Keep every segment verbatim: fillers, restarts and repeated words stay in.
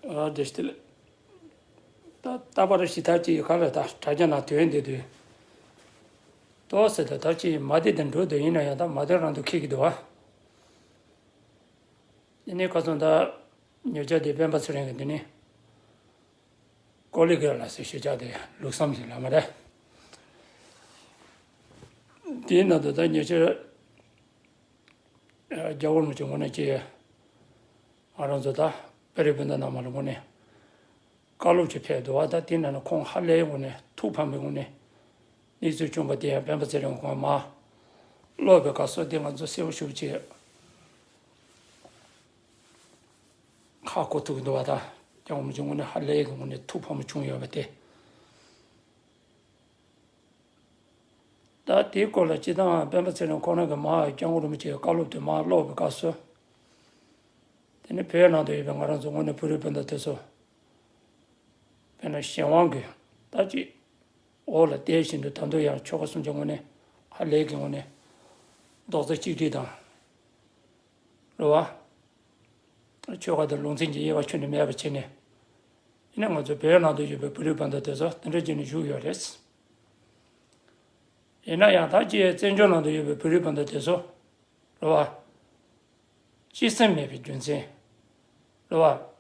ཨ་བདེ་སྐྱིད། ད་ད་བར་ཞི་ཐག་ཅིག་ཡོད་ཁ་ལ་ད་དྲ་རྒྱ་ནང་དོན་འདི་དུས། ཏོག་ཟེར་ད་ད་ཅིག་མ་བདེ་དེ་འགྲོ་དུས་ཡིན་ན་ཡང་ད་མ་བདེ་རང་དུ་འཁེལ་གྱི་འདུག་བ། དེ་ནས་ཁ་སང་ད་ཉེ་ཆར་དེ་སྤེན་པ་ཚེ་རིང་གི་དེ་ནས་ཀོ་ལི་གེ་ལ་སེ་ཞེས་བྱ་དེ་ལུགས་བསམ་ཞིག་ལ་མ་རེད། དེའི་ནང་དུ་ད་ཉེ་ཆར་རྒྱལ་བ་རིན་པོ་ཆེ་ངོས་ནས་ཀྱི་ང་རང་ཚོ་ད་བོད་རིགས་སྤུན་ཟླ་རྣམས་ལ་ངོས་ནས་བཀའ་སློབ་ཅིག་ཕེབས་འདུག་བ། ད་དེ་ནང་ནས་ཁོང་ཧ་ལས་ངོས་ནས་ཐུགས་ཕམ་པའི་ངོས་ནས་གནས་ཚུལ་བྱུང་བ་དེ་ཡང་སྤེན་པ་ཚེ་རིང་ཁོང་མ་ཀློག་པའི་སྐབས་སུ་དེ་ང་ཚོ་གསལ་པོ་ཞུ་ཅིག་ཁ་གོ་ཐུབ་འདུག་བ། ད་རྒྱལ་བ་རིན་པོ་ཆེ་ངོས་ནས་ཧ་ལས་ཀྱི་ངོས་ནས་ཐུགས་ཕམ་བྱུང་ཡོད་པ་དེ། ད་དེའི་སྐོར་ལ་སྤྱིར་བཏང་སྤེན་པ་ཚེ་རིང་ཁོ་རང་གི་མ་སྐྱབས་མགོན་རིན་པོ་ཆེའི་བཀའ་སློབ་དེ་མ་ཀློག་པའི་སྐབས་སུ། དེ་ནི་བོད་ནང་དུ་ཡོད་པའི་ང་རང་ཚོ་དངོས་གནས་བོད་རིགས་སྤུན་ཟླ་དེ་ཚོ་དཔེར་ན་གཞན་དབང་གིས་ད་ཅིག་འོག་ལ་བསྡད་བཞིན་དུ་ད་དུང་ཡང་ཆོལ་ཁ་གསུམ་གྱི་ངོས་ནས་ཧ་ལས་ཀྱི་ངོས་ནས་རྡོག་རྩ་གཅིག་སྒྲིལ་དང་། རེད་བ། ཆོལ་ཁ་དང་ལུང་ཚན་གྱི་དབྱེ་བ་ཁྱོན་ནས་མེད་པ་བྱས་ནས། ཡིན་ན་ང་ཚོ་བོད་ནང་དུ་ཡོད་པའི་བོད་རིགས་སྤུན་ཟླ་དེ་ཚོ་དེ་འདྲ་བྱས་ནས་བཞུགས་ཡོད་རེད། ཡིན་ན་ཡང་ད་ཅིག་བཙན་བྱོལ་ནང་དུ་ཡོད་པའི་བོད་རིགས་སྤུན་ཟླ་དེ་ཚོ། རེད་བ། སྤྱི་སེམས་མེད་པའི་རྒྱུ་མཚན། རེད་བ།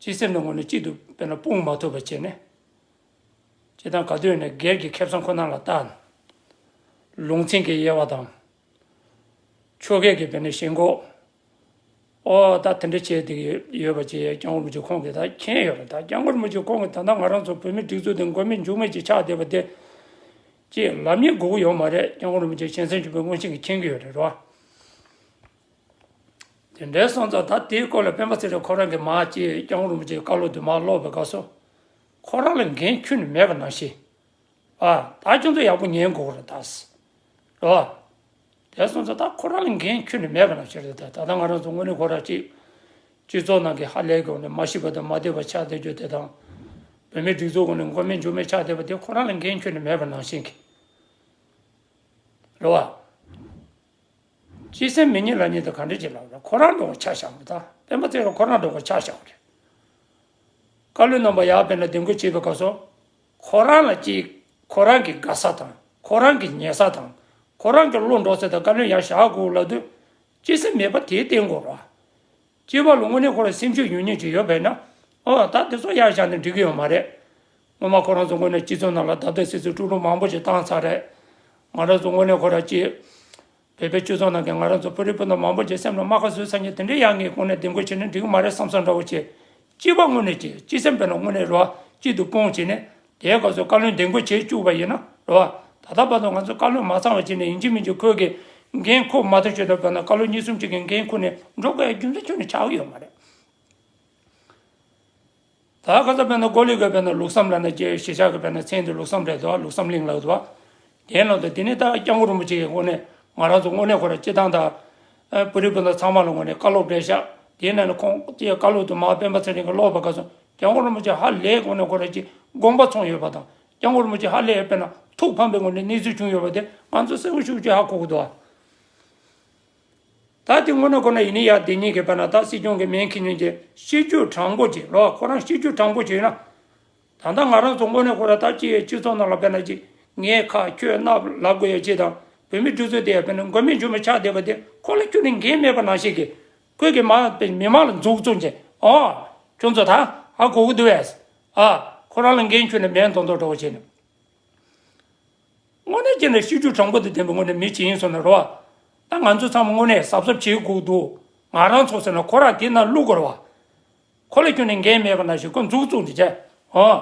སྤྱི་སེམས་ནང་ངོས་ནས་གཅིག་ཏུ་དཔེར་ན་སྤུངས་མ་ཐུབ་པ་བྱས་ནས། སྤྱིར་བཏང་ག་དུས་ནས་སྒེར་གྱི་ཁེ་བཟང་ཁོ་ན་ལ་བལྟ་ན། ལུང་ཚན་གྱི་དབྱེ་བ་དང་། ཆོལ་ཁའི་གི་དཔེར་ན་ཞེན་ཁོག་ཨོ་ད་དེ་འདྲ་བྱས་དེ་ཡོད་པ་ཅིག་སྐྱབས་མགོན་རིན་པོ་ཆེ་ཁོང་གིས་ད་མཁྱེན་ཡོད་རེད། ད་སྐྱབས་མགོན་རིན་པོ་ཆེ་ཁོང་གིས་ད་ལྟ་ང་རང་ཚོ་བོད་མི་སྒྲིག་འཛུགས་དེ་མགོ་མེད་མཇུག་མེད་ཅིག་ཆགས་བསྡད་པ་དེ་ཅིག་ལབ་ཉེས་དགོས་ཀྱི་ཡོད་མ་རེད། སྐྱབས་མགོན་རིན་པོ་ཆེ་སྤྱན་སེམས་ཆེན་པོས་མངོན་ཤེས་ཀྱིས་མཁྱེན་གྱི་ཡོད་རེད་རོ། དེ་འདྲའི་སོང་ཙང་ད་དེའི་སྐོར་ལ་སྤེན་པ་ཚེ་རིང་ཁོ་རང་གིས་མ་ཅིག་སྐྱབས་མགོན་རིན་པོ་ཆེའི་བཀའ་སློབ་དེ་མར་ཀློག་པའི་སྐབས་སུ། ཁོ་རང་ལ་འགན་ཁྱོན་ནས་མེད་པ་ནང་བཞིན། ཨ། ད་ཁྱོད་ཚོ་ཡག་པོ་ཉན་དགོས་རེད་ད། རེད་བ། དེ་སོང་ཙང་ད་ཁོ་རང་ལ་འགན་ཁྱོན་ནས་མེད་པ་ནང་བཞིན་རེད་ད། ད་ལྟ་ང་རང་ཚོ་དངོས་གནས་ཁོ་རང་གཅིག་སྤྱི་ཚོགས་ནང་གི་ཧ་ལས་དགོས་ནས་མ་ཤི་བ་དང་མ་བདེ་བ་ཆགས་བསྡད་རྒྱུ་དེ་དང་། བོད་མིའི་སྒྲིག་འཛུགས་ངོས་ནས་མགོ་མེད་མཇུག་མེད་ཆགས་བསྡད་པ་དེ་ཁོ་རང་ལ་འགན་ཁྱོན་ནས་མེད་པ་ནང་བཞིན་གྱི། རེད་བ། སྤྱི་སེམས་མེད་ཉེས་ལ་ཉེས་དེ་ག་འདྲ་ཅིག་ལབ་རེད། ཁོ་རང་འགྲོ་བ་ཆ་བཞག་པ་དང་སྤེན་པ་ཚེ་རིང་ཁོ་རང་འགྲོ་བ་ཆ་བཞག་པ་རེད། བཀའ་བློན་རྣམ་པ་ཡར་དཔེར་ན་གདན་འགོད་བྱེད་པའི་སྐབས་སུ། ཁོ་རང་ལ་ཅིག་ཁོ་རང་གི་དགའ་ས་དང་ཁོ་རང་གི་ཉེ་ས་དང་ཁོ་རང་གི་བློ་འགྲོ་ས་དང་བཀའ་བློན་ཡར་བཞག་དགོས་ལབ་དུས། སྤྱི་སེམས་མེད་པ་དེའི་སྟེང་དགོས་རེད། སྤྱི་པ་ལ་དངོས་གནས་ཁོ་རང་སེམས་ཤུགས་ཡོད་མཁན་ཅིག་ཡོད་པས་ན། ཨོ་ད་དེ་ཚོ་ཡར་བཞག་ནས་འགྲིག་གི་ཡོད་མ་རེད། སྔོན་མ་ཁོ་རང་ཚོ་དངོས་གནས་སྤྱི་ཚོགས་ནང་ལ་ད་ལྟ་སྲིད་ཚོགས་དཀྲུག་དཀྲུག་མང་པོ་ཞིག་བཏང་ཚར་རེད། ང་རང་ཚོ་དངོས་གནས་ཁོ་རང་ཅིག་བོད་པའི་སྤྱི་ཚོགས་ནང་གི་ང་རང་ཚོ་བོད་རིགས་སྤུན་ཟླ་མང་པོ་ཅིག་སེམས་ལ་རྨ་ཁ་བཟོས་ཚར་མཁན་དེ་འདྲའི་ཡག་ངེས་ཁོང་ནས་གདན་འགོད་བྱས་ན་འགྲིག་གི་མ་རེད་བསམ་བསམ་འདྲ་བོ་བྱས། སྤྱི་པ་དངོས་གནས་ཀྱི་སྤྱི་སེམས་དཔེར་ན་དངོས་གནས་རེད་བ། གཅིག་ཏུ་སྤུངས་བྱས་ནས་དེའི་སྐབས་སུ་བཀའ་བློན་གདན་འགོད་བྱེད་བཅུག་པ་ཡིན་ན་རེད་བ། ད་ལྟ་བར་དུ་ང་ཚོ་བཀའ་བློན་མ་ཚང་བ་བྱས་ནས་ཡིན་གཅིག་མིན་གཅིག་ཁོས་ཀྱི་འགན་འཁུར་མ་ཐུབ་བྱས་ན་དཔེར་ན་བཀའ་བློན་གཉིས་གསུམ་གཅིག་གི་འགན་འཁུར་ནས་འགྲོ་དགོས་ཡ་རྒྱུ་མཚན་ཁྱོན་ནས་ཆགས་ཀྱི་ཡོད་མ་རེད། ད་ཁ་ས་དཔེར་ན་ཀོ་ལི་གི་དཔེར་ན་ལུགས་བསམ་ལབ་ན་ཅིག་གཞིས་ཆགས་ཀྱི་དཔེར་ན་མཚན་དེ་ལུགས་བསམ་རེད་དོ། ལུགས་བསམ་གླིང་ལབ་དོ། དེའི་ནང་དུ་དེ་ནི་ད་སྐྱབས་མགོན་རིན་པོ་ཆེ་གི་ངོས་ནས་ང་རང་ཚོ་དངོས་གནས་ཁོ་ར་སྤྱི་བཏང་ད་བོད་རིགས་སྤུན་ཟླ་ཚང་མ་ལ་ངོས་ནས་བཀའ་སློབ་རེད་ཤག་དེའི་ནང་ནས་ཁོང་ཅིག་བཀའ་སློབ་དུ་མ་སྤེན་པ་ཚེ་རིང་གིས་ཀློག་པ་ག་སོང་། སྐྱབས་མགོན་རིན་པོ་ཆེ་ཧ་ལས་ངོས་ནས་ཁོ་ར་ཅིག་དགོངས་པ་ཚོམས་ཡོད་པ་དང་། སྐྱབས་མགོན་རིན་པོ་ཆེ་ཧ་ལས་དཔེར་ན་ཐུགས་ཕམ་པའི་ངོས་ནས་གནས་ཚུལ་བྱུང་ཡོད་པ་དེ་ང་ཚོ་གསལ་པོ་ཞེ་པོ་ཅིག་ཧ་གོ་གི་འདུག་ཨ། ད་དེ་དངོས་གནས་ཁོ་ན་ཡིན་ནི་ཡ་དེ་གཉིས་ཀྱི་དཔེར་ན་ད་སྲིད་སྐྱོང་གི་མིང་འཁྱེར་མཁན་གྱི་གཤིས་རྒྱུད་དྲང་པོ་ཅིག་ལོ་ཁོ་རང་གཤིས་རྒྱུད་དྲང་པོ་ཅིག་ཡོད་ན། ད་ལྟ་ང་རང་ཚོ་དངོས་གནས་ཁོ་ར་ད་ཅིག་སྤྱི་ཚོགས་ནང་ལ་དཔེར་ན་ཅིག་ངས་ཁ་ཁྱོད་རྣ་ལབ་དགོས་ཡ་ཅིག་དང་བོད་མི་སྒྲིག་འཛུགས་དེ་ཡ་དཔེར་ན་མགོ་མེད་མཇུག་མེད་ཆགས་བསྡད་པ་དེ་ཁོ་ལ་ཁྱོན་ནས་འགན་མེད་པ་ནང་བཞིན་གྱི་ཁོས་ཀྱི་མ་དཔེ་མི་མང་ལ་མཛུབ་བཙུགས་བྱས་ཨོ་ཁྱོད་ཚོ་ད་ཧ་གོ་གི་འདུག་བས་ཨ་ཁོ་རང་ལ་འགན་ཁྱོན་ནས་མེད་མདོག་མདོག་འདྲ་བོ་བྱས་ནས། དངོས་གནས་བྱས་ན་གཤིས་རྒྱུད་དྲང་པོ་དང་ལྡན་པའི་ངོས་ནས་མི་ཅིག་ཡིན་སོང་ན་རེད་བ། ད་ང་ཚོ་ཚང་མ་དངོས་གནས་གཟབ་གཟབ་བྱེད་དགོས་འདུག་ང་རང་ཚོ་ཟེར་ན་ཁོ་རང་དེ་ན་བླུག་དགོས་རེད་བ། ཁོ་ལ་ཁྱོན་ནས་འགན་མེད་པ་ནང་བཞིན་ཁོ་མཛུབ་བཙུགས་འདི་བྱས། ཨོ།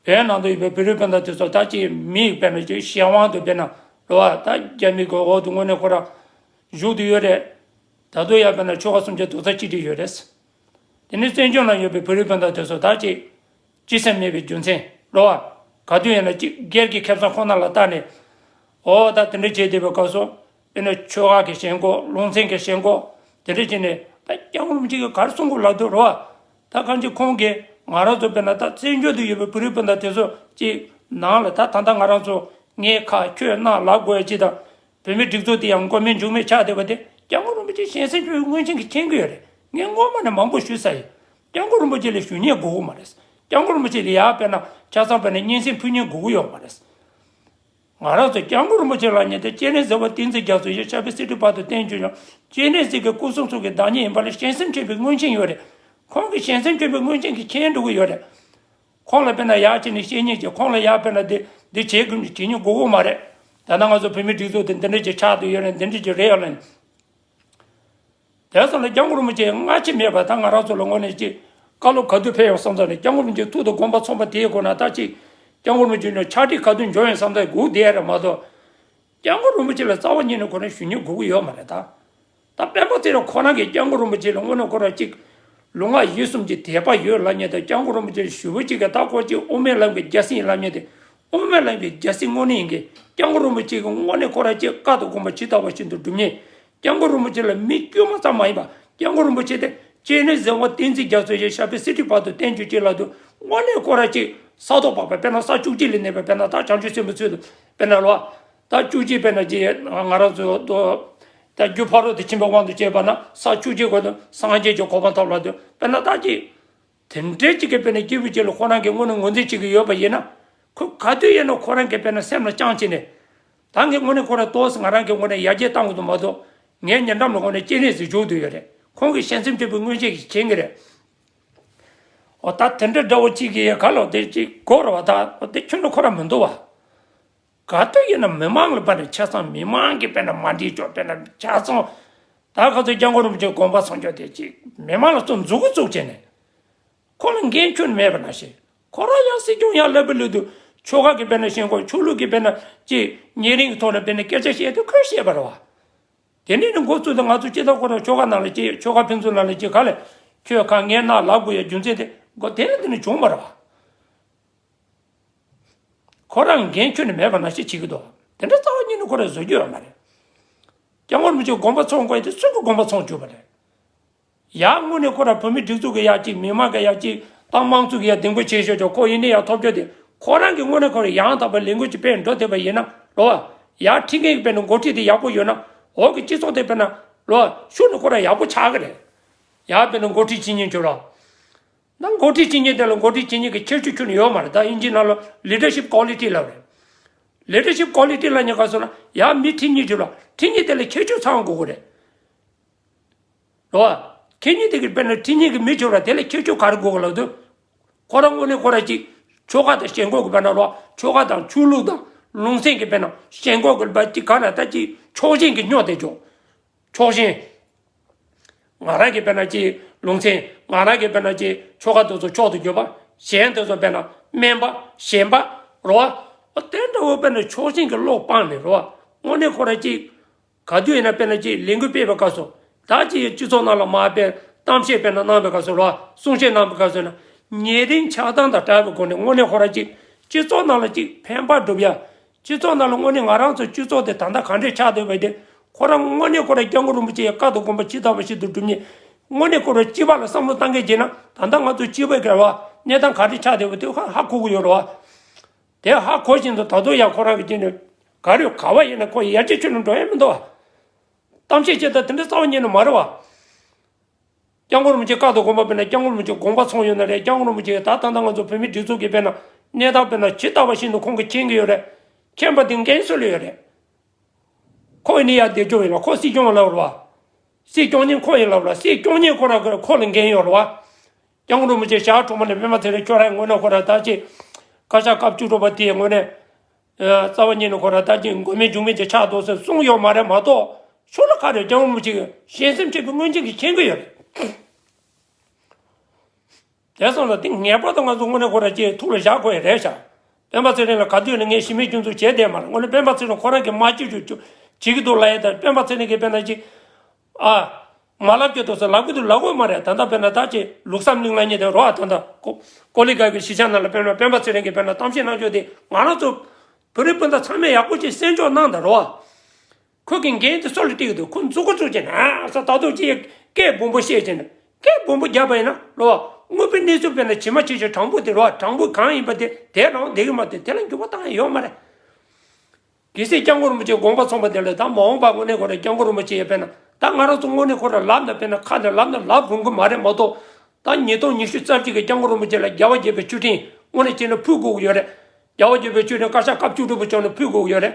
བོད་ནང་དུ་ཡོད་པའི་བོད་རིགས་སྤུན་ཟླ་དེ་ཚོ་ད་ཅིག་མིག་དཔེར་ན་ཅིག་གཞན་དབང་དུ་དཔེར་ན་རེད་བ། ད་རྒྱ་མི་གི་འོག་ཏུ་དངོས་གནས་ཁོ་རང་བཞུགས་བསྡད་ཡོད་རེད། ད་དུང་ཡང་དཔེར་ན་ཆོལ་ཁ་གསུམ་གྱི་རྡོག་རྩ་གཅིག་སྒྲིལ་ཡོད་རེད། དེ་ནས་བཙན་བྱོལ་ནང་ཡོད་པའི་བོད་རིགས་སྤུན་ཟླ་དེ་ཚོ་ད་ཅིག་སྤྱི་སེམས་མེད་པའི་རྒྱུ་མཚན་རེད་བ། ག་དུས་ཡིན་ན་ཅིག་སྒེར་གྱི་ཁེ་བཟང་ཁོ་ན་ལ་བལྟས་ནས། འོ་ད་དེ་འདྲ་བྱས་བསྡད་པའི་སྐབས་སུ། དཔེར་ན་ཆོལ་ཁ་གི་ཞེན་ཁོག་ལུང་ཚན་གྱི་ཞེན་ཁོག་དེ་འདྲ་བྱས་ནས་ད་སྐྱབས་མགོན་རིན་པོ་ཆེ་གིས་ག་རེ་གསུང་གི་ལབ་འདུག་རེད་བ། ད་གང་ཅི་ཁོང་གིས་ང་རང་ཚོ་དཔེར་ན་ད་བཙན་བྱོལ་དུ་ཡོད་པའི་བོད་རིགས་སྤུན་ཟླ་དེ་ཚོ་ཅིག་ནང་ལ་ད་ད་ལྟ་ང་རང་ཚོ་ངས་ཁ་ཁྱོད་རྣ་ལབ་དགོས་ཡ་ཅིག་དང་། བོད་མིའི་སྒྲིག་འཛུགས་དེ་ཡང་མགོ་མེད་མཇུག་མེད་ཆགས་བསྡད་པ་དེ་སྐྱབས་མགོན་རིན་པོ་ཆེ་སྤྱན་སེམས་ཆེན་པོས་མངོན་ཤེས་ཀྱིས་མཁྱེན་གྱི་ཡོད་རེད། ངས་སྔོན་མ་ནས་མང་པོ་ཞུས་ཚར་ཡིན། སྐྱབས་མགོན་རིན་པོ་ཆེ་ལ་ཞུ་སྙིང་དགོས་ཀྱི་མ་རེད། སྐྱབས་མགོན་རིན་པོ་ཆེ་ལ་ཡར་དཔེར་ན་ཆ་ཚང་དཔེར་ན་སྙན་སེང་ཕུལ་སྙིང་དགོས་ཀྱི་ཡོད་མ་རེད། ང་རང་ཚོ་སྐྱབས་མགོན་རིན་པོ་ཆེ་ལབ་མཁན་དེ་སྤྱན་རས་གཟིགས་དབང་བསྟན་འཛིན་རྒྱ་མཚོ་ཡིན། ཆབ་པའི་སྲིད་ཁྲི་བར་དུ་བརྟན་བཅོས་ཡང་སྤྱན་རས་གཟིགས་ཀྱི་སྐུ་གསུང་ཐུགས་ཀྱི་བདག་ཉིད་ཡིན་པ་ལ་གཞན་སེམས་ཁྲོས་པའི་མངོན་ཆེན་ཡོད་རེད། ཁོང་གིས་གཞན་སེམས་ཁྲོས་པའི་མངོན་ཆེན་གྱི་མཁྱེན་འགྲོ་གི་ཡོད་རེད། ཁོང་ལ་དཔེར་ན་ཡར་བྱས་ནས་བཤེས་གཉེན་བྱས། ཁོང་ལ་ཡར་དཔེར་ན་འདི་འདི་བྱེད་དགོས་མིན་བྱེད་སྙིང་དགོས་ཀྱི་མ་རེད། ད་ལྟ་ང་ཚོ་བོད་མིའི་སྒྲིག་འཛུགས་དེ་འདི་འདྲ་ཅིག་ཆགས་བསྡད་ཡོད་རེད། འདི་འདྲ་ཅིག་རེད་ཡོད་ལ། དེ་སོང་ལ་སྐྱབས་མགོན་རིན་པོ་ཆེ་སྔ་ཕྱི་མེད་པ་ད་ང་རང་ཚོ་ལ་དངོས་གནས་ཅིག་བཀའ་སློབ་ག་དུས་ཕེབས་ཡོང་བསམ་ས་ནས། སྐྱབས་མགོན་རིན་པོ་ཆེ་ཐུགས་དང་དགོངས་པ་མཚུངས་པ་དེའི་སྒོ་ནས་ད་ཅིག་སྐྱབས་མགོན་རིན་པོ་ཆེ་ནས་ཕྱག་བྲིས་ག་དུས་འབྱོར་ཡོང་བསམ་ས་སྒུག་བསྡད་ཡ་རེད་མ་གཏོགས། སྐྱབས་མགོན་རིན་པོ་ཆེ་ལ་རྩ་བ་ཉིད་ནས་ཁོ་རང་ཞུ་སྙིང་དགོས་ཀྱི་ཡོད་མ་རེད་ད། ད་སྤེན་པ་ཚེ་རིང་ཁོ་རང་གིས་སྐྱབས་མགོན་རིན་པོ་ཆེ་ལ་དངོས་གནས་ཁོ་རང་ཅིག་ལུས་ངག་ཡིད་གསུམ་གྱི་དད་པ་ཡོད་ལབ་མཁན་དང་། སྐྱབས་མགོན་རིན་པོ་ཆེ་ཞུ་བ་ཅིག་གིས་ད་ཁོ་ཅིག་དབུ་མའི་ལམ་གྱི་རྒྱལ་སྲས་ཡིན་ལབ་མཁན་དེ། དབུ་མའི་ལམ་གྱི་རྒྱལ་སྲས་དངོས་གནས་ཡིན་གྱི། སྐྱབས་མགོན་རིན་པོ་ཆེ་གིས་དངོས་གནས་ཁོ་རང་ཅིག་བཀའ་དང་དགོངས་པ་ཇི་ལྟ་བ་བཞིན་དུ་སྒྲུབ་མཁན། སྐྱབས་མགོན་རིན་པོ་ཆེ་ལ་མི་དཀྱུས་མ་ཙམ་མ་ཡིན་པ། སྐྱབས་མགོན་རིན་པོ་ཆེ་དེ་སྤྱན་རས་གཟིགས་དབང་བསྟན་འཛིན་རྒྱ་མཚོ་ཡི་ཞབས་པད་སྲིད་ཁྲི་བར་དུ་བརྟན་བཅོས་ཅིག་ལ་དུ་དངོས་གནས་ཁོ་རང་ཅིག་ས་ཐོག་བབས་པ་དཔེར་ན་ས་བཅུ་གཅིག་ལ་གནས་པ་དཔེར་ན་ད་བྱང་ཆུབ་སེམས་དཔའི་ཚུལ་དུ་དཔེར་ན་ལོ། ད་བཅུ་གཅིག་དཔེར་ན་ཅིག་ང་རང་ཚོ་དུ་ད་རྒྱུ་ཕ་རོལ་ཏུ་ཕྱིན་པའི་དབང་དུ་བྱས་པ་ན་ས་བཅུ་གཅིག་གོ་དུ་སངས་རྒྱས་ཀྱི་གོ་འཕང་ཐོབ་ལ་དུ་དཔེར་ན་ད་ཅིག་དེ་འདྲའི་ཅིག་གི་དཔེར་ན་སྐྱེས་བུ་ཅིག་ལ་ཁོ་རང་གི་དངོས་གནས་ངོས་འཛིན་བྱེད་ཀྱི་ཡོད་པ་ཡིན་ན། ཁོ་ག་དུས་ཡིན་ན་ཁོ་རང་གི་དཔེར་ན་སེམས་ལ་བཅངས་བྱས་ནས། ད་ངས་དངོས་གནས་ཁོ་རང་ཏོག་ཙམ་ང་རང་གི་ངོས་ནས་ཡར་རྒྱས་བཏང་དགོས་འདུག་མ་གཏོགས། ངའི་ཉེ་འགྲམ་ལ་དངོས་གནས་སྐྱེ་གནས་སུ་འཇུག་བསྡད་ཡོད་རེད། ཁོང་གིས་གཞན་སེམས་ཁྲོས་པའི་མངོན་ཤེས་ཀྱིས་མཁྱེན་གྱི་རེད། འོ་ད་དེ་འདྲ་འདྲ་བོ་ཅིག་གིས་ག་ལོག་དེ་ཅིག་གོ་ར་བ། ད་འོ་དེ་ཁྱོད་ནི་ཁོ་རང་མི་འདུག་བ། ག་དུས་ཡིན་ན་མི་མང་ལ་དཔེར་ན་ཆ་ཚང་མི་མང་གིས་དཔེར་ན་མ་འགྲིག་ཅོག་དཔེར་ན་ཆ་ཚང་། ད་ག་ཚོད་སྐྱབས་མགོན་རིན་པོ་ཆེའི་དགོངས་པ་གསུང་ཆོག་དེ་ཅིག་མི་མང་ལ་ཚོ་མཛུག་གུ་བཙུགས་བྱས་ནས། ཁོ་ལ་འགན་ཁྱོན་མེད་པ་ནང་བཞིན། ཁོ་རང་ཡང་སྲིད་སྐྱོང་ཡར་སླེབས་པའི་ལུགས་དུ་ཆོལ་ཁ་གི་དཔེར་ན་ཞེན་ཁོག་ཆོས་ལུགས་ཀྱི་དཔེར་ན་ཅིག་ཉེ་རིང་གི་ཐོག་ནས་དཔེར་ན་སྐད་ཆ་བཤད་དུས་ཁོས་བཤད་པ་རེད་བ། དེ་འདྲ་ནས་འགོ་བཙུགས་ཏེ་ང་ཚོ་སྤྱི་ཚོགས་ཁོ་རང་ཆོལ་ཁ་ནང་ལ་ཅིག་ཆོལ་ཁ་ཕན་ཚུན་ནང་ལ་ཅིག་ག་ལས་ཁྱོད་ཁ་ངའི་ནང་ལབ་དགོས་ཡ་རྒྱུ་མཚན་དེ་འགོ་དེ་ནས་དེ་ནས་བྱུང་བ་རེད་བ། ཁོ་རང་འགན་ཁྱོན་ནས་མེད་པ་ནང་བཞིན་བྱེད་ཀྱི་འདུག་དེ་འདྲ་རྩ་བ་ཉིད་ནས་ཁོ་རང་བཟོ་རྒྱུ་ཡོད་མ་རེད། སྐྱབས་མགོན་རིན་པོ་ཆེའི་དགོངས་པ་ཚོམས་དགོས་ཡ་དེ་སུ་གི་དགོངས་པ་ཚོམས་རྒྱུ་བ་རེད། ཡང་དངོས་གནས་ཁོ་རང་བོད་མི་སྒྲིག་འཛུགས་ཀྱི་ཡ་གཅིག་མི་མང་གི་ཡ་གཅིག་ཏང་དམངས་གཙོ་གི་ཡ་གདེང་འབོད་བྱེད་ཤོག་ཅོག་ཁོ་ཡིན་ནའི་ཡ་ཐོབ་རྒྱུ་དེ་ཁོ་རང་གི་དངོས་གནས་ཁོ་རང་ཡང་དག་པའི་ལས་འགུལ་གྱི་དཔེ་འགྲོ་ཐུབ་པ་ཡིན་ན་ལོ། ཡ་ཁྲིད་མཁན་གྱི་དཔེར་ན་འགོ་ཁྲིད་དེ་ཡག་པོ་ཡོད་ན། འོག་གི་སྤྱི་ཚོགས་དེ་དཔེར་ན་ལོ་ཤུགས་ནས་ཁོ་རང་ཡག་པོ་ཆགས་ཀྱི་རེད། ཡ་དཔེར་ན་འགོ་ཁྲིད་བྱེད་མཁན་ཁྱོད་རང་། ད་འགོ་ཁྲིད་བྱེད་མཁན་དེ་ལ་འགོ་ཁྲིད་བྱེད་མཁན་གྱི་ཁྱད་ཆོས་ཁྱོན་ནས་ཡོད་མ་རེད། ད་དབྱིན་ཇིའི་ནང་ལ་leadership quality ལབ་རེད། leadership quality ལབ་མཁན་ག་སོང་ན་ཡ་མི་ཁྲིད་མཁན་ཁྱོད་རང་ཁྲིད་མཁན་དེ་ལ་ཁྱད་ཆོས་ཚང་དགོས་ཀྱི་རེད། རོ། ཁྱེད་གཉིས་དེ་གི་དཔེར་ན་ཁྲིད་མཁན་གྱི་མི་ཁྱོད་རང་དེ་ལ་ཁྱད་ཆོས་ག་རེ་དགོས་ཀྱི་ལབ་དུས། ཁོ་རང་དངོས་གནས་ཁོ་རང་གཅིག་ཆོལ་ཁ་དང་ཞེན་ཁོག་གི་དཔེར་ན་རོ། ཆོལ་ཁ་དང་ཆོས་ལུགས་དང་ལུང་ཚན་གྱི་དཔེར་ན་ཞེན་ཁོག་གི་ལབ་ཅིག་ག་ན་ད་ཅིག་ཕྱོགས་ཞེན་གྱི་སྨྱོ་དེ་ཅོག་ཕྱོགས་ཞེན། ང་རང་གི་དཔེར་ན་ཅིག་ལུང་ཚན། ང་རང་གི་དཔེར་ན་ཅིག་ཆོལ་ཁ་དེ་ཚོ་མཆོག་ཏུ་གྱུར་པ། གཞན་དེ་ཚོ་དཔེར་ན་དམན་པ་ཞན་པ་རོ། དེ་འདྲ་བོ་དཔེར་ན་ཕྱོགས་ཞེན་གྱི་བློ་སྤངས་ནས་རོ། དངོས་གནས་ཁོ་རང་ཅིག་ག་དུས་ཡིན་ན་དཔེར་ན་ཅིག་ལས་འགུལ་སྤེལ་བའི་སྐབས་སུ། ད་ཅིག་སྤྱི་ཚོགས་ནང་ལ་མར་དཔེར་གཏམ་བཤད་དཔེར་ན་གནང་བའི་སྐབས་སུ་རོ། གསུང་བཤད་གནང་བའི་སྐབས་སུ་ན། ཉེ་རིང་ཆགས་སྡང་དང་བྲལ་བའི་སྒོ་ནས་དངོས་གནས་ཁོ་རང་ཅིག་སྤྱི་ཚོགས་ནང་ལ་ཅིག་ཕན་པ་སྒྲུབ་ཡ། སྤྱི་ཚོགས་ནང་ལ་དངོས་གནས་ང་རང་ཚོ་སྤྱི་ཚོགས་དེ་ད་ལྟ་ག་འདྲས་ཆགས་བསྡད་པ་དེ། ཁོ་རང་དངོས་གནས་ཁོ་རང་སྐྱབས་མགོན་རིན་པོ་ཆེའི་བཀའ་དང་དགོངས་པ་ཇི་ལྟ་བ་བཞིན་དུ་སྒྲུབ་མཁན། དངོས་གནས་ཁོ་རང་སྤྱི་པ་ལ་བསམ་བློ་བཏང་མཁན་བྱས་ན་ད་ལྟ་ང་ཚོ་སྤྱི་པའི་ག་བ་གནས་སྟངས་ག་འདྲས་ཆགས་བསྡད་པ་དེ་ཧ་ཧ་གོ་གི་ཡོད་རེད་བ། དེ་ཧ་གོ་བཞིན་དུ་ད་དུང་ཡང་ཁོ་རང་གི་རྗེས་ནས་ག་རེ་ག་བ་ཡིན་ན་ཁོ་ཡར་རྒྱས་ཁྱོན་ནས་འགྲོ་ཡ་མི་འདུག་བ། གཏམ་བཤད་བྱེད་སྟངས་དེ་འདྲ་རྩ་བ་ཉིད་ནས་མ་རེད་བ། སྐྱབས་མགོན་རིན་པོ་ཆེ་བཀའ་དང་དགོངས་པ་དཔེར་ན་སྐྱབས་མགོན་རིན་པོ་ཆེ་དགོངས་པ་ཚོམས་ཡོད་ན་རེད། སྐྱབས་མགོན་རིན་པོ་ཆེ་ད་ད་ལྟ་ང་ཚོ་བོད་མི་སྒྲིག་འཛུགས་ཀྱི་དཔེར་ན་གནས་སྟངས་དཔེར་ན་ཇི་ལྟ་བ་བཞིན་དུ་ཁོང་གིས་མཁྱེན་གྱི་ཡོད་རེད། མཁྱེན་པ་དེ་འགན་སུ་ལ་ཡོད་རེད། ཁོ་ཡིན་ནི་ཡ་བདེ་སྐྱོང་ཡིན་ལ་ཁོ་སྲིད་སྐྱོང་ལ་ཡོད་རེད་བ། སྲིད་སྐྱོང་མཁན་ཁོ་ཡིན་ལབ་ལ་སྲིད་སྐྱོང་མཁན་ཁོ་རང་གི་ཁོ་ལ་འགན་ཡོད་རེད་བ། སྐྱབས་མགོན་རིན་པོ་ཆེ་ཞག་གྲོང་པ་ནས་སྤེན་པ་ཚེ་རིང་ཁྱོད་རང་ངོ་ནས་ཁོ་རང་ད་ཅི། བཀའ་ཤག་སྐབས་བཅུ་དྲུག་པ་དེའི་ངོ་ནས། རྩ་བ་ཉིད་ནས་ཁོ་རང་ད་ཅི་མགོ་མེད་མཇུག་མེད་ཅིག་ཆགས་འདུག་ཟེར་གསུངས་ཡོད་མ་རེད་མ་གཏོགས། ཤོ་ལོ་ཀ་རེད། སྐྱབས་མགོན་རིན་པོ་ཆེ་གི་གཞན་སེམས་ཁྲལ་གྱི་མངོན་ཆེན་གྱིས་མཁྱེན་གྱི་ཡོད་རེད། དེ་སོང་ལ་དེ་ངེས་པར་དུ་ང་ཚོ་དངོས་གནས་ཁོ་རང་ཅིག་ཐུགས་ལ་བཞག་དགོས་ཡ་རེད་ཤག་སྤེན་པ་ཚེ་རིང་ལ་ག་དུས་ནས་ངས་གཞི་མེད་སྐྱོན་འཛུགས་བྱས་བསྡད་མ་རེད། དངོས་གནས་སྤེན་པ་ཚེ་རིང་ཁོ་རང་གིས་མ་བཅོས་བཅོས་བཅོས་བྱེད་ཀྱི་འདུག་ལབ་ཡ་དང་སྤེན་པ་ཚེ་རིང་གིས་དཔེར་ན་ཅིག་ཨ། མ་ལབ་ཀྱི་འདུག་ཟེར་ལབ་ཀྱི་འདུག་ལབ་དགོས་མ་རེད། ད་ལྟ་དཔེར་ན་ད་ཅིག་ལུགས་བསམ་གླིང་ལབ་མཁན་དེ་རོ། ཨ་ད་ལྟ་ཀོ་ཀོ་ལི་གྷལ་གྱི་གཞིས་ཆགས་ནང་ལ་དཔེར་ན་སྤེན་པ་ཚེ་རིང་གིས་དཔེར་ན་གཏམ་བཤད་གནང་ཕྱོགས་དེ་ང་རང་ཚོ་བོད་རིགས་སྤུན་ཟླ་ཚང་མས་ཡག་པོ་ཅིག་གསན་འཇོག་གནང་དང་རོ། ཁོ་གི་འགན་དེ་སུ་ལ་སྤྲད་ཀྱི་འདུག་ཁོ་མཛུབ་གུ་བཙུགས་བྱས་ན་ཨ་ས་ད་དུང་ཅི་ཡ་སྐད་སྦོམ་པོ་བཤད་བྱས་ན་སྐད་སྦོམ་པོ་རྒྱབ་པ་ཡིན་ན་ལོ། དངོས་པོའི་གནས་ཚུལ་དཔེར་ན་ཇི་མ་ཇི་བཞིན་དྲང་པོ་དེ་རོ། དྲང་པོ་གང་ཡིན་པ་དེ་དེ་རང་བསྡད་ཀྱི་མ་དེ་དེ་ལ་འགྱུར་བ་བཏང་ཡ་ཡོད་མ་རེད། གལ་སྲིད་སྐྱབས་མགོན་རིན་པོ་ཆེ་དགོངས་པ་ཚོམས་པ་དེ་ལ་ད་མ་འོངས་པ་དངོས་གནས་ཁོ་རང་སྐྱབས་མགོན་རིན་པོ་ཆེ་ཡ་དཔེར་ན་ད་ང་རང་ཚོ་དངོས་གནས་ཁོ་རང་ལབ་ན་དཔེར་ན་ཁ་ནས་ལབ་ན་ལབ་རུང་གི་མ་རེད་མ་གཏོགས། ད་ཉིས་སྟོང་ཉི་ཤུ་རྩ་གཅིག་གི་སྐྱབས་མགོན་རིན་པོ་ཆེ་ལ་རྒྱལ་བ་དགྱེས་པའི་མཆོད་སྤྲིན་དངོས་གནས་བྱས་ན་ཕུལ་དགོས་ཀྱི་ཡོད་རེད། རྒྱལ་བ་དགྱེས་པའི་མཆོད་སྤྲིན་བཀའ་ཤག་སྐབས་བཅུ་དྲུག་པ་མཆོག་ནས་ཕུལ་དགོས་ཀྱི་ཡོད་རེད།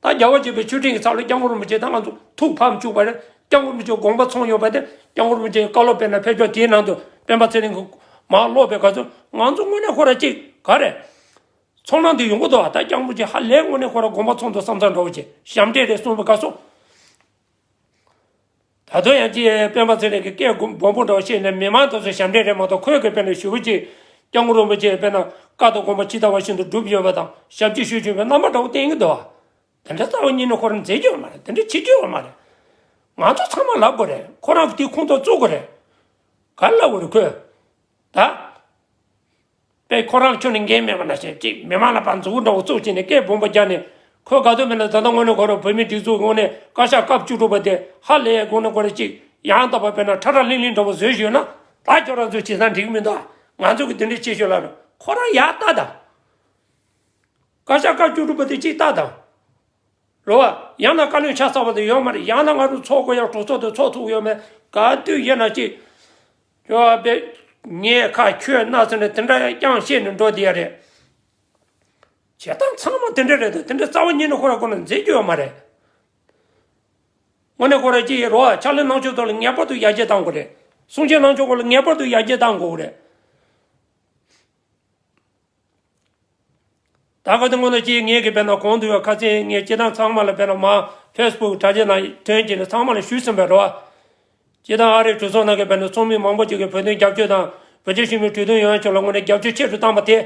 ད་རྒྱལ་བ་དགྱེས་པའི་མཆོད་སྤྲིན་གྱི་ཚབ་ལ་སྐྱབས་མགོན་རིན་པོ་ཆེ་ད་ང་ཚོ་ཐུགས་ཕམ་བཅུག་པ་རེད། སྐྱབས་མགོན་རིན་པོ་ཆེ་དགོངས་པ་ཚོམས་ཡོད་པ་དེ། སྐྱབས་མགོན་རིན་པོ་ཆེའི་བཀའ་སློབ་དཔེར་ན་ཕེབས་ཕྱོགས་དེའི་ནང་དུ་སྤེན་པ་ཚེ་རིང་གིས་མར་ཀློག་པའི་སྐབས་སུ་ང་ཚོ་དངོས་གནས་ཁོ་རང་གཅིག་ག་རེ། ཚོར་སྣང་དེ་ཡོང་གི་འདུག་ད་སྐྱབས་མགོན་རིན་པོ་ཆེ་ཧ་ལས་དངོས་གནས་ཁོ་རང་དགོངས་པ་ཚོམས་འདུག་བསམ་ཚུལ་འདྲ་བོ་ཅིག་ཞབས་འདྲེན་རེད་གསུངས་པའི་སྐབས་སུ། ད་དུང་ཡང་ཅིག་སྤེན་པ་ཚེ་རིང་གིས་སྐད་སྦོམ་པོ་འདྲ་བོ་བཤད་ནས་མི་མང་དེ་ཚོ་ཞབས་འདྲེན་རེད་མ་གཏོགས། ཁོས་གི་དཔེར་ན་ཞུ་བ་ཅིག་སྐྱབས་མགོན་རིན་པོ་ཆེ་དཔེར་ན་བཀའ་དང་དགོངས་པ་ཇི་ལྟ་བ་བཞིན་དུ་བསྒྲུབས་ཡོད་པ་དང་ཞབས་ཕྱི་ཞུས་བྱུང་བའི་རྣམ་པ་འདྲ་བོ་བསྟན་གྱི་འདུག་དེ་འདྲ་རྩ་བ་ཉིད་ནས་ཁོ་རང་མཛད་ཀྱི་ཡོད་མ་རེད། དེ་འདྲ་བྱེད་ཀྱི་ཡོད་མ་རེད། ང་ཚོ་ཚང་མ་ལབ་དགོས་རེད། ཁོ་རང་གིས་དེའི་ཁོངས་གཏོགས་བཙུགས་དགོས་རེད། ག་རེ་ལབ་དགོས་རེད་ཁོས། ད། དཔེ་ཁོ་རང་ཁྱོན་ནས་འགན་མེད་པ་ནང་བཞིན་ཅིག་མི་མང་ལ་ཕར་མཛུབ་གུ་འདྲ་བོ་བཙུགས་བྱས་ནས་སྐད་སྦོམ་པོ་རྒྱག་ནས། ཁོས་ག་དུས་མིན་ལ་ད་ལྟ་དངོས་གནས་ཁོ་རང་བོད་མིའི་སྒྲིག་འཛུགས་དངོས་གནས་བཀའ་ཤག་སྐབས་བཅུ་དྲུག་པ་དེ་ཧ་ལས་དགོས་ན་ཁོ་རང་ཅིག་ཡང་དག་པ་དཔེར་ན་ཁྲ་ཁྲ་ལིང་ལིང་འདྲ་བོ་བཟོས་ཞུས་ན། ད་ཁྱོད་རང་ཚོས་བྱས་ཙང་འགྲིག་གི་མི་འདུག་ང་ཚོ་གིས་དེ་འདྲ་བྱེད་ཤོག་ལབ་རོགས། ཁོ་རང་ཡར་ལྟ་དང་། བཀའ་ཤག་སྐབས་བཅུ་དྲུག་པ་དེ་ཅིག་ལྟ་དང་། རེད་བ། ཡང་ན་བཀའ་བློན་ཆ་ཚང་བ་དེ་ཡོད་མ་རེད། ཡང་ན་ང་ཚོ་ཚོགས་དགོས་ཡག་གྲོས་ཚོགས་དེ་ཚོགས་ཐུབ་ཡོད་མེད་ག་དུས་ཡིན་ན་ཅིག་ཡོད་པས། ངས་ཁ་ཁྱོད་སྣ་ཟེར་ནས་དེ་འདྲ་རྐྱང་བཤད་ནས་འགྲོ་བསྡད་ཡ་རེད། བྱེད་སྟངས་ཚང་མ་དེ་འདྲ་རེད་དོ། དེ་འདྲ་རྩ་བ་ཉིད་ནས་ཁོ་རང་ཁོ་ན་མཛད་རྒྱུ་ཡོད་མ་རེད། དངོས་གནས་ཁོ་རང་ཅིག་རེད་བ། ཕྱག་ལས་གནང་ཕྱོགས་ཐོག་ལ་ངེས་པར་དུ་ཡར་རྒྱས་གཏང་དགོས་རེད། གསུང་བཤད་གནང་ཕྱོགས་སྐོར་ལ་ངེས་པར་དུ་ཡར་རྒྱས་གཏང་དགོས་རེད། ད་ག་དེ་སྔོན་ལ་ཅིག་ངས་གི་དཔེར་ན་གོང་དུ་ཡོད་ཁ་སང་ངས་སྤྱིར་བཏང་ཚང་མ་ལ་དཔེར་ན་མ་ཕེ་སི་བུག་དྲ་རྒྱ་ནང་ཐོན་གྱི་ནས་ཚང་མ་ལ་ཞུས་ཟིན་པ་རེད་བ། སྤྱིར་བཏང་ཨ་རིའི་གྲོས་ཚོགས་ནང་གི་དཔེར་ན་ཚོགས་མི་མང་པོ་ཅིག་གིས་བོད་དོན་རྒྱབ་སྐྱོར་དང་བོད་རྒྱ་ཞི་མོལ་གྲོས་མཐུན་ཡོང་ཡ་ཕྱོགས་ལ་དངོས་གནས་རྒྱབ་སྐྱོར་ཆེ་རུ་བཏང་པ་དེ།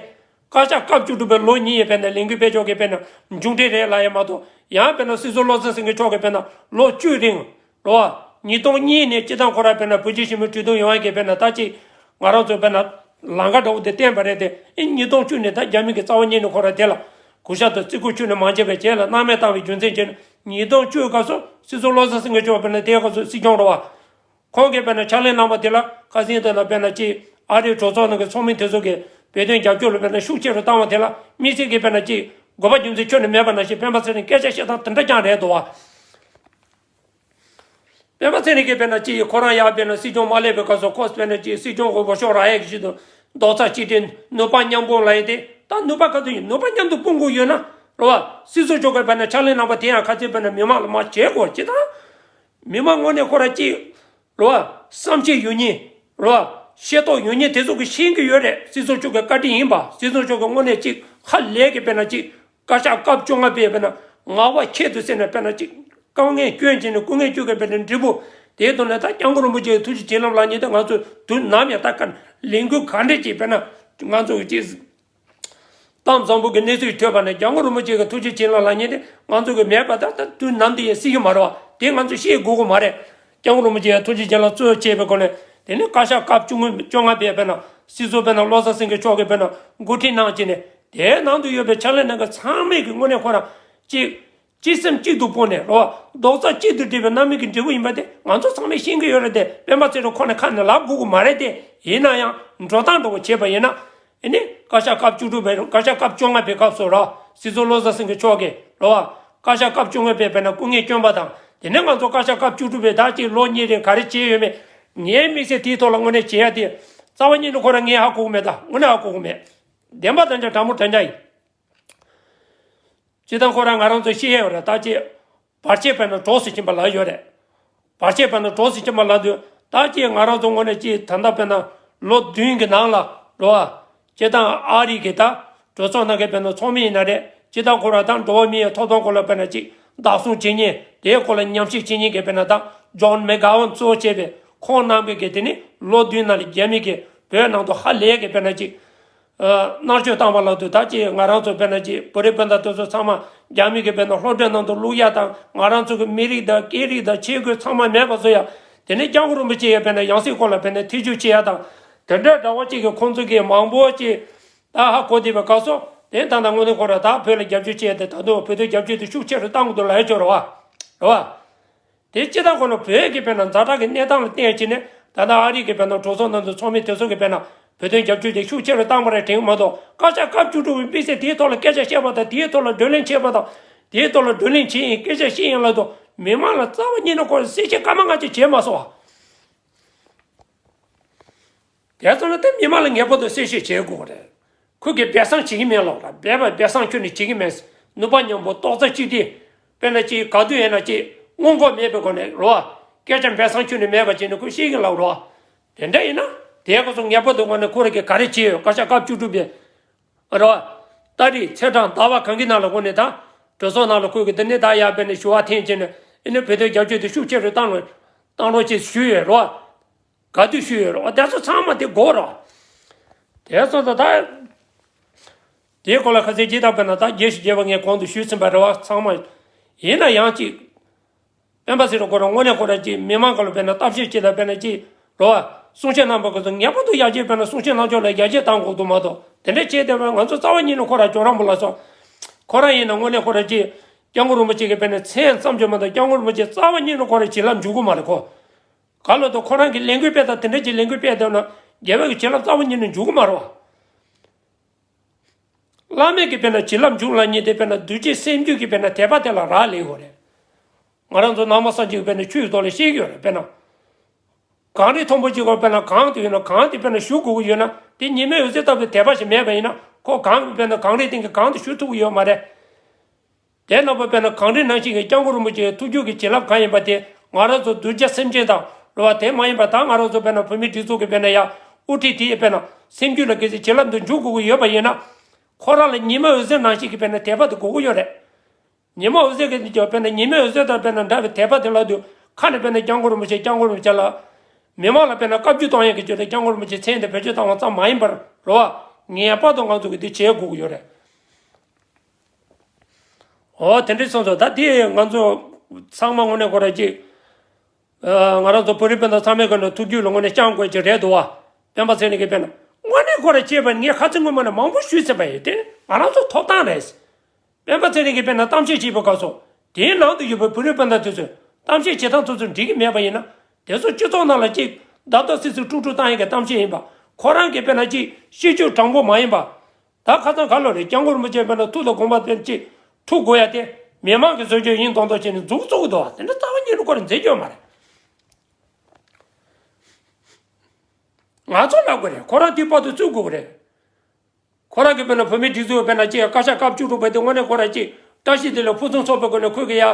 བཀའ་ཤག་སྐབས་བཅུ་དྲུག་པའི་ལོ་གཉིས་ཡི་དཔེར་ན་ལས་འགུལ་སྤེལ་ཕྱོགས་ཀྱི་དཔེར་ན་མཇུག་འབྲས་རེད་ལབ་ཡ་མ་གཏོགས། ཡང་དཔེར་ན་སྲིད་ཟུར་བློ་བཟང་སེང་གེ་མཆོག་གིས་དཔེར་ན་ལོ་བཅུའི་རིང་། རེད་བ། ཉིས་སྟོང་གཉིས་ནས་སྤྱིར་བཏང་ཁོ་རང་དཔེར་ན་བོད་རྒྱ་ཞི་མོལ་གྲོས་མཐུན་ཡོང་ཡ་གི་དཔེར་ན་ད་ཅིག་ང་རང་ཚོ་དཔེར་ན་ལམ་ཁ་འདྲ་བོ་དེ་བསྟན་པ་རེད་དེ། ཨེ་ཉིས་སྟོང་བཅུ་ནས་ད་རྒྱ་མི་གིས་རྩ་བ་ཉིད་ནས་ཁོ་རང་དེ་ལ་གུས་ཞབས་དང་བརྩི་བཀུར་ཁྱོན་ནས་མ་བྱས་པའི་རྗེས་ལ་སྣང་མེད་བཏང་བའི་རྒྱུ་མཚན་བྱས་ནས། ཉིས་སྟོང་བཅུ་སྐབས་སུ་སྲིད་ཟུར་བློ་བཟང་སེང་གེ་མཆོག་དཔེར་ན་དེའི་སྐབས་སུ་སྲིད་སྐྱོང་རེད་བ། ཁོང་གིས་དཔེར་ན་ཕྱག་ལས་གནང་བ་དེ་ལ་ཁ་སང་དེ་ལ་དཔེར་ན་ཅིག་ཨ་རིའི་གྲོས་ཚོགས་ནང་གི་ཚོགས་མི་དེ་ཚོ་གིས་བོད་དོན་རྒྱབ་སྐྱོར་ལ་དཔེར་ན་ཤུགས་ཆེ་རུ་བཏང་བ་དེ་ལ་དམིགས་བསལ་གྱིས་དཔེར་ན་ཅིག་དགོས་པ་རྒྱུ་མཚན་ཁྱོན་ནས་མེད་པ་ནང་བཞིན་སྤེན་པ་ཚེ་རིང་སྐད་ཆ་བཤད་སྟངས་དེ་འདྲ་རྐྱང་རེད་འདུག་བ། སྤེན་པ་ཚེ་རིང་གིས་དཔེར་ན་ཅིག་ཁོ་རང་ཡར་དཔེར་ན་སྲིད་སྐྱོང་མ་སླེབས་པའི་སྐབས་སུ་ཁོ་དཔེར་ན་ཅིག་སྲིད་སྐྱོང་གི་འོས་ཤོག་རག་ཡས་ཀྱི་ཆེད་དུ་རྡོག་རྩ་གཅིག་སྒྲིལ་ནུས་པ་མཉམ་སྤུངས་ལབ་ཡས་དེ། ད་ནུས་པ་ག་ཚོད་ཡིན། ནུས་པ་མཉམ་དུ་སྤུངས་དགོས་ཡོད་ན་རེད་བ། སྲིད་ཟུར་མཆོག་གིས་དཔེར་ན་ཕྱག་ལས་གནང་བ་དེ་ཡང་ཁ་ཚིག་དཔེར་ན་མི་མང་ལ་མ་བྱེད་དགོས་ཅི་དང་། མི་མང་དངོས་གནས་ཁོ་རང་ཅིག་རེད་བ། བསམ་ཤེས་ཡོད་མཁན་རེད་བ། ཤེས་རྟོགས་ཡོད་མཁན་དེ་ཚོ་གིས་ཤེས་ཀྱི་ཡོད་རེད། སྲིད་ཟུར་མཆོག་གི་བཀའ་དྲིན་ཡིན་པ། སྲིད་ཟུར་མཆོག་གིས་དངོས་གནས་ཅིག་ཧ་ལས་ཀྱི་དཔེར་ན་ཅིག་བཀའ་ཤག་སྐབས་བཅོ་ལྔ་པའི་དཔེར་ན་ངག་དབང་ཁྱད་དུ་བསད་ནས་དཔེར་ན་ཅིག་དཀའ་ངལ་སྐྱོན་བྱས་ནས་སྐུ་ངལ་སྐྱོན་གྱི་དཔེར་ན་འབྲས་བུ་དེའི་ཐོག་ནས་ད་སྐྱབས་མགོན་རིན་པོ་ཆེའི་ཐུགས་རྗེ་བྱིན་རླབས་ལབ་མཁན་དེ་ང་ཚོས་དུས་ནམ་ཡང་ད་ག་ལས་འགུལ་ག་འདྲས་ཅིག་དཔེར་ན་ང་ཚོ་གི་ཅིག་གཏམ་བཟང་པོ་གི་གནས་ཚུལ་ཐོས་པ་ནས་སྐྱབས་མགོན་རིན་པོ་ཆེ་གི་ཐུགས་རྗེ་བྱིན་རླབས་ལབ་མཁན་དེ་ང་ཚོ་གི་མེད་པ་ད་ད་དུས་ནམ་དུ་ཡང་སྲིད་ཀྱི་མ་རེད་བ། དེ་ང་ཚོས་ཤེས་དགོས་ཀྱི་མ་རེད། སྐྱབས་མགོན་རིན་པོ་ཆེའི་ཐུགས་རྗེ་བྱིན་རླབས་གཙོ་བྱས་པའི་སྒོ་ནས། དེ་ནས་བཀའ་ཤག་སྐབས་བཅུ་ལྔ་བཅོ་ལྔ་པའི་དཔེར་ན་སྲིད་ཟུར་དཔེར་ན་བློ་བཟང་སེང་གེ་མཆོག་གིས་དཔེར་ན་འགོ་ཁྲིད་གནང་བྱས་ནས། དེའི་ནང་དུ་ཡོད་པའི་ཕྱག་ལས་གནང་མཁན་ཚང་མས་ཀྱི་དངོས་གནས་ཁོ་རང་གཅིག་གཅིག་སེམས་གཅིག་ཏུ་སྤུངས་ནས་རོ། རྡོག་རྩ་གཅིག་ཏུ་སྒྲིལ་བའི་རྣམ་སྨིན་གྱི་འབྲས་བུ་ཡིན་པ་དེ་ང་ཚོ་ཚང་མས་ཤེས་ཀྱི་ཡོད་རེད་དེ། སྤེན་པ་ཚེ་རིང་ཁོ་ནས་ཁ་ནས་ལབ་དགོས་ཀྱི་མ་རེད་དེ། ཡིན་ན་ཡང་འགྲོ་སྟངས་འདྲ་བོ་བྱས་པ་ཡིན་ན། ཨེ་ནི་བཀའ་ཤག་སྐབས་བཅུ་དྲུག་པའི་བཀའ་ཤག་སྐབས་བཅོ་ལྔ་པའི་སྐབས་སུ་རོ། སྲིད་ཟུར་བློ་བཟང་སེང་གེ་མཆོག་གིས་རོ། བཀའ་ཤག་སྐབས་བཅོ་ལྔ་པའི་དཔེར་ན་སྐུ་ངལ་བསྐྱོན་པ་དང་། དེ་ནས་ང་ཚོ་བཀའ་ཤག་སྐབས་བཅུ་དྲུག་པའི་ཟླ་གཅིག་ལོ་གཉིས་རིང་ག་རེ་བྱས་ཡོད་མེད། ངའི་དམིགས་བསལ་དེའི་ཐོག་ལ་དངོས་གནས་བྱེད་ཡ་དེ་རྩ་བ་ཉིད་ནས་ཁོ་རང་ངས་ཧ་གོ་གི་མེད། ད་དངོས་གནས་ཧ་གོ་གི་མེད། བདེན་པ་དང་ཆ་དྲང་མོ་དྲང་ཆ་ཡིན། སྤྱིར་བཏང་ཁོ་རང་ང་རང་ཚོ་ཤེས་ཡ་ཡོད་རེད། ད་ཅི་བར་ཆད་དཔེར་ན་གྲོགས་སུ་ཕྱིན་པ་ལབ་ཡོད་རེད། བར་ཆད་དཔེར་ན་གྲོགས་སུ་ཕྱིན་པ་ལབ་དུས་ད་ཅི་ང་རང་ཚོ་དངོས་གནས་ཅི་ད་ལྟ་དཔེར་ན་ལོ་བདུན་གྱི་ནང་ལ་རོ། ཨ། སྤྱིར་བཏང་ཨ་རི་གི་ད་གྲོས་ཚོགས་ནང་གི་དཔེར་ན་ཚོགས་མི་ཡིན་ན་རེད། སྤྱིར་བཏང་ཁོ་རང་ད་འགྲོ་བ་མིའི་ཐོབ་ཐང་སྐོར་ལ་དཔེར་ན་ཅིག་བདག་བཟུང་བྱེད་མཁན་དེའི་སྐོར་ལ་ཉམས་ཞིབ་བྱེད་མཁན་གྱི་དཔེར་ན་ད་ཇོན་མེག་གྷ་ཝན་གཙོ་བྱས་པའི་ཁོང་རྣམ་པས་ཀྱི་དེ་ནི་ལོ་བདུན་ནང་ལ་རྒྱ་མི་གིས་བོད་ནང་དུ་ཧ་ལས་ཀྱི་དཔེར་ན་ཅིག་མནར་གཅོད་བཏང་བ་ལ་དུ་ད་ཅི་ང་རང་ཚོ་དཔེར་ན་ཅི་བོད་རིགས་སྤུན་ཟླ་དེ་ཚོ་ཚང་མ་རྒྱ་མི་གི་དཔེར་ན་སློབ་གྲྭའི་ནང་དུ་བླུག་ཡ་དང་། ང་རང་ཚོ་གི་མི་རིགས་དང་སྐད་རིགས་དང་ཆས་གོས་ཚང་མ་མེད་པ་བཟོ་ཡ། དེ་ནས་སྐྱབས་མགོན་རིན་པོ་ཆེ་ཡ་དཔེར་ན་ཡང་སྲིད་སྐོར་ལ་དཔེར་ན་ཐེ་བྱུས་བྱེད་ཡ་དང་། དེ་འདྲ་འདྲ་བོ་ཅིག་གི་ཁོང་ཚོ་གི་མང་པོ་ཅིག་ད་ཧ་གོ་བསྡད་པའི་སྐབས་སུ། དེ་ད་ལྟ་དངོས་གནས་ཁོ་ར་ད་བོད་ལ་རྒྱབ་སྐྱོར་བྱེད་ཡ་དེ་ད་དུང་བོད་དོན་རྒྱབ་སྐྱོར་དེ་ཤུགས་ཆེ་རུ་བཏང་དགོས་འདུག་ལབ་ཡ་ཅིག་ཡོད་རེད་བ། རེད་བ། དེ་སྤྱིར་བཏང་ཁོ་ན་བོད་ཀྱི་དཔེར་ན་ཛ་དྲག་གི་གནས་སྟངས་ལ་བརྟེན་བྱས་ནས་ད་ལྟ་ཨ་རི་གི་དཔེར་ན་གྲོས་ཚོགས་ནང་དུ་ཚོགས་མི་དེ་ཚོ་གི་དཔེར་ན་བོད་དོན་རྒྱབ་སྐྱོར་དེ་ཤུགས་ཆེ་རུ་བཏང་བ་རེད་དྲན་གྱི་མ་གཏོགས། བཀའ་ཤག་སྐབས་བཅུ་དྲུག་པའི་དམིགས་བསལ་དེའི་ཐོག་ལ་སྐད་ཆ་བཤད་པ་དང་། དེའི་ཐོག་ལ་བགྲོ་གླེང་བྱས་པ་དང་། དེའི་ཐོག་ལ་བགྲོ་གླེང་བྱས་ཡིན། སྐད་ཆ་བཤད་ཡིན་ལབ་དུས་མི་མང་ལ་རྩ་བ་ཉིད་ནས་ཁོ་གསལ་བཤད་སྐར་མ་ལྔ་ཅིག་བྱས་མ་སོང་བ། དེ་ཚོ་ལ་དེ་མི་མང་ལ་ངེས་པར་དུ་གསལ་བཤད་བྱེད་དགོས་རེད། ཁོ་གིས་སྦས་གསང་བྱེད་ཀྱི་མེད་ལོག་ར། སྦས་པ་སྦས་གསང་ཁྱོན་ནས་བྱེད་ཀྱི་མེད། ནུས་པ་མཉམ་པོ་རྡོག་རྩ་གཅིག་སྒྲིལ། དཔེར་ན་ཅིག་ག་དུས་ཡིན་ན་ཅིག་སྔོན་འགོག་མེད་པའི་སྒོ་ནས་རོ། སྐད་ཆ་སྦས་གསང་ཁྱོན་ནས་མེད་པ་བྱས་ནས་ཁོས་བཤད་ཀྱི་ལབ་རོ། དེ་འདྲ་ཡིན་ན་དེའི་སྐབས་སུ་ངེས་པར་དུ་ངོས་ནས་ཁོ་རང་གིས་ག་རེ་བྱས་ཡོད། བཀའ་ཤག་སྐབས་བཅུ་དྲུག་པའི་རོ། ཏ་རིག་ཚེས་གྲངས་ཟླ་བ་གང་གི་ནང་ལ་ཁོ་ནས་ད་གྲོས་ཚོགས་ནང་ལ་ཁོས་གི་དེ་ནས་ད་ཡར་བས་ནས་ཞུ་བ་འཐེན་བྱས་ནས་ཨེ་ནས་བོད་དོན་རྒྱབ་སྐྱོར་དེ་ཤུགས་ཆེ་རུ་བཏང་རོགས་བཏང་རོགས་ཅེས་ཞུས་ཡོད་རོ། ག་དུས་ཞུས་ཡོད་རོ། དེ་ཚོ་ཚང་མ་དེ་དགོས་རོ། དེ་ཚོ་ད་ད་དེའི་སྐོར་ལ་ཁ་སང་ཇི་ལྟར་བས་ན་ད་རྒྱས་ཤིག་རྒྱས་པ་ངས་གོང་དུ་ཞུས་ཟིན་པ་རེད་བ། ཚང་མ་ཡིན་ན་ཡང་ཅིག་སྤེན་པ་ཚེ་རིང་ཁོ་རང་དངོས་གནས་ཁོ་རང་ཅིག་མི་མང་སྒང་ལ་བས་ན་གཏམ་བཤད་ཅིག་དང་བས་ན་ཅིག་རོ། གསུང་བཤད་གནང་བ་ཁོ་ཚོ་ངེས་པར་དུ་ཡར་རྒྱས་བས་ན་གསུང་བཤད་གནང་ཕྱོགས་ལ་ཡར་རྒྱས་གཏང་དགོས་འདུག་མ་གཏོགས་དེ་འདྲ་བྱས་བསྡད་པ་ང་ཚོ་རྩ་བ་ཉིད་ནས་ཁོ་རང་ཇོ་རང་བུ་ལ་སོགས་ཁོ་རང་ཡིན་ན་དངོས་གནས་ཁོ་རང་ཅིག་སྐྱབས་མགོན་རིན་པོ་ཆེ་གི་བས་ན་མཚན་བརྩམས་ཆོས་མ་གཏོགས་སྐྱབས་མགོན་རིན་པོ་ཆེ་རྩ་བ་ཉིད་ནས་ཁོ་རང་བྱིན་རླབས་འཇུག་གི་མ་རེད་ཁོ། ག་ལོ་ཏོ་ཁོ་རང་གི་ལས་འགུལ་སྤེལ་དང་དེ་འདྲ་ཅིག་ལས་འགུལ་སྤེལ་བསྡད་ན་རྒྱལ་བའི་གི་བྱིན་རླབས་རྩ་བ་ཉིད་ནས་འཇུག་གི་མ་རེད་བ། བླ་མེད་ཀྱི་དཔེར་ན་བྱིན་རླབས་འཇུག་ལ་ཉེ་དེ་དཔེར་ན་གདུལ་བྱའི་སེམས་རྒྱུད་ཀྱི་དཔེར་ན་དད་པ་དེ་ལ་རག་ལས་ཡོད་རེད། ང་རང་ཚོ་ནང་པ་སངས་རྒྱས་ཀྱི་དཔེར་ན་ཆོས་ཀྱི་ཐོག་ལ་བཤད་ཀྱི་ཡོད་རེད། དཔེར་ན་གངས་རི་མཐོན་པོ་གཅིག་གོ་དཔེར་ན་གངས་དེ་ཡོད་ན་གངས་དེ་དཔེར་ན་ཞུ་དགོས་ཀྱི་ཡོད་ན་དེ་ཉི་མའི་འོད་ཟེར་ལྟ་བུའི་དད་པ་ཞིག་མེད་པ་ཡིན་ན་ཁོ་གངས་དཔེར་ན་གངས་རི་སྟེང་གི་གངས་དེ་ཞུ་ཐུབ་ཀྱི་ཡོད་མ་རེད། དེ་རྣམ་པ་དཔེར་ན་གངས་རི་ནང་བཞིན་གྱི་སྐྱབས་མགོན་རིན་པོ་ཆེའི་ཐུགས་རྒྱུད་ཀྱི་བྱིན་རླབས་གང་ཡིན་པ་དེ་ང་རང་ཚོ་གདུལ་བྱ་སེམས་ཅན་དང་རེད་བ། དེ་མ་ཡིན་པ་ད་ང་རང་ཚོ་དཔེར་ན་བོད་མིའི་སྒྲིག་འཛུགས་ཀྱི་དཔེར་ན་ཡང་དབུ་ཁྲིད་དེ་ཡི་དཔེར་ན་སེམས་རྒྱུད་ལ་གལ་སྲིད་བྱིན་རླབས་འདི་འཇུག་དགོས་ཀྱི་ཡོད་པ་ཡིན་ན། ཁོ་རང་ལ་ཉི་མའི་འོད་ཟེར་ནང་བཞིན་གྱི་དཔེར་ན་དད་པ་དེ་དགོས་ཀྱི་ཡོད་རེད། ཉི་མ་འོད་ཟེར་གྱི་འདི་ཀྱང་དཔེར་ན་ཉི་མའི་འོད་ཟེར་དང་དཔེར་ན་འདྲ་བའི་དད་པ་དེ་ལ་དུས་ཁ་ནས་དཔེར་ན་སྐྱབས་མགོན་རིན་པོ་ཆེ་སྐྱབས་མགོན་རིན་པོ་ཆེ་ལ་མི་མང་ལ་དཔེར་ན་བཀའ་བཀྱོན་གཏོང་ཡག་གི་ཆེད་དུ་སྐྱབས་མགོན་རིན་པོ་ཆེ་མཚན་དེ་བེད་སྤྱོད་བཏང་བ་ཙམ་མ་ཡིན་པར་རེད་བ། ངེས་པར་དུ་ང་ཚོ་གིས་འདི་བྱེད་དགོས་ཀྱི་ཡོད་རེད། འོ་དེ་འདྲའི་སོང་ཙང་ད་དེ་ང་ཚོ་ཚང་མ་དངོས་གནས་ཁོ་རང་ཅིག་ང་རང་ཚོ་བོད་རིགས་སྤུན་ཟླ་ཚང་མའི་ཁ་ནས་ཐུགས་རྒྱུད་ལ་དངོས་གནས་བཅངས་དགོས་ཀྱི་རེད་འདུག་བ། སྤེན་པ་ཚེ་རིང་གིས་དཔེར་ན་དངོས་གནས་ཁོ་རང་བྱས་པ་ངས་ཁ་ཚིག་སྔོན་མ་ནས་མང་པོ་ཞུས་ཟིན་པ་ཡིན་ཏེ་ང་རང་ཚོ་ཐོབ་ཐང་རེད། སྤེན་པ་ཚེ་རིང་གིས་དཔེར་ན་གཏམ་བཤད་བྱས་པའི་སྐབས་སུ་དེའི་ནང་དུ་ཡོད་པའི་བོད་རིགས་སྤུན་ཟླ་དེ་ཚོས་གཏམ་བཤད་བྱེད་སྟངས་དེ་ཚོ་འགྲིག་གི་མེད་པ་ཡིན་ན་དེ་ཚོ་སྤྱི་ཚོགས་ནང་ལ་ཅིག་བརྡབ་བརྡབ་སིག་སིག་དཀྲུག་དཀྲུག་བཏང་ཡག་གི་གཏམ་བཤད་ཡིན་པ། ཁོ་རང་གིས་དཔེར་ན་ཅིག་ཤེས་རྒྱུད་དྲང་པོ་མ་ཡིན་པ། ད་ཁ་སང་ག་ལོ་རེད། སྐྱབས་མགོན་རིན་པོ་ཆེ་དཔེར་ན་ཐུགས་དང་དགོངས་པ་དཔེར་ཅིག་ཐུགས་དགོས་ཡ་དེ་མི་མང་གི་བཟོ་བཅོས་ཡིན་མདོག་མདོག་བྱས་ནས་མཛུབ་བཙུགས་འདུག་བ། དེ་འདྲ་རྩ་བ་ཉིད་ནས་ཁོ་རང་མཛད་རྒྱུ་ཡོད་མ་རེད། ང་ཚོ་ལབ་དགོས་རེད། ཁོ་རང་དེའི་བར་དུ་བཙུགས་དགོས་རེད། ཁོ་རང་གིས་དཔེར་ན་བོད་མིའི་སྒྲིག་འཛུགས་དཔེར་ན་ཅིག་བཀའ་ཤག་སྐབས་བཅུ་དྲུག་པ་དེ་དངོས་གནས་ཁོ་རང་ཅིག་བཀྲ་ཤིས་བདེ་ལེགས་ཕུན་སུམ་ཚོགས་པའི་སྒོ་ནས་ཁོས་གི་ཡ་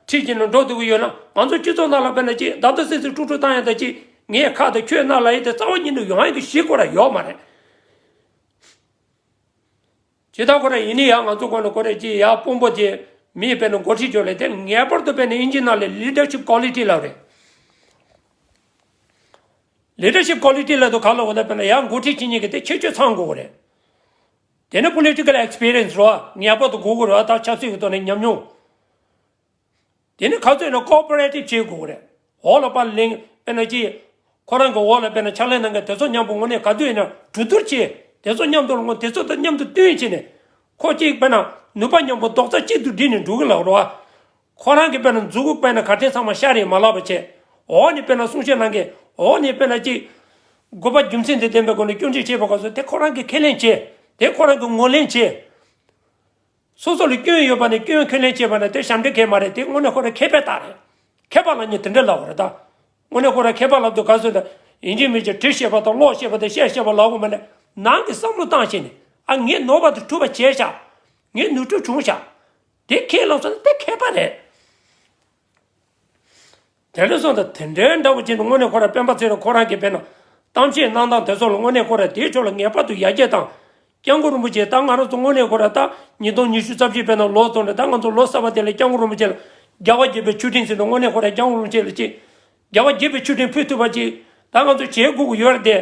ཁྲིད་ཀྱིན་ནས་འགྲོ་ཐུབ་ཀྱི་ཡོད་ན་ང་ཚོ་སྤྱི་ཚོགས་ནང་ལ་དཔེར་ན་ཅིག་བརྡབ་བརྡབ་སིག་སིག་དཀྲུག་དཀྲུག་བཏང་ཡ་ད་ཅིག་ངས་ཁ་དང་ཁྱོད་རྣ་ལ་ཡིན་ཏེ་རྩ་བ་ཉིད་ནས་ཡོང་ཡ་གི་གཞི་ཁོ་རང་ཡོད་མ་རེད། ཇི་ལྟར་ཁོ་རང་ཡིན་ནི་ཡང་ང་ཚོ་གོང་ནས་ཁོ་རེ་ཅི་ཡ་དཔོན་པོ་དེ་མིའི་དཔེར་ན་འགོ་ཁྲིད་ཅོ་ལེ་དེ་ངེས་པར་དུ་དཔེར་ན་ཨིན་ཇི་ནང་ལས་leadership quality ལབ་རེད། Leadership quality ལབ་དུས་ག་ལ་འོ་ད་དཔེར་ན་ཡང་འགོ་ཁྲིད་བྱེད་མཁན་གྱི་དེ་ཁྱད་ཆོས་ཚང་དགོས་རེད། དེ་ནི་political experience རོ་ངེས་པར་དུ་དགོས་ཀྱི་རེད། ད་ཆབ་སྲིད་ཀྱི་ཐོག་ནས་ཉམས་མྱོང་། དེ་ནི་ག་ཚོད་ན་cooperative བྱེད་དགོས་རེད། འོག་ལ་པར་ལེན་དཔེར་ན་ཅི། ཁོ་རང་གི་འོག་ལ་དཔེར་ན་ཕྱག་ལས་གནང་མཁན་དེ་ཚོ་མཉམ་པོ་དངོས་གནས་ག་དུས་ཡིན་ན་གྲོས་བསྡུར་བྱེད། དེ་ཚོ་མཉམ་དུ་ལ་དངོས་དེ་ཚོ་དང་མཉམ་དུ་བསྟུན་བྱས་ནས། ཁོ་གཅིག་དཔེར་ན་ནུས་པ་མཉམ་པོ་རྡོག་རྩ་གཅིག་ཏུ་སྒྲིལ་ནས་འགྲོ་གི་ལབ་རོགས། ཁོ་རང་གི་དཔེར་ན་མཛུ་གུ་དཔེར་ན་གར་ཐེངས་ཚང་མ་ཤར་རེད་མ་ལབ་པ་བྱས། འོག་ནས་དཔེར་ན་གསུང་བཤད་གནང་མཁན་འོག་ནས་དཔེར་ན་ཅི། དགོས་པ་རྒྱུ་མཚན་དང་ལྡན་པའི་སྒོ་ནས་སྐྱོན་བརྗོད་བྱེད་པ་ག་ཚོད་དེ་ཁོ་རང་གིས་ཁས་ལེན་བྱེད། དེ་ཁོ་རང་གིས་ངོས་ལེན་བྱེད། སོ་སོ་ལ་སྐྱོན་ཡོད་པ་ནས་སྐྱོན་ཁས་ལེན་བྱེད་པ་ནས་དེ་ཞབས་འདྲེན་གལ་མ་རེད། དེ་དངོས་གནས་ཁོ་རང་མཁས་པའི་རྟགས་རེད། མཁས་པ་ལབ་མཁན་དེ་འདྲ་ལབ་པ་རེད་ད། དངོས་གནས་ཁོ་རང་མཁས་པ་ལབ་དུས་ག་ཚོད་ད་ཡིན་གཅིག་མིན་གཅིག་འབྲི་ཤེས་པ་དང་ཀློག་ཤེས་པ་དང་བཤད་ཤེས་པ་ལབ་དགོས་མ་ནས་ནང་གི་བསམ་བློ་བཏང་བྱས་ནས་ཨ་ངས་ནོར་བ་དེ་གྲུབ་པ་བྱས་ཤག་ངས་ནོར་འཁྲུལ་བྱུང་ཤག་དེ་ཁས་ལེན་སོང་ན་དེ་མཁས་པ་རེད། དེ་འདྲ་སོང་ཙང་དེ་འདྲའི་འདྲ་བོ་ཅིག་ནི་དངོས་གནས་ཁོ་རང་སྤེན་པ་ཚེ་རིང་ཁོ་རང་གིས་དཔེར་ན་གཏམ་བཤད་གནང་སྟངས་དེ་ཚོ་ལ་དངོས་གནས་ཁོ་རང་དེའི་ཕྱོགས་ལ་ངེས་པར་དུ་ཡར་རྒྱས་དང་། སྐྱབས་མགོན་རིན་པོ་ཆེ་ད་ང་རང་ཚོ་དངོས་གནས་ཁོ་རང་ད་ཉིས་སྟོང་ཉི་ཤུ་རྩ་བཞི་དཔེར་ན་ལོ་ཙམ་རེད། ད་ང་ཚོ་ལོ་གསར་པ་དེ་ལ་སྐྱབས་མགོན་རིན་པོ་ཆེ་ལ་རྒྱལ་བ་དགྱེས་པའི་མཆོད་སྤྲིན་ཟེར་ནས་དངོས་གནས་ཁོ་རང་སྐྱབས་མགོན་རིན་པོ་ཆེ་ལ་ཅིག་རྒྱལ་བ་དགྱེས་པའི་མཆོད་སྤྲིན་ཕུལ་ཐུབ་པ་ཅིག་ད་ང་ཚོ་བྱེད་དགོས་ཀྱི་ཡོད་རེད་དེ།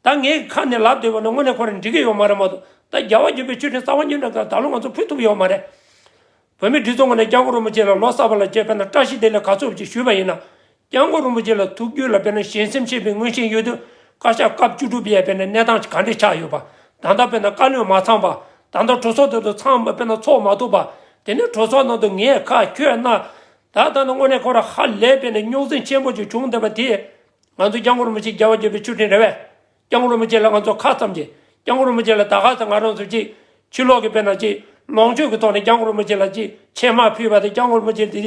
ད་ངས་ཁ་ནས་ལབ་སྡོད་པ་ནི་དངོས་གནས་ཁོ་རང་འགྲིག་གི་ཡོད་མ་རེད་མ་གཏོགས་ད་རྒྱལ་བ་དགྱེས་པའི་མཆོད་སྤྲིན་རྩ་བ་ཉིད་ནས་ད་ལོ་ང་ཚོ་ཕུལ་ཐུབ་ཡོད་མ་རེད། བོད་མིའི་སྒྲིག་འཛུགས་ངོས་ནས་སྐྱབས་མགོན་རིན་པོ་ཆེ་ལ་ལོ་གསར་པ་ལ་བཅས་པས་ན་བཀྲ་ཤིས་བདེ་ལེགས་ག་ཚོད་ཅིག་ཞུས་པ་ཡིན་ན། སྐྱབས་མགོན་རིན་པོ་ཆེ་ལ་ཐུགས་རྒྱུད་ལ་དཔེར་ན་ཞེན་སེམས་ཆེ་བའི་མངོན་ཤེས་ཡོད་དུས་བཀའ་ཤག་སྐབས་བཅུ་དྲུག་པའི་དཔེར་ན་གནས་སྟངས་ག་འདྲ་ཆགས་ཡོད་པ། ད་ལྟ་དཔེར་ན་བཀའ་བློན་མ་ཚང་པ། ད་ལྟ་གྲོས་ཚོགས་དེ་ཚོ་ཚང་མ་དཔེར་ན་ཚོགས་མ་ཐུབ་པ། དེ་ནས་གྲོས་ཚོགས་ནང་དུ་ངས་ཁ་ཁྱོད་རྣ། ད་ལྟ་ནི་དངོས་གནས་ཁོ་རང་ཧ་ལས་དཔེར་ན་རྙོག་འཛིང་ཆེན་པོ་ཅིག་བྱུང་བསྡད་པ་དེ། ང་ཚོ་སྐྱབས་མགོན་རིན་པོ་ཆེ་རྒྱལ་བ་དགྱེས་པའི་མཆོད་སྤྲིན་རེད་པས། སྐྱབས་མགོན་རིན་པོ་ཆེ་ལ་ང་ཚོ་ཁ་ཙམ་གྱིས། སྐྱབས་མགོན་རིན་པོ་ཆེ་ལ་ད་ག་ས་ང་རང་ཚོ་ཅིག་ཕྱི་ལོགས་ཀྱི་དཔེར་ན་ཅིག་ལོངས་སྤྱོད་ཀྱི་ཐོག་ནས་སྐྱབས་མགོན་རིན་པོ་ཆེ་ལ་ཅིག་ཕྱེ་མར་ཕུལ་བ་དང་སྐྱབས་མགོན་རིན་པོ་ཆེ་དེ་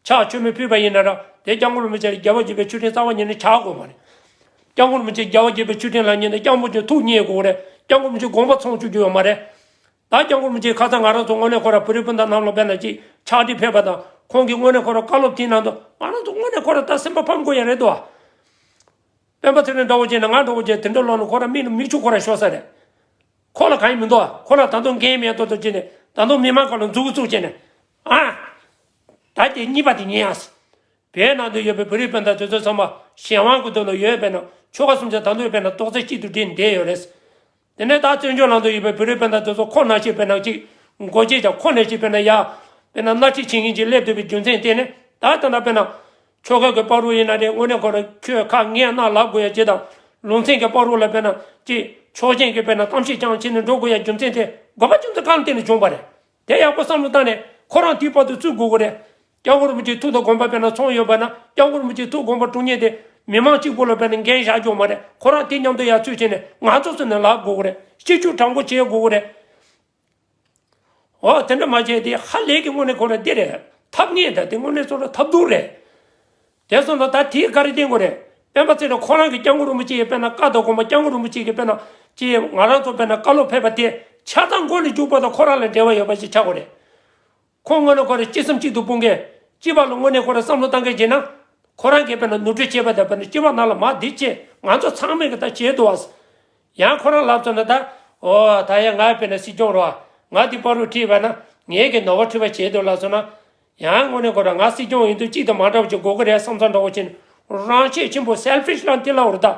ཕྱག་མཆོད་མེ་ཕུལ་བ་ཡིན་ན་ར་དེ་སྐྱབས་མགོན་རིན་པོ་ཆེ་ལ་རྒྱལ་བ་དགྱེས་པའི་མཆོད་སྤྲིན་རྩ་བ་ཉིད་ནས་ཆགས་དགོས་མ་རེད། སྐྱབས་མགོན་རིན་པོ་ཆེ་རྒྱལ་བ་དགྱེས་པའི་མཆོད་སྤྲིན་ལ་བསྙེན་ནས་སྐྱབས་མགོན་གྱི་ཐུགས་མཉེས་དགོས་རེད། སྐྱབས་མགོན་རིན་པོ་ཆེ་དགོངས་པ་ཚོམས་བཅུག་རྒྱུ་ཡོད་མ་རེད། ད་སྐྱབས་མགོན་རིན་པོ་ཆེ་ཁ་སང་ང་རང་ཚོ་དངོས་གནས་ཁོ་ར་བོད་རིགས་སྤུན་ཟླ་རྣམས་ལ་དཔེར་ན་ཅིག་ཕྱག་བྲིས་ཕེབས་པ་དང་ཁོང་གིས་དངོས་གནས་ཁོ་ར་བཀའ་སློབ་དེའི་ནང་དུ་ང་རང་ཚོ་དངོས་གནས་ཁོ་ར་ད་སེམས་པ་ཕམ་དགོས་ཡ་རེད་དོ། སྤེན་པ་ཚེ་རིང་འདྲ་བོ་བྱས་ན་ང་འདྲ་བོ་བྱས་དེ་འདྲ་ལོག་ན་ཁོ་ར་མིག་ལ་མིག་ཆུ་ཁོ་ར་ཤོར་ས་རེད། ཁོ་ལ་གང་ཡང་མི་འདུག་ཁོ་ལ་ད་དུང་འགན་མེད་མདོག་མདོག་བྱས་ནས་ད་དུང་མི་མང་སྒང་ལ་མཛུབ་གུ་བཙུགས་བྱས་ནས་ཨ། ད་དེ་གཉིས་པ་དེ་ཉན་ཡ། བོད་ནང་དུ་ཡོད་པའི་བོད་རིགས་སྤུན་ཟླ་དེ་ཚོ་ཚང་མ་གཞན་དབང་གི་དོན་ལ་ཡོད་པས་ན་ཆོལ་ཁ་གསུམ་ཆ་ད་དུང་ཡོད་པས་ན་རྡོག་རྩ་གཅིག་ཏུ་སྒྲིལ་བསྡད་ཡོད་རེད། དེ་ནས་ད་བཙན་བྱོལ་ནང་དུ་ཡོད་པའི་བོད་རིགས་སྤུན་ཟླ་དེ་ཚོ་ཁོ་ན་ཞིག་དཔེར་ན་གཅིག་མགོ་ཅིག་ཀྱང་ཁོ་ན་ཞིག་དཔེར་ན་ཡ་དཔེར་ན་སྣ་ཁྲིད་བྱེད་མཁན་ཅིག་སླེབས་ཐུབ་པའི་རྒྱུ་མཚན་དེ་ནི་ད་ལྟ་ན་དཔེར་ན་ཆོལ་ཁ་གི་བར་དུ་ཡིན་ན་རེད། དངོས་གནས་ཁོ་རང་ཁྱོད་ཁ་ངས་རྣ་ལབ་དགོས་ཡ་ཅིག་དང་ལུང་ཚན་གྱི་བར་དུ་ལ་དཔེར་ན་ཅིག་ཕྱོགས་ཞེན་གྱི་དཔེར་ན་གཏམ་བཤད་རྐྱང་བྱས་ནས་འགྲོ་དགོས་ཡ་རྒྱུ་མཚན་དེ་དགོས་པ་རྒྱུ་མཚན་གང་ལ་བརྟེན་ནས་བྱུང་བ་རེད། དེ་ཡག་པོ་བསམ་བློ་བཏང་ནས་ཁོ་རང་དེའི་བར་དུ་བཙུད་དགོས་ཀྱི་རེད། སྐྱབས་མགོན་རིན་པོ་ཆེའི་ཐུགས་དང་དགོངས་པ་དཔེར་ན་ཚང་ཡོད་པ་ན་སྐྱབས་མགོན་རིན་པོ་ཆེའི་ཐུགས་དགོངས་པ་དྲུང་ཉིད་དེ་མི་མང་གཅིག་པུ་ལ་དཔེར་ན་འགན་བཞག་རྒྱུ་མ་རེད། ཁོ་རང་དེ་མཉམ་དུ་ཡར་ཚུད་བྱས་ནས་ང་ཚོ་ཚོ་ནས་ལབ་དགོས་ཀྱི་རེད། གཅིག་གྱུར་དྲང་པོ་བྱེད་དགོས་ཀྱི་རེད། འོ་དེ་འདྲ་མ་བྱས་དེ་ཧ་ལས་ཀྱི་དངོས་གནས་ཁོ་རང་འདི་རེད། ཐབས་ངན་ད་དེ་དངོས་གནས་ཚོ་ལ་ཐབས་སྡུག་རེད། དེ་སོང་ཙང་ད་དེའི་བཀའ་རེ་བསྟན་དགོས་རེད། སྤེན་པ་ཚེ་རིང་ཁོ་རང་གི་སྐྱབས་མགོན་རིན་པོ་ཆེ་ཡི་དཔེར་ན་བཀའ་དང་དགོངས་པ་སྐྱབས་མགོན་རིན་པོ་ཆེ་གི་དཔེར་ན་ཅེས་ང་རང་ཚོ་དཔེར་ན་བཀའ་སློབ་ཕེབས་པ་དེ་ཆ་ཚང་མགོ་ནས་མཇུག་བར་དུ་ཁོ་རང་ལ་འབྲེལ་བ་ཡོད་པ་ཞིག་ཆགས་དགོས་རེད། ཁོ་དངོས་གནས་ཁོ་རང་སྤྱི་སེམས་གཅིག་ཏུ་སྤུངས་མཁན་སྤྱི་པ་ལ་དངོས་གནས་ཁོ་རང་བསམ་བློ་བཏང་མཁན་བྱས་ན་ཁོ་རང་གིས་དཔེར་ན་ནོར་འཁྲུལ་བྱས་པ་དང་དཔེར་ན་སྤྱི་པ་ནང་ལ་མ་འདི་བྱས་ང་ཚོ་ཚང་མས་གི་ད་བྱས་འདུག་བ། ཡང་ཁོ་རང་ལབ་སོང་ན་ད་ཨོ་ད་ཡང་ང་དཔེར་ན་སྲིད་སྐྱོང་རོ་ང་འདི་བར་དུ་ཁྲིད་པ་ན་ངས་གི་ནོར་བ་འཁྲུལ་པ་བྱས་འདུག་ལབ་སོང་ན། ཡང་དངོས་གནས་ཁོ་རང་ང་སྲིད་སྐྱོང་ཡིན་དུས་གཅིག་དང་མ་འདྲ་བ་ཅིག་དགོས་ཀྱི་རེད་བསམ་བསམ་འདྲ་བོ་ཅིག་རང་ཆེ་ཆེན་པོ་selfish་ལ་འདི་ལབ་རེད་ད།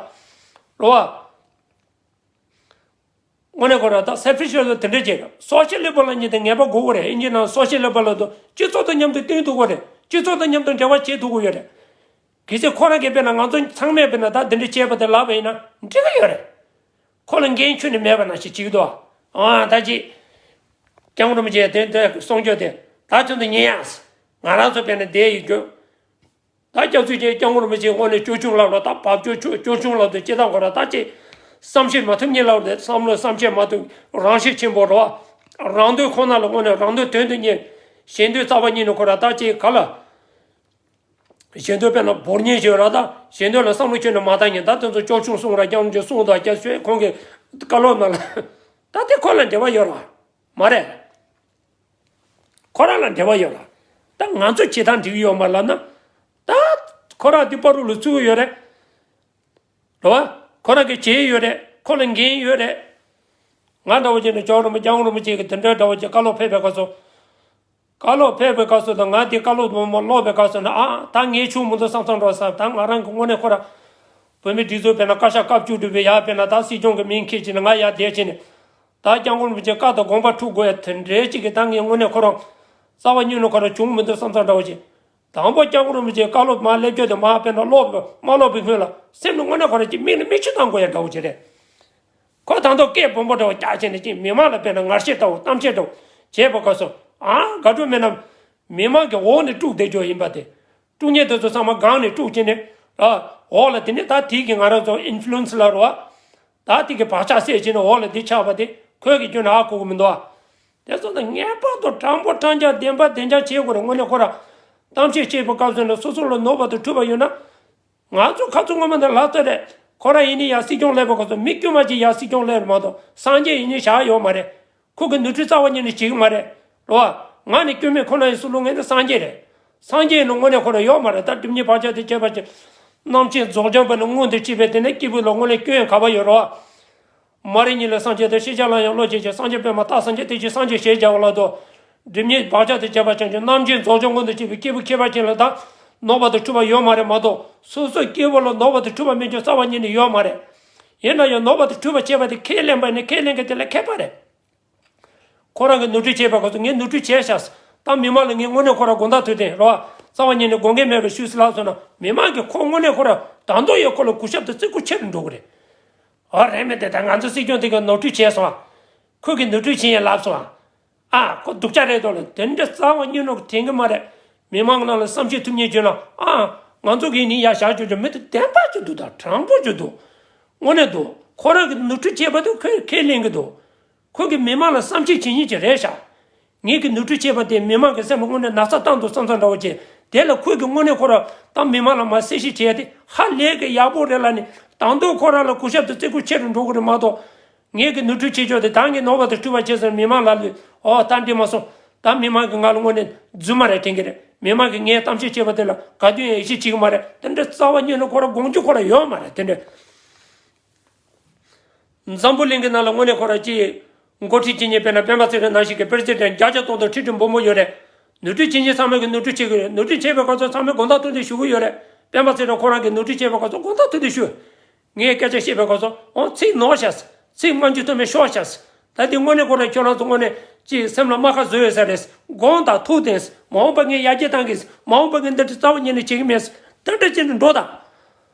རོ་བ། དངོས་གནས་ཁོ་རང་ད་selfish་ལབ་དེ་འདྲ་བྱེད། social level་ལ་ཉིད་དེ་ངེས་པ་དགོས་ཀྱི་རེད། ཨིན་ཇི་ནང་social level་ལབ་དུས་སྤྱི་ཚོགས་དང་མཉམ་དུ་བསྟུན་ཐུབ་ཀྱི་རེད། སྤྱི་ཚོགས་དང་མཉམ་དུ་འབྲེལ་བ་བྱེད་ཐུབ་ཀྱི་ཡོད་རེད། གལ་སྲིད་ཁོ་རང་གིས་དཔེར་ན་ང་ཚོ་ཚང་མས་དཔེར་ན་ད་འདི་འདྲ་བྱས་པ་དེ་ལབ་པ་ཡིན་ན་འགྲིག་གི་ཡོད་རེད། ཁོ་ལ་འགན་ཁྱོན་ནས་མེད་པ་ནང་བཞིན་བྱེད་ཀྱི་འདུག་ཨ་ད་ཅི། སྐྱབས་མགོན་རིན་པོ་ཆེ་དེ་འདྲ་གསུང་རྒྱུ་དེ་ད་ཁྱོད་ཚོ་ཉན་ཡ། ང་རང་ཚོ་དཔེར་ན་བསྡད་ཡོད་རྒྱུ། ད་སྐྱབས་སུ་མཆི་སྐྱབས་མགོན་རིན་པོ་ཆེ་དངོས་གནས་སྐྱོར་ཆུང་ལབ་རོགས། ད་བབ་ཅོལ་ཆུང་སྐྱོར་ཆུང་ལབ་དུས་སྤྱི་བཏང་ཁོ་ར་ད་ཅི། བསམ་ཤེས་མ་ཐུབ་ཉིད་ལབ་རོགས། བསམ་བློ་བསམ་ཤེས་མ་ཐུབ་རང་ཤེད་ཆེན་པོ་རོགས། རང་འདོད་ཁོ་ན་ལ་དངོས་གནས་རང་འདོད་དོན་དུ་གཉེར། གཞན་འདོད་རྩ་བ་ཉིད་ནས་ཁོ་ར་ད་ཅི་ག་ལ། གཞན་དོན་དཔེར་ན་འབོར་ཉེན་ཞིག་ཡོད་ར་ད། གཞན་དོན་ལ་བསམ་བློ་ཁྱོན་ནས་མ་བཏང་ཉིན་ད་དེ་ཚོ་སྐྱོར་ཆུང་གསུང་ར་སྐྱབས་མགོན་གསུང་དང་སྐྱབས་ཞུས་ཁོང་གི་བཀའ་སློབ་ནང་ལ། ད་དེ་ཁོ་ལ་འབྲེལ་བ་ཡོད་ར། མ་རེད། ཁོ་རང་ལ་འབྲེལ་བ་ཡོད་ར། ད་ང་ཚོ་བྱེད་སྟངས་འགྲིག་ཡོད་མ་ལབ་ན། ད་ཁོ་རང་དེ་བར་དུ་ལ་བཙུགས་ཡོད་རེད། རེད་བ། ཁོ་རང་གི་བྱེད་ཡོད་རེད། ཁོ་ལ་འགན་ཡོད་རེད། ང་འདྲ་བོ་བྱས་ནས་ཇོ་རིན་པོ་སྐྱབས་མགོན་རིན་པོ་ཆེ་གི་དེ་འདྲའི་འདྲ་བོ་བྱས་བཀའ་སློབ་ཕེབས་པའི་སྐབས་སུ། བཀའ་སློབ་ཕེབས་པའི་སྐབས་སུ་དང་ང་དེ་བཀའ་སློབ་མང་པོ་ཀློག་པའི་སྐབས་སུ་ནི་ཨ་ད་ངས་ཆུང་མི་འདུག་བསམ་བསམ་འགྲོ་བསམ། ད་ང་རང་གི་དངོས་གནས་ཁོ་ར་བོད་མི་སྒྲིག་འཛུགས་དཔེར་ན་བཀའ་ཤག་སྐབས་བཅུ་དྲུག་པའི་ཡར་དཔེར་ན་ད་སྲིད་སྐྱོང་གི་མིང་འཁྱེར་བྱས་ནས་ང་ཡར་བསྡད་བྱས་ནས་ད་སྐྱབས་མགོན་རིན་པོ་ཆེ་བཀའ་དང་དགོངས་པ་འཁྲུག་དགོས་ཡ་དེ་འདྲའི་ཅིག་གི་ད་ངས་དངོས་གནས་ཁོ་རང་རྩ་བ་ཉིད་ནས་ཁོ་རང་བྱུང་མི་འདུག་བསམ་བསམ་འདྲ་བོ་ཅིག་དང་པོ་སྐྱབས་མགོན་རིན་པོ་ཆེ་བཀའ་སློབ་མར་སླེབས་རྒྱུ་དེ་མར་དཔེར་ན་ཀློག་མ་ཀློག་པའི་སྔོན་ལ་སེམས་ནང་དངོས་གནས་ཁོ་རང་ཅིག་མིག་ནས་མིག་ཆུ་བཏང་དགོས་ཡ་འདྲ་བོ་ཅིག་རེད། ཁོ་ད་དུང་སྐད་སྦོམ་པོ་འདྲ་བོ་རྒྱག་བྱས་ནས་ཅིག་མི་མང་ལ་དཔེར་ན་ངར་བཤད་འདྲ་བོ་གཏམ་བཤད་འདྲ་བོ་བྱས་པ་ག་སོ། ཨང་དགའ་སྤྲོ་མེད་ན། མི་མང་གི་འོག་ནས་དཀྲུགས་བསྡད་རྒྱུ་ཡིན་པ་དེ། དཀྲུགས་མཁན་དེ་ཚོ་ཚང་མ་སྒང་ནས་དཀྲུགས་བྱས་ནས། ཨ། འོག་ལ་དེ་ནས་ད་དེའི་གི་ང་རང་ཚོ་ཨིན་ཕུ་ལུ་ཨེན་སི་ལབ་རོ། ད་དེ་གི་བག་ཆགས་སད་བྱས་ནས་འོག་ལ་དེ་ཆགས་པ་དེ་ཁོས་གི་སྐྱོན་ནས་ཧ་གོ་གི་མི་འདུག་ཨ། དེ་ཚོ་ད་ངེས་པར་དུ་དྲང་པོ་དྲང་རྐྱང་བདེན་པ་བདེན་རྐྱང་བྱེད་དགོས་རེད། དངོས་གནས་ཁོ་ར་གཏམ་བཤད་བྱེད་པའི་སྐབས་སུ་ནས་སོ་སོ་ལ་ནོར་བ་དང་འཁྲུལ་པ་ཡོད་ན། ང་ཚོ་ཁ་ཚོ་ངོ་མ་འདི་ལབ་ཚོད་རེད། ཁོ་རང་ཡིན་ནི་ཡར་སྲིད་སྐྱོང་སླེབས་པ་ཁོ་ཚོ་མི་དཀྱུས་མ་ཅིག་ཡར་སྲིད་སྐྱོང་སླེབས་རེད་མ་གཏོགས་སངས་རྒྱས་ཡིན་ནི་བཞག་ཡོད་མ་རེད། ཁོ་གི་ནོར་འཁྲུལ་རྩ་བ་ཉིད་ནས་བྱེད་ཀྱི་མ་རེད། རེད་བ། ང་ནི་སྐྱོན་མེད་ཁོ་ན་ཡིན་སུ་ལུ་ངས་ནི་སངས་རྒྱས་རེད། སངས་རྒྱས་ཡིན་ནི་དངོས་གནས་ཁོ་རང་ཡོད་མ་རེད། ད་སྒྲིབ་གཉིས་བག་ཆགས་དེ་བྱས་པ་ཅིག་རྣམ་མཁྱེན་རྫོགས་བྱང་པ་ནི་མངོན་དུ་བྱས་པས་དེ་ནི་སྐྱེས་བུ་ལ་དངོས་གནས་སྐྱོན་ག་པ་ཡོད་རེད་བ། མ་རིག་གཉིད་ལས་སངས་རྒྱས་ཏེ། ཤེས་བྱ་ལ་ཡང་བློ་སྐྱེད་ཅིང་། སངས་རྒྱས་པད་མ་རྟག་སངས་རྒྱས། དེ་ཕྱིར་སངས་རྒྱས་ཞེས་བྱ་བ་ལ་དོ། སྒྲིབ་གཉིས་བག་ཆགས་དེ་བྱས་པ་ཅན་གྱི་རྣམ་མཁྱེན་རྫོགས་བྱང་མངོན་དུ་བྱས་པའི་སྐྱེས་བུ་མཁས་པ་ཅན་ལ་ད་ནོར་བ་དང་འཁྲུལ་པ་ཡོད་མ་རེད་མ་གཏོགས། སོ་སོའི་སྐྱེས་བུ་ལ་ནོར་བ་དང་འཁྲུལ་པ་མེད་རྒྱུ་རྩ་བ་ཉིད་ནས་ཡོད་མ་རེད། ཡིན་ན་ཡང་ནོར་བ་དང་འཁྲུལ་པ་བྱས་པ་དེ་ཁས་ལེན་པ་ཡིན་ན་ཁས་ལེན་མཁན་དེ་ལ་ཁྱད་པར་རེད། ཁོ་རང་གིས་ནོར་འཁྲུལ་བྱས་པ་ག་ཚོད་ངས་ནོར་འཁྲུལ་བྱས་ཤག་ད་མི་མང་ལ་ངས་དངོས་གནས་ཁོ་རང་དགོངས་དག་ཐུགས་བདེན་རོ། རྩ་བ་ཉིད་ནས་དགོངས་འགལ་མེད་པར་ཞུས་ཟིན་ལབ་སོང་ན། མི་མང་གིས་ཁོ་དངོས་གནས་ཁོ་རང་ད་དུང་ཡང་ཁོ་ལ་གུས་ཞབས་དང་བརྩི་བཀུར་ཆེ་རུ་འགྲོ་གི་རེད། ཨོ་རེད་མེད་དེ། ད་ང་ཚོ་སྲིད་སྐྱོང་དེ་ག་ནོར་འཁྲུལ་བྱས་སོང་ཨ། ཁོ་གིས་ནོར་འཁྲུལ་བྱས་ཡིན་ལབ་སོང་ཨ། ཨ་ཁོ་སྡུག་ཅག་རེད་དོ་ལ་དེ་འདྲ་རྩ་བ་ཉིད་ནས་དྲན་གི་མ་རེད། མི་མང་ནང་ལ་བསམ་ཤེས་ཐུབ་མཁན་བྱུང་ན་ཨ། ང་ཚོ་གིས་ནི་ཡ་བཞག་ཆོག་ཆོག་མི་དེ་བདེན་པ་ཅིག་འདུག་ད་དྲང་པོ་ཅིག་འདུག་དངོས་གནས་འདུག་ཁོ་རང་གིས་ནོར་འཁྲུལ་བྱས་པ་དེ་ཁོས་ཁས་ལེན་གི་འདུག་ཁོ་གིས་མི་མང་ལ་བསམ་ཤེས་བྱེད་མཁན་ཅིག་རེད་ཤག་ངེད་ཀྱི་ནོར་འཁྲུལ་བྱས་པ་དེ་མི་མང་གི་སེམས་ལ་དངོས་གནས་ན་ཚ་བཏང་འདུག་བསམ་བསམ་འདྲ་བོ་བྱས། དེ་ལ་ཁོས་ཀྱི་དངོས་གནས་ཁོ་ར་ད་མི་མང་ལ་མར་གསལ་བཤད་བྱས་ཏེ་ཧ་ལས་ཀྱི་ཡག་པོ་རེད་ལབ་ནས་ དང་ཐོག་ཁོ་རང་ལ་གུས་ཞབས་དང་བརྩི་བཀུར་ཆེ་རུ་འགྲོ་གི་རེད་མ་གཏོགས། ངས་ཀྱི་ནོར་འཁྲུལ་བྱེད་ཆོག་དེ་ད་ངས་ནོར་བ་དང་འཁྲུལ་བ་བྱས་ཟེར་མི་མང་ལ་ལུས་ཨོ་ད་འདི་མ་སོང་། ད་མི་མང་གི་ང་ལ་དངོས་གནས་རྫུན་མ་རེད་དྲན་གི་རེད། མི་མང་གི་ངས་གཏམ་བཤད་བྱས་པ་དེ་ལ་ག་དུས་ཡང་ཡིད་ཆེས་བྱེད་གི་མ་རེད། དེ་འདྲ་རྩ་བ་ཉིད་ནས་ཁོ་རང་དགོངས་རྒྱུ་ཁོ་རང་ཡོད་མ་རེད་དེ་འདྲ། འཛམ་བུ་གླིང་གི་ནང་ལ་དངོས་གནས་ཁོ་རང་ཅིག་འགོ་ཁྲིད་བྱེད་མཁན་དཔེར་ན་སྤེན་པ་ཚེ་རིང་ནང་བཞིན་གྱི་པེ་རེ་སི་ཌེན་ཊི་བརྒྱ་ཆ་སྟོང་དང་ཁྲི་ཁྲི་འབུམ་པོ་ཡོད་རེད། ནོར་འཁྲུལ་བྱེད་མཁན་ཚང་མས་ཀྱི་ནོར་འཁྲུལ་བྱེད་ཀྱི་ཡོད། ནོར་འཁྲུལ་བྱས་པའི་སྐབས་སུ་ཚང་མས་དགོངས་དག་ཐུགས་འདུན་ཞུ་གི་ཡོད་རེད། སྤེན་པ་ཚེ་རིང་ཁོ་རང་གིས་ནོར་འཁྲུལ་བྱས་པའི་སྐབས་སུ་དགོངས་དག་ཐུགས་འདུན་ཞུ། ངས་སྐད་ཆ་བཤད་པའི་སྐབས་སུ་ཨོ་ཚིག་ནོར་ཤག་ཚིག་སྔ་འཇུག་ཐུབ་མེད་ཤོར་ཤག་ད་འདི་དངོས་གནས་ཁོ་རང་ཁྱོད་རང་ཚོ་དངོས་གནས་ཅིག་སེམས་ལ་རྨ་ཁ་བཟོ་ཡོད་ས་རེད། དགོངས་དག་ཐུགས་བདེན། མ་འོངས་པ་ངས་ཡར་རྒྱས་བཏང་གི། མ་འོངས་པ་ངས་འདི་འདྲ་རྩ་བ་ཉིད་ནས་བྱེད་ཀྱི་མེད། དེ་འདྲ་བྱས་ནས་འགྲོ་དང་།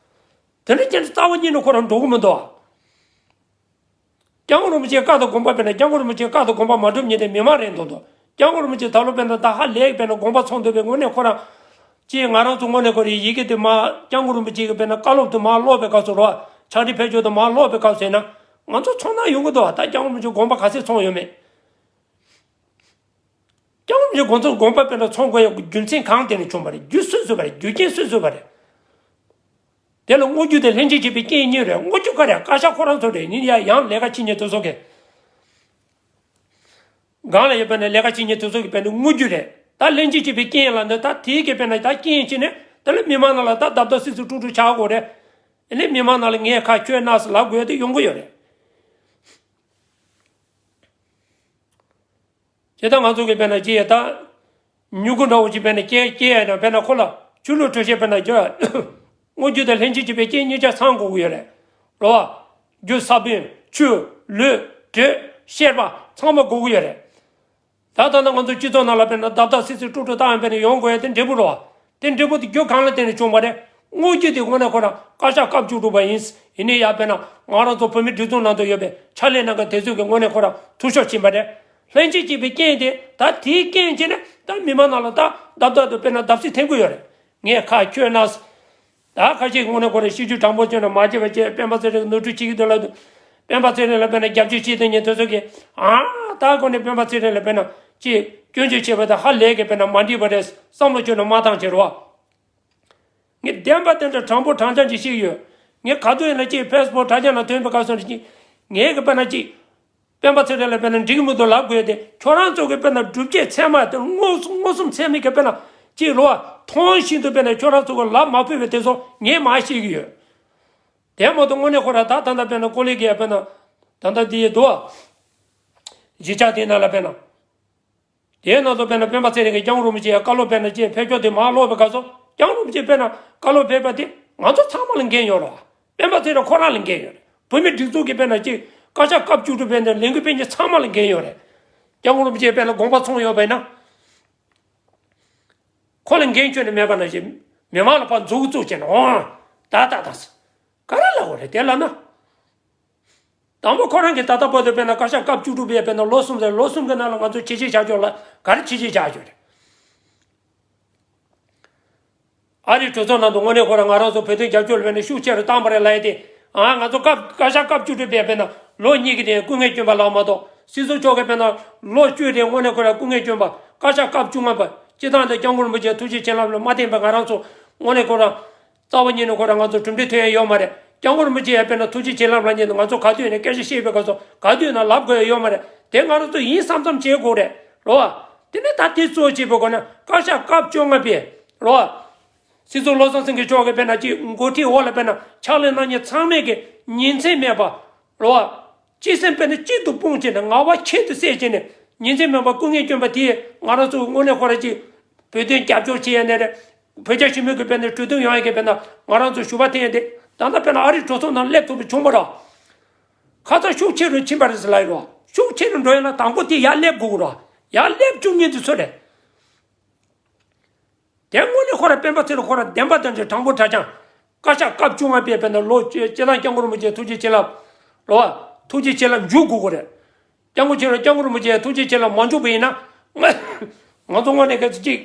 དེ་འདྲ་བྱས་ནས་རྩ་བ་ཉིད་ནས་ཁོ་རང་འགྲོ་གི་མི་འདུག་སྐྱབས་མགོན་རིན་པོ་ཆེའི་བཀའ་དང་དགོངས་པ་དཔེར་ན་སྐྱབས་མགོན་རིན་པོ་ཆེའི་བཀའ་དང་དགོངས་པ་མ་སྒྲུབ་མཁན་དེ་མི་མང་རེད་འདུག་འདུག་སྐྱབས་མགོན་རིན་པོ་ཆེ་ད་ལོ་དཔེར་ན་ད་ཧ་ལས་དཔེར་ན་དགོངས་པ་ཚོམས་འདུག་པའི་དངོས་གནས་ཁོ་རང་ཅིག་ང་རང་ཚོ་དངོས་གནས་ཁོ་རའི་ཡི་གེ་དེ་མ་སྐྱབས་མགོན་རིན་པོ་ཆེ་གི་དཔེར་ན་བཀའ་སློབ་དེ་མ་ཀློག་པའི་སྐབས་སུ་རོ། ཕྱག་བྲིས་ཕེབས་ཆོག་དེ་མ་ཀློག་པའི་སྐབས་སུ་ཡིན་ན་ང་ཚོ་ཚོར་སྣང་ཡོང་གི་འདུག་ད་སྐྱབས་མགོན་རིན་པོ་ཆེ་དགོངས་པ་ག་ཚད་ཚོམས་ཡོད་མེད། སྐྱབས་མགོན་རིན་པོ་ཆེ་དགོངས་ཚོམས་དགོངས་པ་དཔེར་ན་ཚོམས་དགོས་ཡ་རྒྱུ་མཚན་གང་དེ་ནས་བྱུང་བ་རེད། རྒྱུ་སུས་བཟོས་པ་རེད། རྒྱུ་རྐྱེན་སུས་བཟོས་པ་རེད། དེ་ལ་བསྔོ་རྒྱུ་དེ་ལྷན་ཅིག་བྱེད་པའི་རྐྱེན་གཉིས་རེད། བསྔོ་རྒྱུ་ག་རེ་བཀའ་ཤག་ཁོ་རང་ཚོ་རེད། ཡིན་ཡ་ཡང་ལས་ཀ་བྱེད་མཁན་དེ་ཚོ་གིས་སྒང་ལ་ཡོད་པ་ནས་ལས་ཀ་བྱེད་མཁན་དེ་ཚོ་གིས་དཔེར་ན་བསྔོ་རྒྱུ་རེད། ད་ལྷན་ཅིག་བྱེད་པའི་རྐྱེན་ལ་འདི་ད་དེའི་གི་དཔེར་ན་ད་རྐྱེན་བྱས་ནས་དེ་ལ་མི་མང་ནང་ལ་ད་རྡབ་རྡབ་སིག་སིག་དཀྲུག་དཀྲུག་ཆགས་དགོས་རེད། ཨ་ནི་མི་མང་ནང་ལ་ངས་ཁ་ཁྱོད་ནགས་སུ་ལབ་དགོས་དེ་ཡོང་གི་ཡོད་རེད། དེ་ལྟར་ང་ཚོ་གི་དཔེར་ན་ཅི་ཡ་ད། མྱུ་གུ་འདྲ་བོ་ཅིག་དཔེར་ན་སྐྱེ་སྐྱེ་ཡ་ན་དཔེར་ན་ཁོ་ལ་ཆུ་ལུད་དྲོད་གཤེར་དཔེར་ན་རྒྱུ། བསྔོ་རྒྱུ་དང་ལྷན་ཅིག་བྱེད་པའི་རྐྱེན་གཉིས་ཆ་ཚང་དགོས་ཀྱི་ཡོད་རེད། རོ། རྒྱུ་ས་བོན་ཆུ། ལུད། དྲོད། བཤེར་བ་ཚང་མ་དགོས་ཀྱི་ཡོད་རེད། ད་ལྟ་ན་ང་ཚོ་སྤྱི་ཚོགས་ནང་ལ་དཔེར་ན་རྡབ་རྡབ་སིག་སིག་དཀྲུག་དཀྲུག་བཏང་ཡང་དཔེར་ན་ཡོང་དགོས་ཡ་དེ་འབྲས་བུ་རོ། དེ་འབྲས་བུ་དེ་རྒྱུ་གང་ལ་བརྟེན་ནས་བྱུང་བ་རེད། བསྔོ་རྒྱུ་དེ་དངོས་གནས་ཁོ་རང་བཀའ་ཤག་སྐབས་བཅུ་དྲུག་པ་ཡིན། ཡིན་ནའི་ཡང་དཔེར་ན་ང་རང་ཚོ་བོད་མི་སྒྲིག་འཛུགས་ནང་དུ་ཡོད་པའི་ཕྱག་ལས་གནང་མཁན་དེ་ཚོས་ཀྱི་དངོས་གནས་ཁོ་རང་ཐུགས་ཤོར་ཕྱིན་པ་རེད། ལྷན་ཅིག་བྱེད་པའི་རྐྱེན་དེ་ད་དེའི་རྐྱེན་བྱས་ནས་ད་མི་མང་ནང་ལ་ད་རྡབ་རྡབ་ཏུ་དཔེར་ན་བརྡབ་གསིག་འཐེན་གྱི་ཡོད་རེད། ངས་ཁ་ཁྱོད་ན། ད་ཁ་ཤས་དངོས་གནས་ཁོ་རང་གཤིས་རྒྱུད་དྲང་པོ་བྱས་ན་མ་བྱས་པ་བྱས་སྤེན་པ་ཚེ་རིང་ནོར་འཁྲུལ་བྱེད་ཀྱི་འདུག་ལབ་འདུག་སྤེན་པ་ཚེ་རིང་ལ་དཔེར་ན་རྒྱབ་སྐྱོར་བྱེད་དེ་ཉན་དེ་ཚོ་གིས་ཨ་ད་ཁོ་ནས་སྤེན་པ་ཚེ་རིང་ལ་དཔེར་ན་ཅིག་སྐྱོན་བརྗོད་བྱས་པ་དང་ཧ་ལས་ཀྱི་དཔེར་ན་མ་འགྲིག་པ་རེད་བསམ་བློ་བཅོས་ན་མ་བཏང་བྱེད་རོགས། ངས་བདེན་པ་དེ་འདྲ་དྲང་པོ་དྲང་རྐྱང་ཅིག་བཤད་ཀྱི་ཡོད། ངས་ག་དུས་ཡིན་ན་ཅིག་ཕེ་སི་བུག་དྲ་རྒྱ་ནང་ཐོན་པའི་སྐབས་སུ་ཅིག་ངས་ཀྱི་དཔེར་ན་ཅིག་སྤེན་པ་ཚེ་རིང་ལ་དཔེར་ན་འགྲིག་གི་མི་འདུག་ལབ་དགོས་ཏེ་ཁྱོད་རང་ཚོ་གི་དཔེར་ན་སྒྲུབ་བྱེད་ཚད་མ་དེ་མངོན་སུམ་མངོན་སུམ་ཚད་མིན་གྱི་དཔེར་ན་ཅིག་རོ་མཐོང་བཞིན་དུ་དཔེར་ན་ཁྱོད་རང་ཚོ་གི་ལབ་མ་ཕོད་པའི་དེ་ཚོ་ངས་མ་ཤེས་ཀྱི་ཡོད། དེ་མ་གཏོགས་དངོས་གནས་ཁོ་རང་ད་ད་ལྟ་དཔེར་ན་ཀོ་ལི་གི་དཔེར་ན་ད་ལྟ་འདི་ཡི་འདུག་གཞིས་ཆགས་དེ་ནང་ལ་དཔེར་ན། དེའི་ནང་དུ་དཔེར་ན་སྤེན་པ་ཚེ་རིང་གིས་སྐྱབས་མགོན་རིན་པོ་ཆེའི་བཀའ་སློབ་དཔེར་ན་ཅེས་ཕེབས་ཕྱོགས་དེ་མར་ཀློག་པའི་སྐབས་སུ་སྐྱབས་མགོན་རིན་པོ་ཆེས་དཔེར་ན་བཀའ་སློབ་ཕེབས་པ་དེ་ང་ཚོ་ཚང་མ་ལ་འགན་ཡོད་རེད་བ། སྤེན་པ་ཚེ་རིང་ཁོ་རང་ལ་འགན་ཡོད་རེད། བོད་མི་སྒྲིག་འཛུགས་ཀྱི་དཔེར་ན་ཅིག་བཀའ་ཤག་སྐབས་བཅུ་དྲུག་པའི་ནང་ལས་འགུལ་སྤེལ་མཁན་ཚང་མ་ལ་འགན་ཡོད་རེད། སྐྱབས་མགོན་རིན་པོ་ཆེས་དཔེར་ན་དགོངས་པ་ཚོམས་ཡོད་པ་ཡིན་ན། ཁོ་ལ་འགན་ཁྱོན་ནས་མེད་པ་ནང་བཞིན་མི་མང་ལ་ཕར་མཛུབ་གུ་བཙུགས་བྱས་ནས་འོང་། ད་ད་ད་ཟེར། ག་རེ་ལབ་དགོས་རེད་དེ་ལབ་ན། དང་པོ་ཁོ་རང་གིས་ད་ལྟ་བར་དུ་དཔེར་ན་བཀའ་ཤག་སྐབས་བཅུ་དྲུག་པའི་དཔེར་ན་ལོ་གསུམ་རེད། ལོ་གསུམ་གྱི་ནང་ལ་ང་ཚོ་བྱས་རྗེས་བཞག་ཆོག་ལ་ག་རེ་བྱས་རྗེས་བཞག་ཆོག་རེད། ཨ་རིའི་གྲོས་ཚོགས་ནང་དུ་དངོས་གནས་ཁོ་རང་ང་རང་ཚོ་བོད་དོན་རྒྱབ་སྐྱོར་ལ་དཔེར་ན་ཤུགས་ཆེ་རུ་བཏང་པ་རེད་ལབ་ཡ་དེ། ཨ་ང་ཚོ་སྐབས་བཀའ་ཤག་སྐབས་བཅུ་དྲུག་པའི་དཔེར་ན་ལོ་གཉིས་ཀྱི་དེ་སྐུ་ངལ་བསྐྱོན་པ་ལབ་མ་གཏོགས་སྲིད་ཚོགས་མཆོག་གིས་དཔེར་ན་ལོ་བཅུ་དེ་དངོས་གནས་ཁོ་རང་སྐུ་ངལ་བསྐྱོན་པ། བཀའ་ཤག་སྐབས་བཅོ་ལྔ་པ་སྤྱི་བཏང་དང་སྐྱབས་མགོན་རིན་པོ་ཆེའི་ཐུགས་རྗེ་བྱིན་རླབས་ལ་མ་བརྟེན་པའི་ང་རང་ཚོ་དངོས་གནས་ཁོ་རང་རྩ་བ་ཉིད་ནས་ཁོ་རང་ང་ཚོ་གྲུབ་འབྲས་ཐོན་ཡ་ཡོད་མ་རེད། སྐྱབས་མགོན་རིན་པོ་ཆེ་ཡང་དཔེར་ན་ཐུགས་རྗེ་བྱིན་རླབས་ལ་ཉིད་དུ་ང་ཚོ་ག་དུས་ནས་སྐད་ཆ་བཤད་པའི་སྐབས་སུ་ག་དུས་ན་ལབ་དགོས་ཡ་ཡོད་མ་རེད། དེ་ང་རང་ཚོ་ཡིན་བསམ་བསམ་བྱེད་དགོས་རེད་རོ། དེ་ནས་ད་དེ་གཙོ་བྱས་པའི་སྒོ་ནས་བཀའ་ཤག་སྐབས་བཅོ་ལྔ་པའི་རོ། སྲིད་ཟུར་བློ་བཟང་སེང་གེ་མཆོག་གིས་དཔེར་ན་ཅིག་འགོ་ཁྲིད་འོག་ལ་དཔེར་ན་ཕྱག་ལས་གནང་མཁན་ཚང་མས་ཀྱི་ཉིན་མཚན་མེད་པ་རོ། སྤྱི་སེམས་དཔེར་ན་གཅིག་ཏུ་སྤུངས་བྱས་ནས་ངལ་བ་ཁྱད་དུ་བསད་བྱས་ནས་ཉིན་མཚན་མེད་པར་སྐུ་ངལ་བསྐྱོན་པ་དེས་ང་རང་ཚོ་དངོས་གནས་ཁོ་རང་ཅིག་བོད་དོན་རྒྱབ་སྐྱོར་བྱེད་ཡ་ནས་རེད། བོད་རྒྱ་ཞི་མོལ་གྱི་དཔེར་ན་གྲོས་མཐུན་ཡོང་ཡ་གི་དཔེར་ན་ང་རང་ཚོ་ཞུ་བ་འཐེན་ཡ་དེ་ད་ལྟ་དཔེར་ན་ཨ་རིའི་གྲོས་ཚོགས་ནང་སླེབས་ཐུབ་པ་བྱུང་བ་རེད། ཁ་ཚ་ཤུགས་ཆེ་རུ་ཕྱིན་པ་རེད་ཟེར་ལབ་ཡོད་རེད། ཤུགས་ཆེ་རུ་འགྲོ་ཡ་ན་དང་པོ་དེ་ཡར་སླེབས་དགོས་ཀྱི་རེད། ཡར་སླེབས་བཅུག་མཁན་དེ་ཚོ་རེད། དེ་དངོས་གནས་ཁོ་ར་སྤེན་པ་ཚེ་རིང་ཁོ་ར་བདེན་པ་དང་འདྲ་དྲང་པོ་དྲང་རྐྱང་། བཀའ་ཤག་སྐབས་བཅོ་ལྔ་པའི་དཔེར་ན་ལོ་སྤྱི་བཏང་སྐྱབས་མགོན་རིན་པོ་ཆེ་ཐུགས་རྗེ་བྱིན་རླབས་རོ། ཐུགས་རྗེ་བྱིན་རླབས་འཇུག་དགོས་ཀྱི་རེད། སྐྱབས་མགོན་ཆེ་རུ་སྐྱབས་མགོན་རིན་པོ་ཆེ་ཐུགས་རྗེ་བྱིན་རླབས་མ་འཇུག་པ་ཡིན་ན། ང་ཚོ་དངོས་གནས་གལ་སྲིད་ཅིག་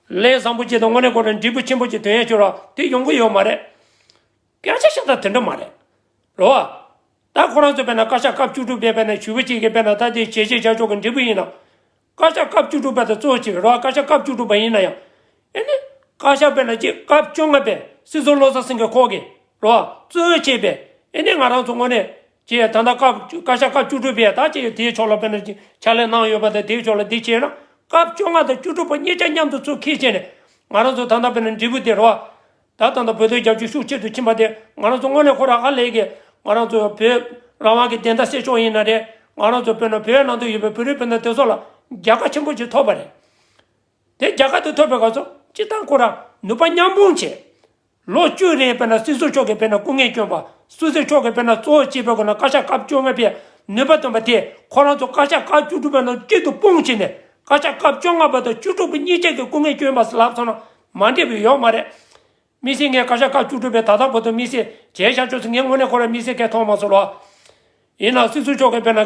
ལས་བཟང་པོ་ཅིག་དང་དངོས་གནས་ཁོ་ར་འབྲས་བུ་ཆེན་པོ་ཅིག་ཐོན་ཡ་ཤོད་ར་དེ་ཡོང་གི་ཡོད་མ་རེད། སྐད་ཆ་བཤད་སྟངས་དེ་འདྲ་མ་རེད། རེད་བ། ད་ཁོ་རང་ཚོ་དཔེར་ན་བཀའ་ཤག་སྐབས་བཅུ་དྲུག་པའི་དཔེར་ན་ཞུ་བ་གཅིག་གིས་དཔེར་ན་ད་དེ་བྱས་རྗེས་བཞག་ཆོག་གི་འབྲས་བུ་ཡིན་ན། བཀའ་ཤག་སྐབས་བཅུ་དྲུག་པ་དང་གཙོ་བོ་གཅིག་རེད་བ། བཀའ་ཤག་སྐབས་བཅུ་དྲུག་པ་ཡིན་ན་ཡང་། ཨེ་ནི། བཀའ་ཤག་དཔེར་ན་གཅིག་སྐབས་བཅོ་ལྔ་པའི་སྲིད་ཟུར་བློ་བཟང་སེང་གེ་ཁོག་གིས། རོ། གཙོ་བོ་བྱས་པས་ཨེ་ནི་ང་རང་ཚོ་དངོས་གནས་ཀྱི་ད་ལྟ་སྐབས་བཀའ་ཤག་སྐབས་བཅུ་དྲུག་པས་ད་ཅིག་དེའི་ཕྱོགས་ལ་དཔེར་ན་ཕྱག་ལས་གནང་ཡོད་པ་དང་། དེའི་ཕྱོགས་ལ་འདི་བྱས་ན་སྐབས་བཅོ་ལྔ་དང་བཅུ་དྲུག་པ་གཉིས་ཆ་མཉམ་དུ་ཚུར་འཁྱེར་བྱས་ནས་ང་རང་ཚོ་ད་ལྟ་དཔེར་ན་འབྲས་བུ་དེ་རོ། ད་ད་ལྟ་བོད་དོན་རྒྱབ་སྐྱོར་ཤུགས་ཆེ་རུ་ཕྱིན་པ་དེ་ང་རང་ཚོ་དངོས་གནས་ཁོ་རང་ཧ་ལས་ཀྱི་ང་རང་ཚོ་བོད་རང་དབང་གི་བདེན་མཐའ་གསལ་ཕྱོགས་ཡིན་ན་རེད། ང་རང་ཚོ་དཔེར་ན་བོད་ནང་དུ་ཡོད་པའི་བོད་རིགས་སྤུན་ཟླ་དེ་ཚོ་ལ་རྒྱལ་ཁ་ཆེན་པོ་ཅིག་ཐོབ་པ་རེད། དེ་རྒྱལ་ཁ་དེ་ཐོབ་པའི་སྐབས་སུ་སྤྱིར་བཏང་ཁོ་རང་ནུས་པ་མཉམ་སྤུངས་བྱས། ལོ་བཅུ་རིང་དཔེར་ན་སྲིད་ཟུར་མཆོག་གིས་དཔེར་ན་སྐུ་ངལ་བསྐྱོན་པ། སྲིད་ཟུར་མཆོག་གིས་དཔེར་ན་གཙོ་བོ་བྱས་པའི་སྒོ་ནས་བཀའ་ཤག་སྐབས་བཅོ་ལྔ་པའི་ནུས་པ་ཐོན་པ་དེ་ཁོ་རང་ཚོ་བཀའ་ཤག་སྐབས་བཅུ་དྲུག་པའི་ནང་གཅིག་ཏུ་སྤུངས་བྱས་ནས་བཀའ་ཤག་སྐབས་བཅོ་ལྔ་པ་དང་བཅུ་དྲུག་པ་གཉིས་ཆ་གིས་སྐུ་ངལ་བསྐྱོན་པ་ལབ་སོང་ན་མ་འགྲིག་པ་ཡོད་མ་རེད། དམིགས་བསལ་ངས་བཀའ་ཤག་སྐབས་བཅུ་དྲུག་པའི་ད་ལྟ་བར་དུ་དམིགས་བསལ་བྱས་བཞག་ཆོག་ཚེ་ངས་དངོས་གནས་ཁོ་རང་དམིགས་བསལ་གང་ཡང་མཐོང་མ་སོང་ལོ། ཡིན་ནའང་སྲིད་ཟུར་མཆོག་གིས་དཔེར་ན་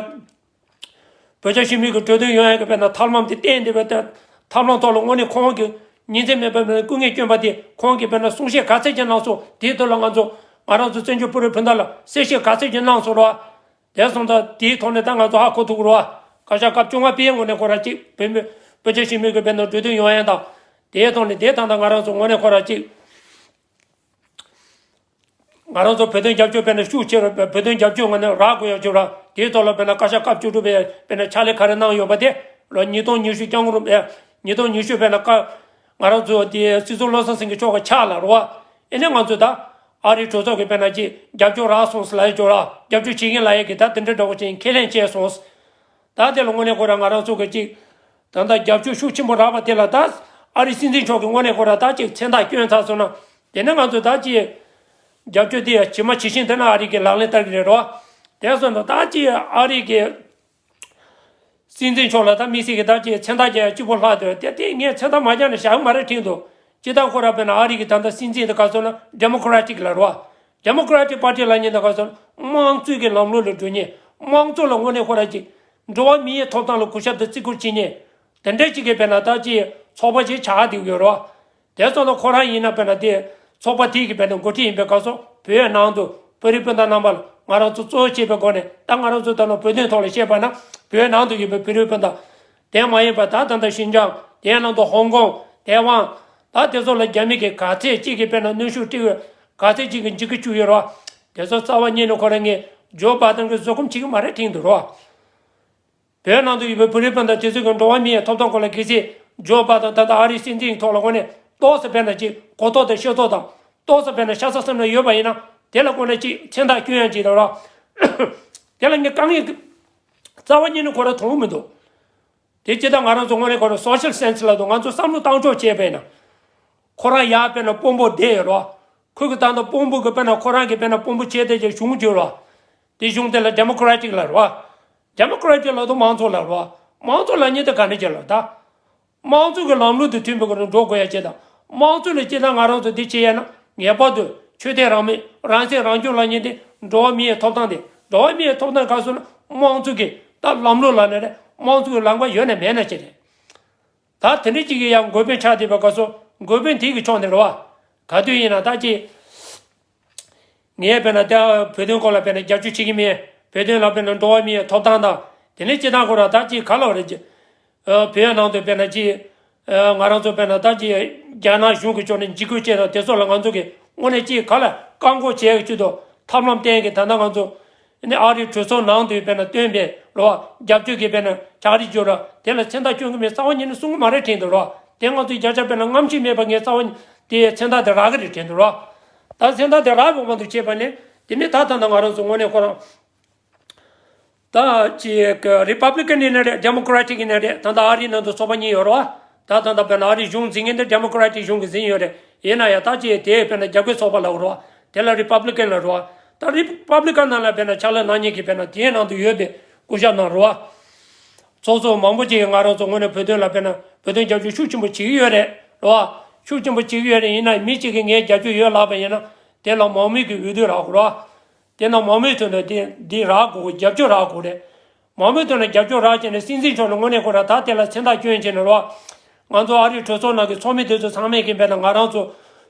བོད་རྒྱ་ཞི་མོལ་གྱི་གྲོས་མཐུན་ཡོང་ཡག་གི་དཔེར་ན་ཐབས་ལམ་དེ་བསྟན་འདི་བའི་ཐབས་ལམ་ཐོག་ལ་དངོས་གནས་ཁོང་གིས་ཉིན་མཚན་མེད་པར་སྐུ་ངལ་བསྐྱོན་པ་དེ་ཁོང་གིས་དཔེར་ན་གསུང་བཤད་ག་ཚད་ཅིག་གནང་སོང་། དེའི་ཐོག་ལ་ང་ཚོ་ང་རང་ཚོ་བཙན་བྱོལ་བོད་རིགས་སྤུན་ཟླ་ལ་གསལ་བཤད་ག་ཚད་ཅིག་གནང་སོང་རོ། དེ་སོང་ཙང་དེའི་ཐོག་ནས་ད་ང་ཚོ་ཧ་གོ་ཐུབ་ཀྱི་རེད་བ། བཀའ་ཤག་སྐབས་བཅོ་ལྔ་པའི་ངོས་ནས་ཁོ་རང་གཅིག་བོད་མི་བོད་རྒྱ་ཞི་མོལ་གྱི་དཔེར་ན་གྲོས་མཐུན་ཡོང་ཡ་དང་། དེའི་ཐོག་ནས་དེ་ད་ལྟ་ང་རང་ཚོ་ངོས་ནས་ཁོ་རང་གཅིག་ང་རང་ཚོ་བོད་དོན་རྒྱབ་སྐྱོར་དཔེར་ན་ཤུགས་ཆེ་རུ་བོད་དོན་རྒྱབ་སྐྱོར་ངོས་ནས་རག་དགོས་ཡ་ཅིག་ར། དེའི་ཐོག་ལ་དཔེར་ན་བཀའ་ཤག་སྐབས་བཅུ་དྲུག་པའི་དཔེར་ན་ཕྱག་ལས་ག་རེ་གནང་ཡོད་པ་དེ་ལོ་ཉིས་སྟོང་ཉི་ཤུ་སྐྱབས་མགོན་རིན་པོ་ཆེ་ཉིས་སྟོང་ཉི་ཤུ་དཔེར་ན་བཀའ་ང་རང་ཚོ་དེ་སྲིད་ཟུར་བློ་བཟང་སེང་གེ་མཆོག་གི་ཕྱག་ལ་རོ། ཨེ་ནས་ང་ཚོ་ད་ཨ་རིའི་གྲོས་ཚོགས་ཀྱི་དཔེར་ན་ཅིག་རྒྱབ་སྐྱོར་རག་སོང་ཟེར་ལབ་ཡ་ཅིག་ར། རྒྱབ་སྐྱོར་བྱེད་མཁན་ལབ་ཡ་གི་ད་དེ་འདྲ་འདྲ་བོ་ཅིག་ཁས་ལེན་བྱས་སོང་། ད་དེ་ལ་དངོས་གནས་ཁོ་རང་ང་རང་ཚོ་གི་ཅིག་ད་ལྟ་རྒྱབ་སྐྱོར་ཤུགས་ཆེན་པོ་རག་པ་དེ་ལ་ད་ཨ་རིའི་སྲིད་འཛིན་མཆོག་གིས་དངོས་གནས་ཁོ་རང་ད་ཅིག་མཚན་རྟགས་བསྐྱོན་ཚར་སོང་ན། དེ་ནས་ང་ཚོ་ད་ཅིག་རྒྱབ་སྐྱོར་དེ་ཇི་མ་ཇི་བཞིན་དེ་ན་ཨ་རི་གིས་ལག་ལེན་བསྟར་གི་རེད་རོ། དེ་སོང་ན་ད་ཅིག་ཨ་རི་གི་སྲིད་འཛིན་མཆོག་ལ་ད་དམིགས་བསལ་གྱི་ད་ཅིག་མཚན་རྟགས་རྒྱག་ཡ་གཅིག་པོ་ལྷག་འདུག་དེ་དེ་ངས་མཚན་རྟགས་མ་རྒྱག་ན་བཞག་གི་མ་རེད་དྲན་འདུག་སྤྱིར་བཏང་ཁོ་རང་དཔེར་ན་ཨ་རི་གི་ད་ལྟ་སྲིད་འཛིན་དེ་ག་ཚོད་ན་ཌེ་མོ་ཀ་ར་ཊིག་ལ་རོ། ཌེ་མོ་ཀ་ར་ཊིག་པར་ཊི་ལབ་མཁན་དེ་ག་ཚོད་ན་དམངས་གཙོའི་གི་ལམ་ལུགས་ལ་འགྲོ་མཁན། དམངས་གཙོ་ལ་དངོས་གནས་ཁོ་རང་ཅིག་འགྲོ་བ་མིའི་ཐོབ་ཐང་ལ་གུས་ཞབས་དང་བརྩི་བཀུར་བྱེད་མཁན། དེ་འདྲ་ཅིག་གི་དཔེར་ན་ད་ཅིག་ཚོགས་པ་ཅིག་ཆགས་བསྡད་ཡོད་རོ། དེ་ཚོ་ལ་ཁོ་རང་ཡིན་ན་དཔེར་ན་དེ་ཚོགས་པ་དེ་གི་དཔེར་ན་འགོ་ཁྲིད་ཡིན་པའི་སྐབས་སུ་བོད་ནང་དུ་བོད་རིགས་སྤུན་ཟླ་རྣམ་པ་ལ་ང་རང་ཚོ་གཙོ་བོ་བྱས་པའི་སྒོ་ནས། ད་ང་རང་ཚོ་ད་ལོ་བོད་དོན་ཐོག་ལ་བཤད་པ་ན་བོད་ནང་དུ་ཡོད་པའི་བོད་རིགས་སྤུན་ཟླ། དེ་མ་ཡིན་པ་ད་ད་ལྟ་ཤིན་ཅང་། དེའི་ནང་དུ་ཧོང་ཀོང་། ཐའེ་ཝན། ད་དེ་ཚོ་ལ་རྒྱ་མི་གིས་ག་ཚད་ཅིག་གི་དཔེར་ན་གནོན་ཤུགས་སྤྲད། ག་ཚད་ཅིག་གི་འཇིགས་སྐུལ་བྱུང་ཡོད་རོ། དེ་ཚོ་རྩ་བ་ཉིད་ནས་ཁོ་རང་ངས་ཇོ་བྷའི་ཌེན་གྱིས་བཟོད་སྒོམ་བྱེད་ཀྱི་མ་རེད་དྲན་འདུག་རོ། བོད་ནང་དུ་ཡོད་པའི་བོད་རིགས་སྤུན་ཟླ་དེ་ཚོ་གི་འགྲོ་བ་མིའི་ཐོབ་ཐང་སྐོར་ལ་གལ་སྲིད་ཇོ་བྷའི་ཌེན་ད་ལྟ་ཨ་རིའི་སྲིད་འཛིན་ཐོག་ལ་དངོས་གནས་ཏོག་ཙམ་དཔེར་ན་ཅིག་གོ་རྟོགས་དང་ཤེས་རྟོགས་དང་། ཏོག་ཙམ་དཔེར་ན་ཤ་ཚ་སེམས་ལ་ཡོད་པ་ཡིན་ན། དེ་ལ་དངོས་གནས་ཅིག་མཚན་རྟགས་སྐྱོན་ཡང་ཅིག་དང་རོ། དེ་ལ་ངས་དཀའ་ངལ་རྩ་བ་ཉིད་ནས་ཁོ་རང་མཐོང་གི་མི་འདུག་དེ་སྤྱིར་བཏང་ང་རང་ཚོ་དངོས་གནས་ཁོ་རང་སོ་ཤལ་སེན་སི་ལབ་འདུག་ང་ཚོ་བསམ་བློ་བཏང་ཕྱོགས་བྱས་པས་ན། ཁོ་རང་ཡར་དཔེར་ན་དཔོན་པོ་བསྡད་ཡོད་རོ། ཁོ་གི་ད་ལྟ་དཔོན་པོ་གི་དཔེར་ན་ཁོ་རང་གི་དཔེར་ན་དཔོན་པོ་བྱས་ཏེ་ཀྱི་གཞུང་བརྗོད་རོ། དེ་གཞུང་དེ་ལ་ཌེ་མོ་ཀ་ར་ཊིག་ལབ་རོ། ཌེ་མོ་ཀ་ར་ཊིག་ལབ་དུས་དམངས་གཙོ་ལབ་རོ། དམངས་གཙོ་ལབ་མཁན་དེ་ག་འདྲ་ཅིག་ལབ་ད། དམངས་གཙོ་གི་ལམ་ལུགས་དེ་མཐུན་པའི་སྒོ་ནས་འགྲོ་དགོས་ཡ་བྱས་དང་། དམངས་གཙོ་ལ་སྤྱིར་བཏང་ང་རང་ཚོ་འདི་བྱེད་ཡ་ན་ངེས་པར་དུ་ཆོས་དད་རང་མོས། རང་སྲིད་རང་སྐྱོང་ལབ་མཁན་དེ། འགྲོ་བ་མིའི་ཐོབ་ཐང་དེ། འགྲོ་བ་མིའི་ཐོབ་ཐང་ག་སོང་ན་དམངས་གཙོ་གི་ད་ལམ་ལུགས་ལབ་ན་རེད། དམངས་གཙོ་གི་ལམ་ཁ་ཡོད་ན་མེད་ན་ཅི་རེད། ད་དེ་འདྲ་ཅིག་གི་ཡང་འགོ་དཔོན་ཆགས་བསྡད་པའི་སྐབས་སུ་འགོ་དཔོན་དེ་གི་ཕྱོགས་ནས་རེད་བ། ག་དུས་ཡིན་ན་ད་ཅི། ངས་དཔེར་ན་ད་བོད་དོན་སྐོར་ལ་དཔེར་ན་རྒྱབ་སྐྱོར་བྱེད་ཀྱི་མེད། བོད་དོན་ལ་དཔེར་ན་འགྲོ་བ་མིའི་ཐོབ་ཐང་དང་། དེ་ནས་སྤྱིར་བཏང་ཁོ་རང་ད་ཅི་ག་ལབ་རེད་ཅི། ཨ། བོད་ནང་དུ་དཔེར་ན་ཅི། ཨ། ང་རང་ཚོ་དཔེར་ན་ད་ཅི་རྒྱ་ནག་གཞུང་གི་ཕྱོགས་ནས་འཇིགས་སྐུལ་བྱས་དང་དེ་ཚོ་ལ་ང་ཚོ་གིས་དངོས་གནས་ཅི་ག་ལ་བཀག་འགོག་བྱེད་ཀྱི་ཆེད་དུ་ཐབས་ལམ་བསྟན་གྱི། ད་ལྟ་ང་ཚོ་ནི་ཨ་རིའི་གྲོས་ཚོགས་ནང་དུ་དཔེར་ན་བཏོན་པའི་རོ། རྒྱབ་སྐྱོར་གྱི་དཔེར་ན་ཕྱག་བྲིས་བརྗོད་ར། དེ་ལ་མཚན་རྟགས་སྐྱོན་གྱི་མེད། རྩ་བ་ཉིད་ནས་གསུང་གི་མ་རེད་དྲན་འདུག་རོ། དེ་ང་ཚོས་བརྒྱ་ཆ་དཔེར་ན་ལྔ་བཅུ་མེད་པ་ངས་རྩ་བ་ཉིད་དེ་མཚན་རྟགས་དེ་རག་གི་རེད་དྲན་འདུག་རོ། ད་མཚན་རྟགས་དེ་རག་པའི་དབང་དུ་བྱས་པ་ནི། དེ་ནི་ད་ད་ལྟ་ང་རང་ཚོ་དངོས་གནས་ཁོ་རང་། ད་ཅིག་རི་པབ་ལི་ཀན་ཡིན་ན་རེད། ཌེ་མོ་ཀ་ར་ཊིག་ཡིན་ན་རེད། ད་ལྟ་ཨ་རིའི་ནང་དུ་ཚོགས་པ་གཉིས་ཡོད་རེད་བ། ད་ད་ལྟ་དཔེར་ན་ཨ་རིའི་གཞུང་འཛིན་མཁན་དེ་ཌེ་མོ་ཀ་ར་ཊིག་གཞུང་གིས་འཛིན་ཡོད་རེད། ཡིན་ན་ཡང་ད་ཅིག་དེ་དཔེར་ན་རྒྱབ་འགལ་ཚོགས་པ་ལབ་རེད་བ། དེ་ལ་རི་པབ་ལི་ཀན་ལབ་རེད་བ། ད་རི་པབ་ལི་ཀན་ནང་ལ་དཔེར་ན་ཕྱག་ལས་གནང་མཁན་གྱི་དཔེར་ན་དེའི་ནང་དུ་ཡོད་པའི་སྐུ་ཞབས་རྣམས་རེད་བ། ཚོགས་གཙོ་མང་པོ་ཅིག་གིས་ང་རང་ཚོ་དངོས་གནས་བོད་དོན་ལ་དཔེར་ན་བོད་དོན་རྒྱབ་སྐྱོར་ཤུགས་ཆེན་པོ་བྱེད་ཀྱི་ཡོད་རེད། རེད་བ། ཤུགས་ཆེན་པོ་བྱེད་ཀྱི་ཡོད་རེད། ཡིན་ན་མི་གཅིག་གིས་ངས་རྒྱབ་སྐྱོར་ཡོད་ལབ་པ་ཡིན་ན། དེ་ལ་མང་མོས་ཀྱི་འོས་བསྡུ་རག་དགོས་རེད་བ། དེ་ན་མང་མོས་ཐོག་ནས་དེ་འདི་རག་དགོས། རྒྱབ་སྐྱོར་རག་དགོས་རེད། མང་མོས་ཐོག་ནས་རྒྱབ་སྐྱོར་རག་བྱས་ནས་སྲིད་འཛིན་མཆོག་ནས་དངོས་གནས་ཁོ་རང་ད་དེ་ལ་མཚན་རྟགས་སྐྱོན་བྱས་ནས་རོ། ང་ཚོ་ཨ་རིའི་གྲོས་ཚོགས་ནང་གི་ཚོགས་མི་དེ་ཚོ་ཚང་མས་ཀྱིས་དཔེར་ན་ང་རང་ཚོ་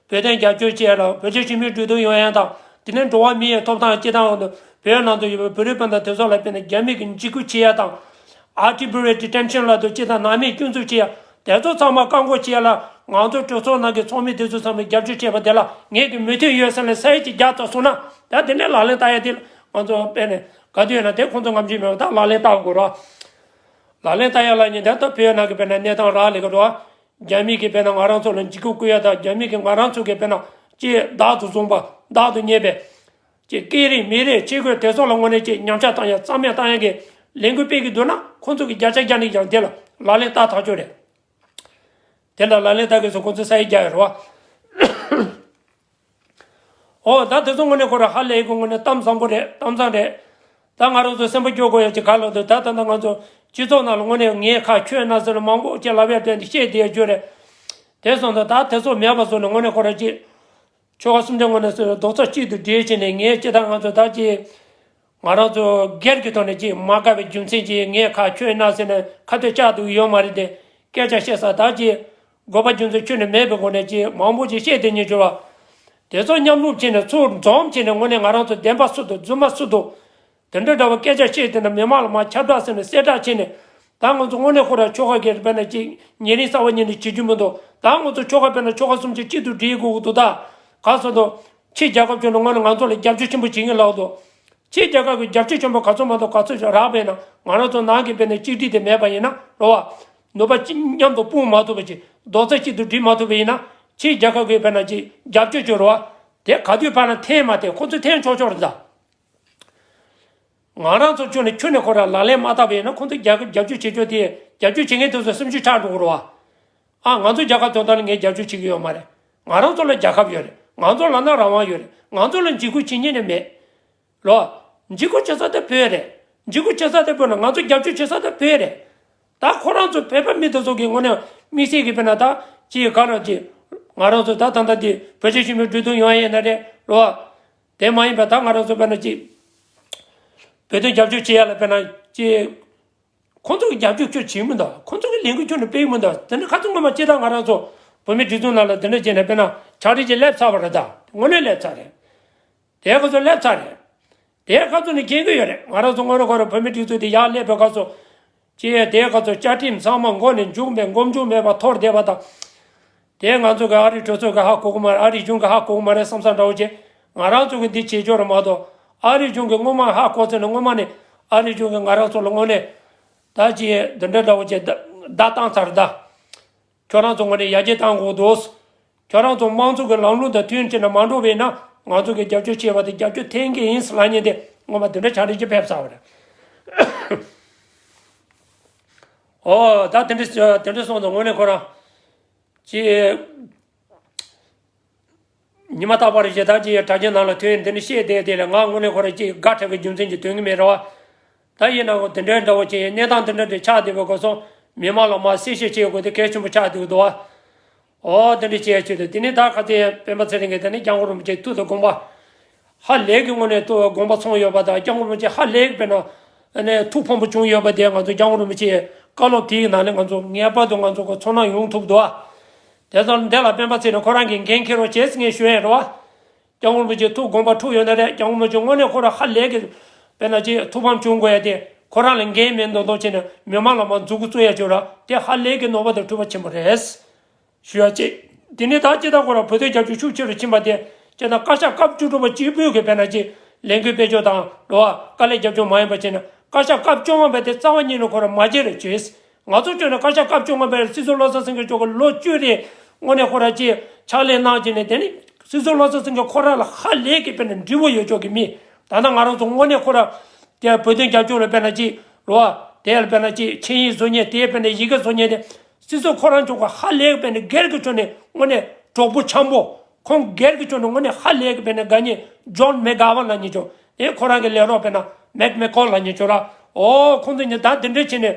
བོད་དོན་རྒྱབ་སྐྱོར་བྱེད་ཡ་དང་། བོད་རྒྱ་ཞི་མོལ་གྲོས་བསྡུར་ཡོང་ཡ་དང་། དེ་ནས་འགྲོ་བ་མིའི་ཐོབ་ཐང་སྤྱི་དང་། བོད་ནང་དུ་ཡོད་པའི་བོད་རིགས་སྤུན་ཟླ་དེ་ཚོ་ལ་དཔེར་ན་རྒྱ་མི་གིས་འཇིགས་སྐུལ་བྱེད་ཡ་དང་། ཨར་བྷི་ཊི་རེ་ཌི་ཊེན་ཤན་ལབ་དུས་སྤྱི་དང་ནང་མིས་སྐྱོན་འཛུགས་བྱེད་ཡ། དེ་ཚོ་ཚང་མ་བཀག་འགོག་བྱེད་ཡ་ལ་ ང་ཚོ་གྲོས་ཚོགས་ནང་གི་ཚོགས་མི་དེ་ཚོ་ཚང་མས་རྒྱབ་སྐྱོར་བྱས་པ་དེ་ལ་ངེད་ཀྱི་མོས་མཐུན་ཡོད་ཟེར་ནས་ས་ཡིག་ཅིག་རྒྱག་ཐུབ་སོང་ན། ད་དེ་འདྲའི་ལག་ལེན་བསྟར་ཡ་དེ་ང་ཚོ་དཔེ་ནས་ག་དུས་ཡིན་ན་དེ་ཁོང་ཚོ་ངམ་ཤེས་མེད་པ་ད་ལག་ལེན་བསྟར་དགོས་རོགས། ལག་ལེན་བསྟར་ཡ་ལ་ཉིན་དེ་ད་བོད་ནང་གི་དཔེ་ན་གནས་སྟངས་རག་ལས་ཀྱི་རོགས། རྒྱ་མི་གིས་དཔེར་ན་ང་རང་ཚོ་ལ་འཇིགས་སྐུལ་སྐུལ་ཡ་དང་རྒྱ་མི་གིས་ང་རང་ཚོ་གི་དཔེར་ན་ཅིག་བདག་ཏུ་བཟུང་པ་བདག་ཏུ་ཉེས་པའི་ཅིག་སྐད་རིགས་མི་རིགས་ཆས་གོས་དེ་ཚོ་ལ་དངོས་གནས་ཅིག་ཉམས་ཆག་བཏང་ཡ་རྩ་མེད་བཏང་ཡ་གི་ལས་འགུལ་སྤེལ་གི་འདུག་ན་ཁོང་ཚོ་གི་བརྒྱ་ཆ་བརྒྱ་ནས་ཀྱང་དེ་ལ་ལག་ལེན་བསྟར་ཐག་ཆོད་རེད། དེ་ལ་ལག་ལེན་བསྟར་གི་སོང་ཁོང་ཚོ་ས་ཡིག་རྒྱག་ཡ་རེད་བ། ཨོ་ད་དེ་ཚོ་དངོས་གནས་ཁོ་རང་ཧ་ལས་གི་དངོས་གནས་གཏམ་བཟང་པོ་རེད། གཏམ་བཟང་རེད། ད་ང་རང་ཚོ་སེམས་པ་སྐྱོ་དགོས་ཡ་ཅིག་ག་ལ་འདུག་ད་ད་ད་ང་ཚོ་སྤྱི་ཚོགས་ནང་ལ་དངོས་གནས་ངས་ཁ་ཁྱོད་ན་ཟེར་ནས་མང་པོ་ཅིག་ལབ་ཡ་དོན་དེ་བཤད་བསྡད་ཡ་རྒྱུ་རེད། དེ་སོང་ཙང་ད་དེ་ཚོ་མེད་པ་བཟོ་ནས་དངོས་གནས་ཁོ་རང་ཅིག་ཆོལ་ཁ་གསུམ་དེ་དངོས་གནས་སུ་རྡོག་རྩ་གཅིག་ཏུ་སྒྲིལ་བྱས་ནས་ངས་ཅི་ད་ང་ཚོ་ད་ཅིག་ང་རང་ཚོ་སྒེར་གྱི་ཐོག་ནས་ཅིག་མ་དགའ་བའི་རྒྱུ་མཚན་ཅིག་ངས་ཁ་ཁྱོད་ན་ཟེར་ནས་ཁ་གཏད་བཅག་འདུག་ཡོད་མ་རེད་དེ། སྐད་ཆ་བཤད་ས་ད་ཅིག་དགོས་པ་རྒྱུ་མཚན་ཁྱོན་ནས་མེད་པའི་སྒོ་ནས་ཅིག་མང་པོ་ཅིག་བཤད་དེ་ཉེ་ཆོ་བ། དེ་ཚོ་མཉམ་རུབ་བྱས་ནས་ཚུར་འཛོམས་བྱས་ནས་དངོས་གནས་ང་རང་ཚོ་བདེན་པ་སུ་འདུག་རྫུན་མ་སུ་འདུག་དེ་འདྲ་འདྲ་བ་སྐད་ཆ་བཤད་དེ་ན་མི་མང་ལ་མ་ཁྱབ་བསྒྲགས་ཟེར་ནས་གསལ་བསྒྲགས་བྱས་ནས། ད་ང་ཚོ་དངོས་གནས་ཁོ་ར་ཆོལ་ཁ་སྒེར་དཔེར་ན་ཅིག་ཉེ་རིང་གསར་བ་ཉིད་ནས་བྱེད་རྒྱུ་མི་འདུག་ད་ང་ཚོ་ཆོལ་ཁ་དཔེར་ན་ཆོལ་ཁ་གསུམ་ཆ་གཅིག་ཏུ་སྒྲིལ་དགོས་ཀྱི་འདུག་ད་ག་སོ་དོ། ཕྱི་རྒྱལ་ཁབ་ཁྱོན་ནས་དངོས་གནས་ང་ཚོ་ལ་རྒྱབ་སྐྱོར་ཆེན་པོ་བྱེད་ཀྱི་ལགས་འདུག་ཕྱི་རྒྱལ་ཁབ་ཀྱི་རྒྱབ་སྐྱོར་ཆེན་པོ་ག་ཚོད་མ་གཏོགས་ག་ཚོད་ཅིག་རག་པས་ན་ང་རང་ཚོ་ནང་གི་དཔེར་ན་གཅིག་སྒྲིལ་དེ་མེད་པ་ཡིན་ན་རོ་བ། ནུས་པ་གཅིག་མཉམ་དུ་སྤུངས་མ་ཐུབ་པ་ཅིག་རྡོག་རྩ་གཅིག་ཏུ་སྒྲིལ་མ་ཐུབ་པ་ཡིན་ན་ཕྱི་རྒྱལ་ཁབ་ཀྱི་དཔེར་ན་ཅིག་རྒྱབ་སྐྱོར་བྱོས་རོ་བ། དེ་ག་དུས་ཕར་ན་འཐེན་མ་འཐེན་ཁོ་ཚོས་འཐེན་ཆོག་ཆོག་རེད་ད། ང་རང་ཚོ་ཁྱོན་ནས་ཁྱོན་ནས་ཁོ་རང་ལག་ལེན་མ་བསྟར་བ་ཡིན་ན་ཁོང་ཚོ་རྒྱལ་ཁབ་རྒྱབ་སྐྱོར་བྱེད་ཆོག་དེ་རྒྱབ་སྐྱོར་བྱེད་མཁན་དེ་ཚོ་སེམས་ཤུགས་ཆག་འགྲོ་གི་རེད་བ། ཨ་ང་ཚོ་རྒྱལ་ཁབ་དོན་དག་ལ་ངས་རྒྱབ་སྐྱོར་བྱེད་ཀྱི་ཡོད་མ་རེད། ང་རང་ཚོ་ལ་རྒྱལ་ཁབ་ཡོད་རེད། ང་ཚོ་ལ་ན་རང་དབང་ཡོད་རེད། ང་ཚོ་ལ་འཇིགས་སྐུལ་བྱེད་མཁན་ནི་མེད། ལོ། འཇིགས་སྐུལ་བྱེད་ས་དེ་བོད་རེད། འཇིགས་སྐུལ་བྱེད་ས་དེ་བོད་ན་ང་ཚོ་རྒྱབ་སྐྱོར་བྱེད་ས་དེ་བོད་རེད། ད་ཁོ་རང་ཚོ་བོད་པ་མི་དེ་ཚོ་གི་ངོ་ནས་དམིགས་བསལ་གྱི་དཔེར་ན་ད་ཅིག་ག་རང་ཅིག་ང་རང་ཚོ་ད་ད་ལྟ་དེ་བོད་ཆས་ཞུ་མི་འགྲོ་དོན་ཡོང་ཡས་ན་རེད་ལོ། དེ་མ་ཡིན་པ་ད་ང་རང་ཚོ་དཔེར་ན་ཅིག་བོད་དོན་རྒྱབ་སྐྱོར་བྱེད་ཡ་ལ་དཔེར་ན་ཅིག་ཁོང་ཚོ་གི་རྒྱབ་སྐྱོར་ཁྱོད་བྱེད་མི་འདུག་ཁོང་ཚོ་གི་ལས་འགུལ་ཁྱོད་ནས་སྤེལ་མི་འདུག་དེ་འདྲ་ཁ་ཚོན་ངོ་མ་ཅི་ད་ང་རང་ཚོ་བོད་མི་སྒྲིག་འཛུགས་ནང་ལ་དེ་འདྲ་བྱས་ནས་དཔེར་ན་ཕྱག་བྲིས་ཅིག་སླེབས་ཚར་བ་རེད་ད། དངོས་གནས་སླེབས་ཚར་རེད། དེ་ཁ་ཚོན་སླེབས་ཚར་རེད། དེ་ཁ་ཚོན་ནས་མཁྱེན་གི་ཡོད་རེད། ང་རང་ཚོ་དངོས་གནས་ཁོ་རང་བོད་མི་སྒྲིག་འཛུགས་དེ་ཡར་སླེབས་པའི་སྐབས་སུ། ཅེས་དེའི་སྐབས་སུ་བཅའ་ཁྲིམས་ཚང་མ་མགོ་ནས་མཇུག་མེད་མགོ་མཇུག་མེད་པར་འཐོར་བསྡད་པ་དང་། དེ་ང་ཚོ་གི་ཨ་རིའི་གྲོས་ཚོགས་ཀྱི་ཧ་གོ་གི་མ་རེད། ཨ་རིའི་གཞུང་གི་ཧ་གོ་གི་མ་རེད་བསམ་བསམ་འདྲ་བོ་བྱས། ང་རང་ཚོ་གི་འདི་བྱེད་ཆོག་རེད་མ་གཏོགས། ཨ་རིའི་གཞུང་གི་སྔོན་མ་ཧ་གོ་ཚེ་ནས་སྔོན་མ་ནས་ཨ་རིའི་གཞུང་གི་ང་རང་ཚོ་ལ་དངོས་གནས་ད་ཅི་འདི་འདྲ་འདྲ་བོ་བྱས་བརྡ་བཏང་ཚར་ད། ཁྱོད་རང་ཚོ་ངོས་ནས་ཡར་རྒྱས་བཏང་དགོས་འདུག་ཁྱོད་རང་ཚོ་དམངས་གཙོ་གི་ལམ་ལུགས་དང་མཐུན་བྱས་ན་མ་འགྲོ་བས་ན་ང་ཚོ་གི་རྒྱབ་སྐྱོར་བྱས་པ་དེ་རྒྱབ་སྐྱོར་འཐེན་གི་ཡིན་ལབ་མཁན་དེ་ངོ་མ་དེ་འདྲ་ཕྱག་བྲིས་ཅིག་ཕེབས་ཚར་བ་རེད། ཨོ་ད་དེ་འདྲ་དེ་འདྲ་སོང་ཙང་དངོས་གནས་ཁོ་རང་ཅི། ཉི་མ་རྟག་པར་ཞེ་དྲག་ཅིག་དྲ་རྒྱའི་ནང་ལ་ཐོན་འདི་འདྲ་བཤད་བསྡད་དེ་ལ་ང་དངོས་གནས་ཁོ་རང་ཅིག་དགའ་དྲགས་ཀྱི་རྒྱུ་མཚན་གྱིས་ཐོན་གྱི་མེད་རེད་བ། ད་ཡིན་ནའང་དེ་འདྲའི་འདྲ་བོ་ཅིག་གནས་སྟངས་དེ་འདྲ་འདྲ་ཆགས་བསྡད་པའི་སྐབས་སུ་མི་མང་ལ་མར་གསལ་བཤད་བྱེད་དགོས་དེ་གལ་ཆེན་པོ་ཆགས་བསྡད་འདུག་བ། ཨོ་དེ་འདྲ་བྱས་བྱས་ཏེ་དེ་ནས་ད་ཁ་སང་སྤེན་པ་ཚེ་རིང་གིས་དེ་ནས་སྐྱབས་མགོན་རིན་པོ་ཆེའི་ཐུགས་དང་དགོངས་པ་ཧ་ལས་ཀྱི་ངོས་ནས་ཐུགས་དགོངས་པ་ཚོམས་ཡོད་པ་དང་སྐྱབས་མགོན་རིན་པོ་ཆེ་ཧ་ལས་ཀྱི་དཔེར་ན་ཨ་ནི་ཐུགས་ཕངས་པོ་བྱུང་ཡོད་པ་དེ་ང་ཚོ་སྐྱབས་མགོན་རིན་པོ་ཆེའི་བཀའ་སློབ་དེའི་ནང་ནས་ང་ཚོ་ངེས་པར་དུ་ང་ཚོ་གི་ཚོར་སྣང་ཡོང་ཐུབ་འདུག་ཨ། དེ་ཚོ་འདི་ལ་སྤེན་པ་ཚེ་རིང་ཁོ་རང་གིས་འགན་འཁྱེར་རོགས་བྱེད་ཟེར་ངས་ཞུ་ཡས་རེད་བ། སྐྱབས་མགོན་རིན་པོ་ཆེ་ཐུགས་དགོངས་པ་འཁྲུགས་ཡོད་ན་རེད། སྐྱབས་མགོན་རིན་པོ་ཆེ་དངོས་གནས་ཁོ་རང་ཧ་ལས་ཀྱི་དཔེར་ན་ཅིག་ཐུགས་ཕམ་བྱུང་དགོས་ཡ་དེ་ཁོ་རང་ལ་འགན་མེད་མདོག་མདོག་བྱས་ནས་མི་མང་ལ་མར་མཛུབ་གུ་བཙུགས་ཡ་བྱོས་ར་དེ་ཧ་ལས་ཀྱི་ནོར་བ་དང་འཁྲུལ་པ་ཆེན་པོ་རེད། ཞུ་ཡ་གཅིག་དེ་ནས་ད་སྤྱིར་བཏང་ཁོ་རང་བོད་དོན་རྒྱབ་སྐྱོར་ཤུགས་ཆེ་རུ་ཕྱིན་པ་དེ་སྤྱིར་བཏང་བཀའ་ཤག་སྐབས་བཅུ་དྲུག་པ་གཅིག་པུས་ཀྱི་དཔེར་ན་ཅིག་ལས་འགུལ་སྤེལ་ཕྱོགས་དང་ལོ་བ་དཀའ་ལས་རྒྱབ་ཕྱོགས་མ་ཡིན་པ་བྱས་ན་བཀའ་ཤག་སྐབས་བཅོ་ལྔ་པ་དེ་རྩ་བ་ཉིད་ནས་ཁོ་རང་མ་བརྗེད་རེད་བྱས། ང་ཚོ་བརྗོད་ན་བཀའ་ཤག་སྐབས་བཅོ་ལྔ་པའི་སྲིད་ཟུར་བློ་བཟང་སེང་གེ་མཆོག་གི་ལོ་བཅུ་རེ་དངོས་གནས་ཁོ་རང་ཅིག་ཕྱག་ལས་གནང་བྱས་ནས་དེ་ནི་སྲིད་ཟུར་བློ་བཟང་སེང་གེ་ཁོ་རང་ལ་ཧ་ལས་ཀྱི་དཔེར་ན་འབྲས་བུ་ཡོད་ཆོག་གི་མི་ད་ལྟ་ང་རང་ཚོ་དངོས་གནས་ཁོ་རང་དེ་བོད་དོན་རྒྱབ་སྐྱོར་ལ་དཔེར་ན་ཅིག་ལོ་བ་དེ་ལ་དཔེར་ན་ཅིག་ཆིངས་ཡིག་བཟོ་མཁན་དེ་དཔེར་ན་ཡི་གེ་བཟོ་མཁན་དེ་སྲིད་ཟུར་ཁོ་རང་ཚོ་ག་ཧ་ལས་ཀྱི་དཔེར་ན་སྒེར་གྱི་ཕྱོགས་ནས་དངོས་གནས་གྲོགས་པོ་འཆམ་པོ་ཁོང་སྒེར་གྱི་ཕྱོགས་ནས་དངོས་གནས་ཧ་ལས་ཀྱི་དཔེར་ན་དགའ་ཉེ་ཇོན་མེག་གྷ་ཝན་ལབ་མཁན་ཚོ་དེ་ཁོ་རང་གི་ལས་རོགས་དཔེར་ན་མེག་མེ་ཀོལ་ལབ་མཁན་ཚོ་ར་ཨོ་ཁོང་ཚོ་གཉིས་ད་དེ་འདྲ་བྱས་ནས།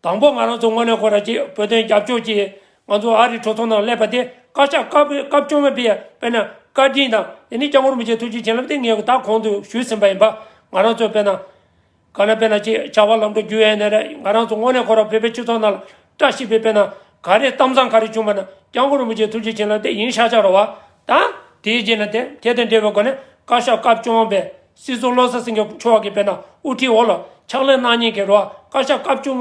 དང་པོ་ང་རང་ཚོ་དངོས་གནས་ཁོ་ར་ཅིག་བོད་དོན་རྒྱབ་སྐྱོར་གྱིས་ང་ཚོ་ཨ་རིའི་གྲོས་ཚོགས་ནང་སླེབས་པ་དེ་བཀའ་ཤག་སྐབས་སྐབས་བཅོ་ལྔ་པའི་དཔེར་ན་བཀའ་དྲིན་དང་དེ་ནས་སྐྱབས་མགོན་རིན་པོ་ཆེའི་ཐུགས་རྗེ་བྱིན་རླབས་དེ་ངས་ད་གོང་དུ་ཞུས་ཟིན་པ་ཡིན་པ། ང་རང་ཚོ་དཔེར་ན་ག་ན་དཔེར་ན་ཅིག་བྱ་བ་ལམ་འགྲོ་བརྒྱུད་ཡས་ནས་རེད། ང་རང་ཚོ་དངོས་གནས་ཁོ་ར་བོད་པའི་སྤྱི་ཚོགས་ནང་ལ་བཀྲ་ཤིས་པའི་དཔེར་ན་ག་རེ་གཏམ་བཟང་ག་རེ་བྱུང་བ་ན་སྐྱབས་མགོན་རིན་པོ་ཆེའི་ཐུགས་རྗེ་བྱིན་རླབས་དེ་ཡིན་ཤག་ཤག་རེད་བ། ད་དེའི་རྗེས་ན་དེ་དེ་དང་འབྲེལ་བའི་སྒོ་ནས་བཀའ་ཤག་སྐབས་བཅོ་ལྔ་པའི་སྲིད་ཟུར་བློ་བཟང་སེང་གེ་མཆོག་གིས་དཔེར་ན་དབུ་ཁྲིད་འོག་ལ་ཕྱག་ལས་གནང་མཁན་གྱི་རོ་བཀའ་ཤག་སྐབས་བཅུ་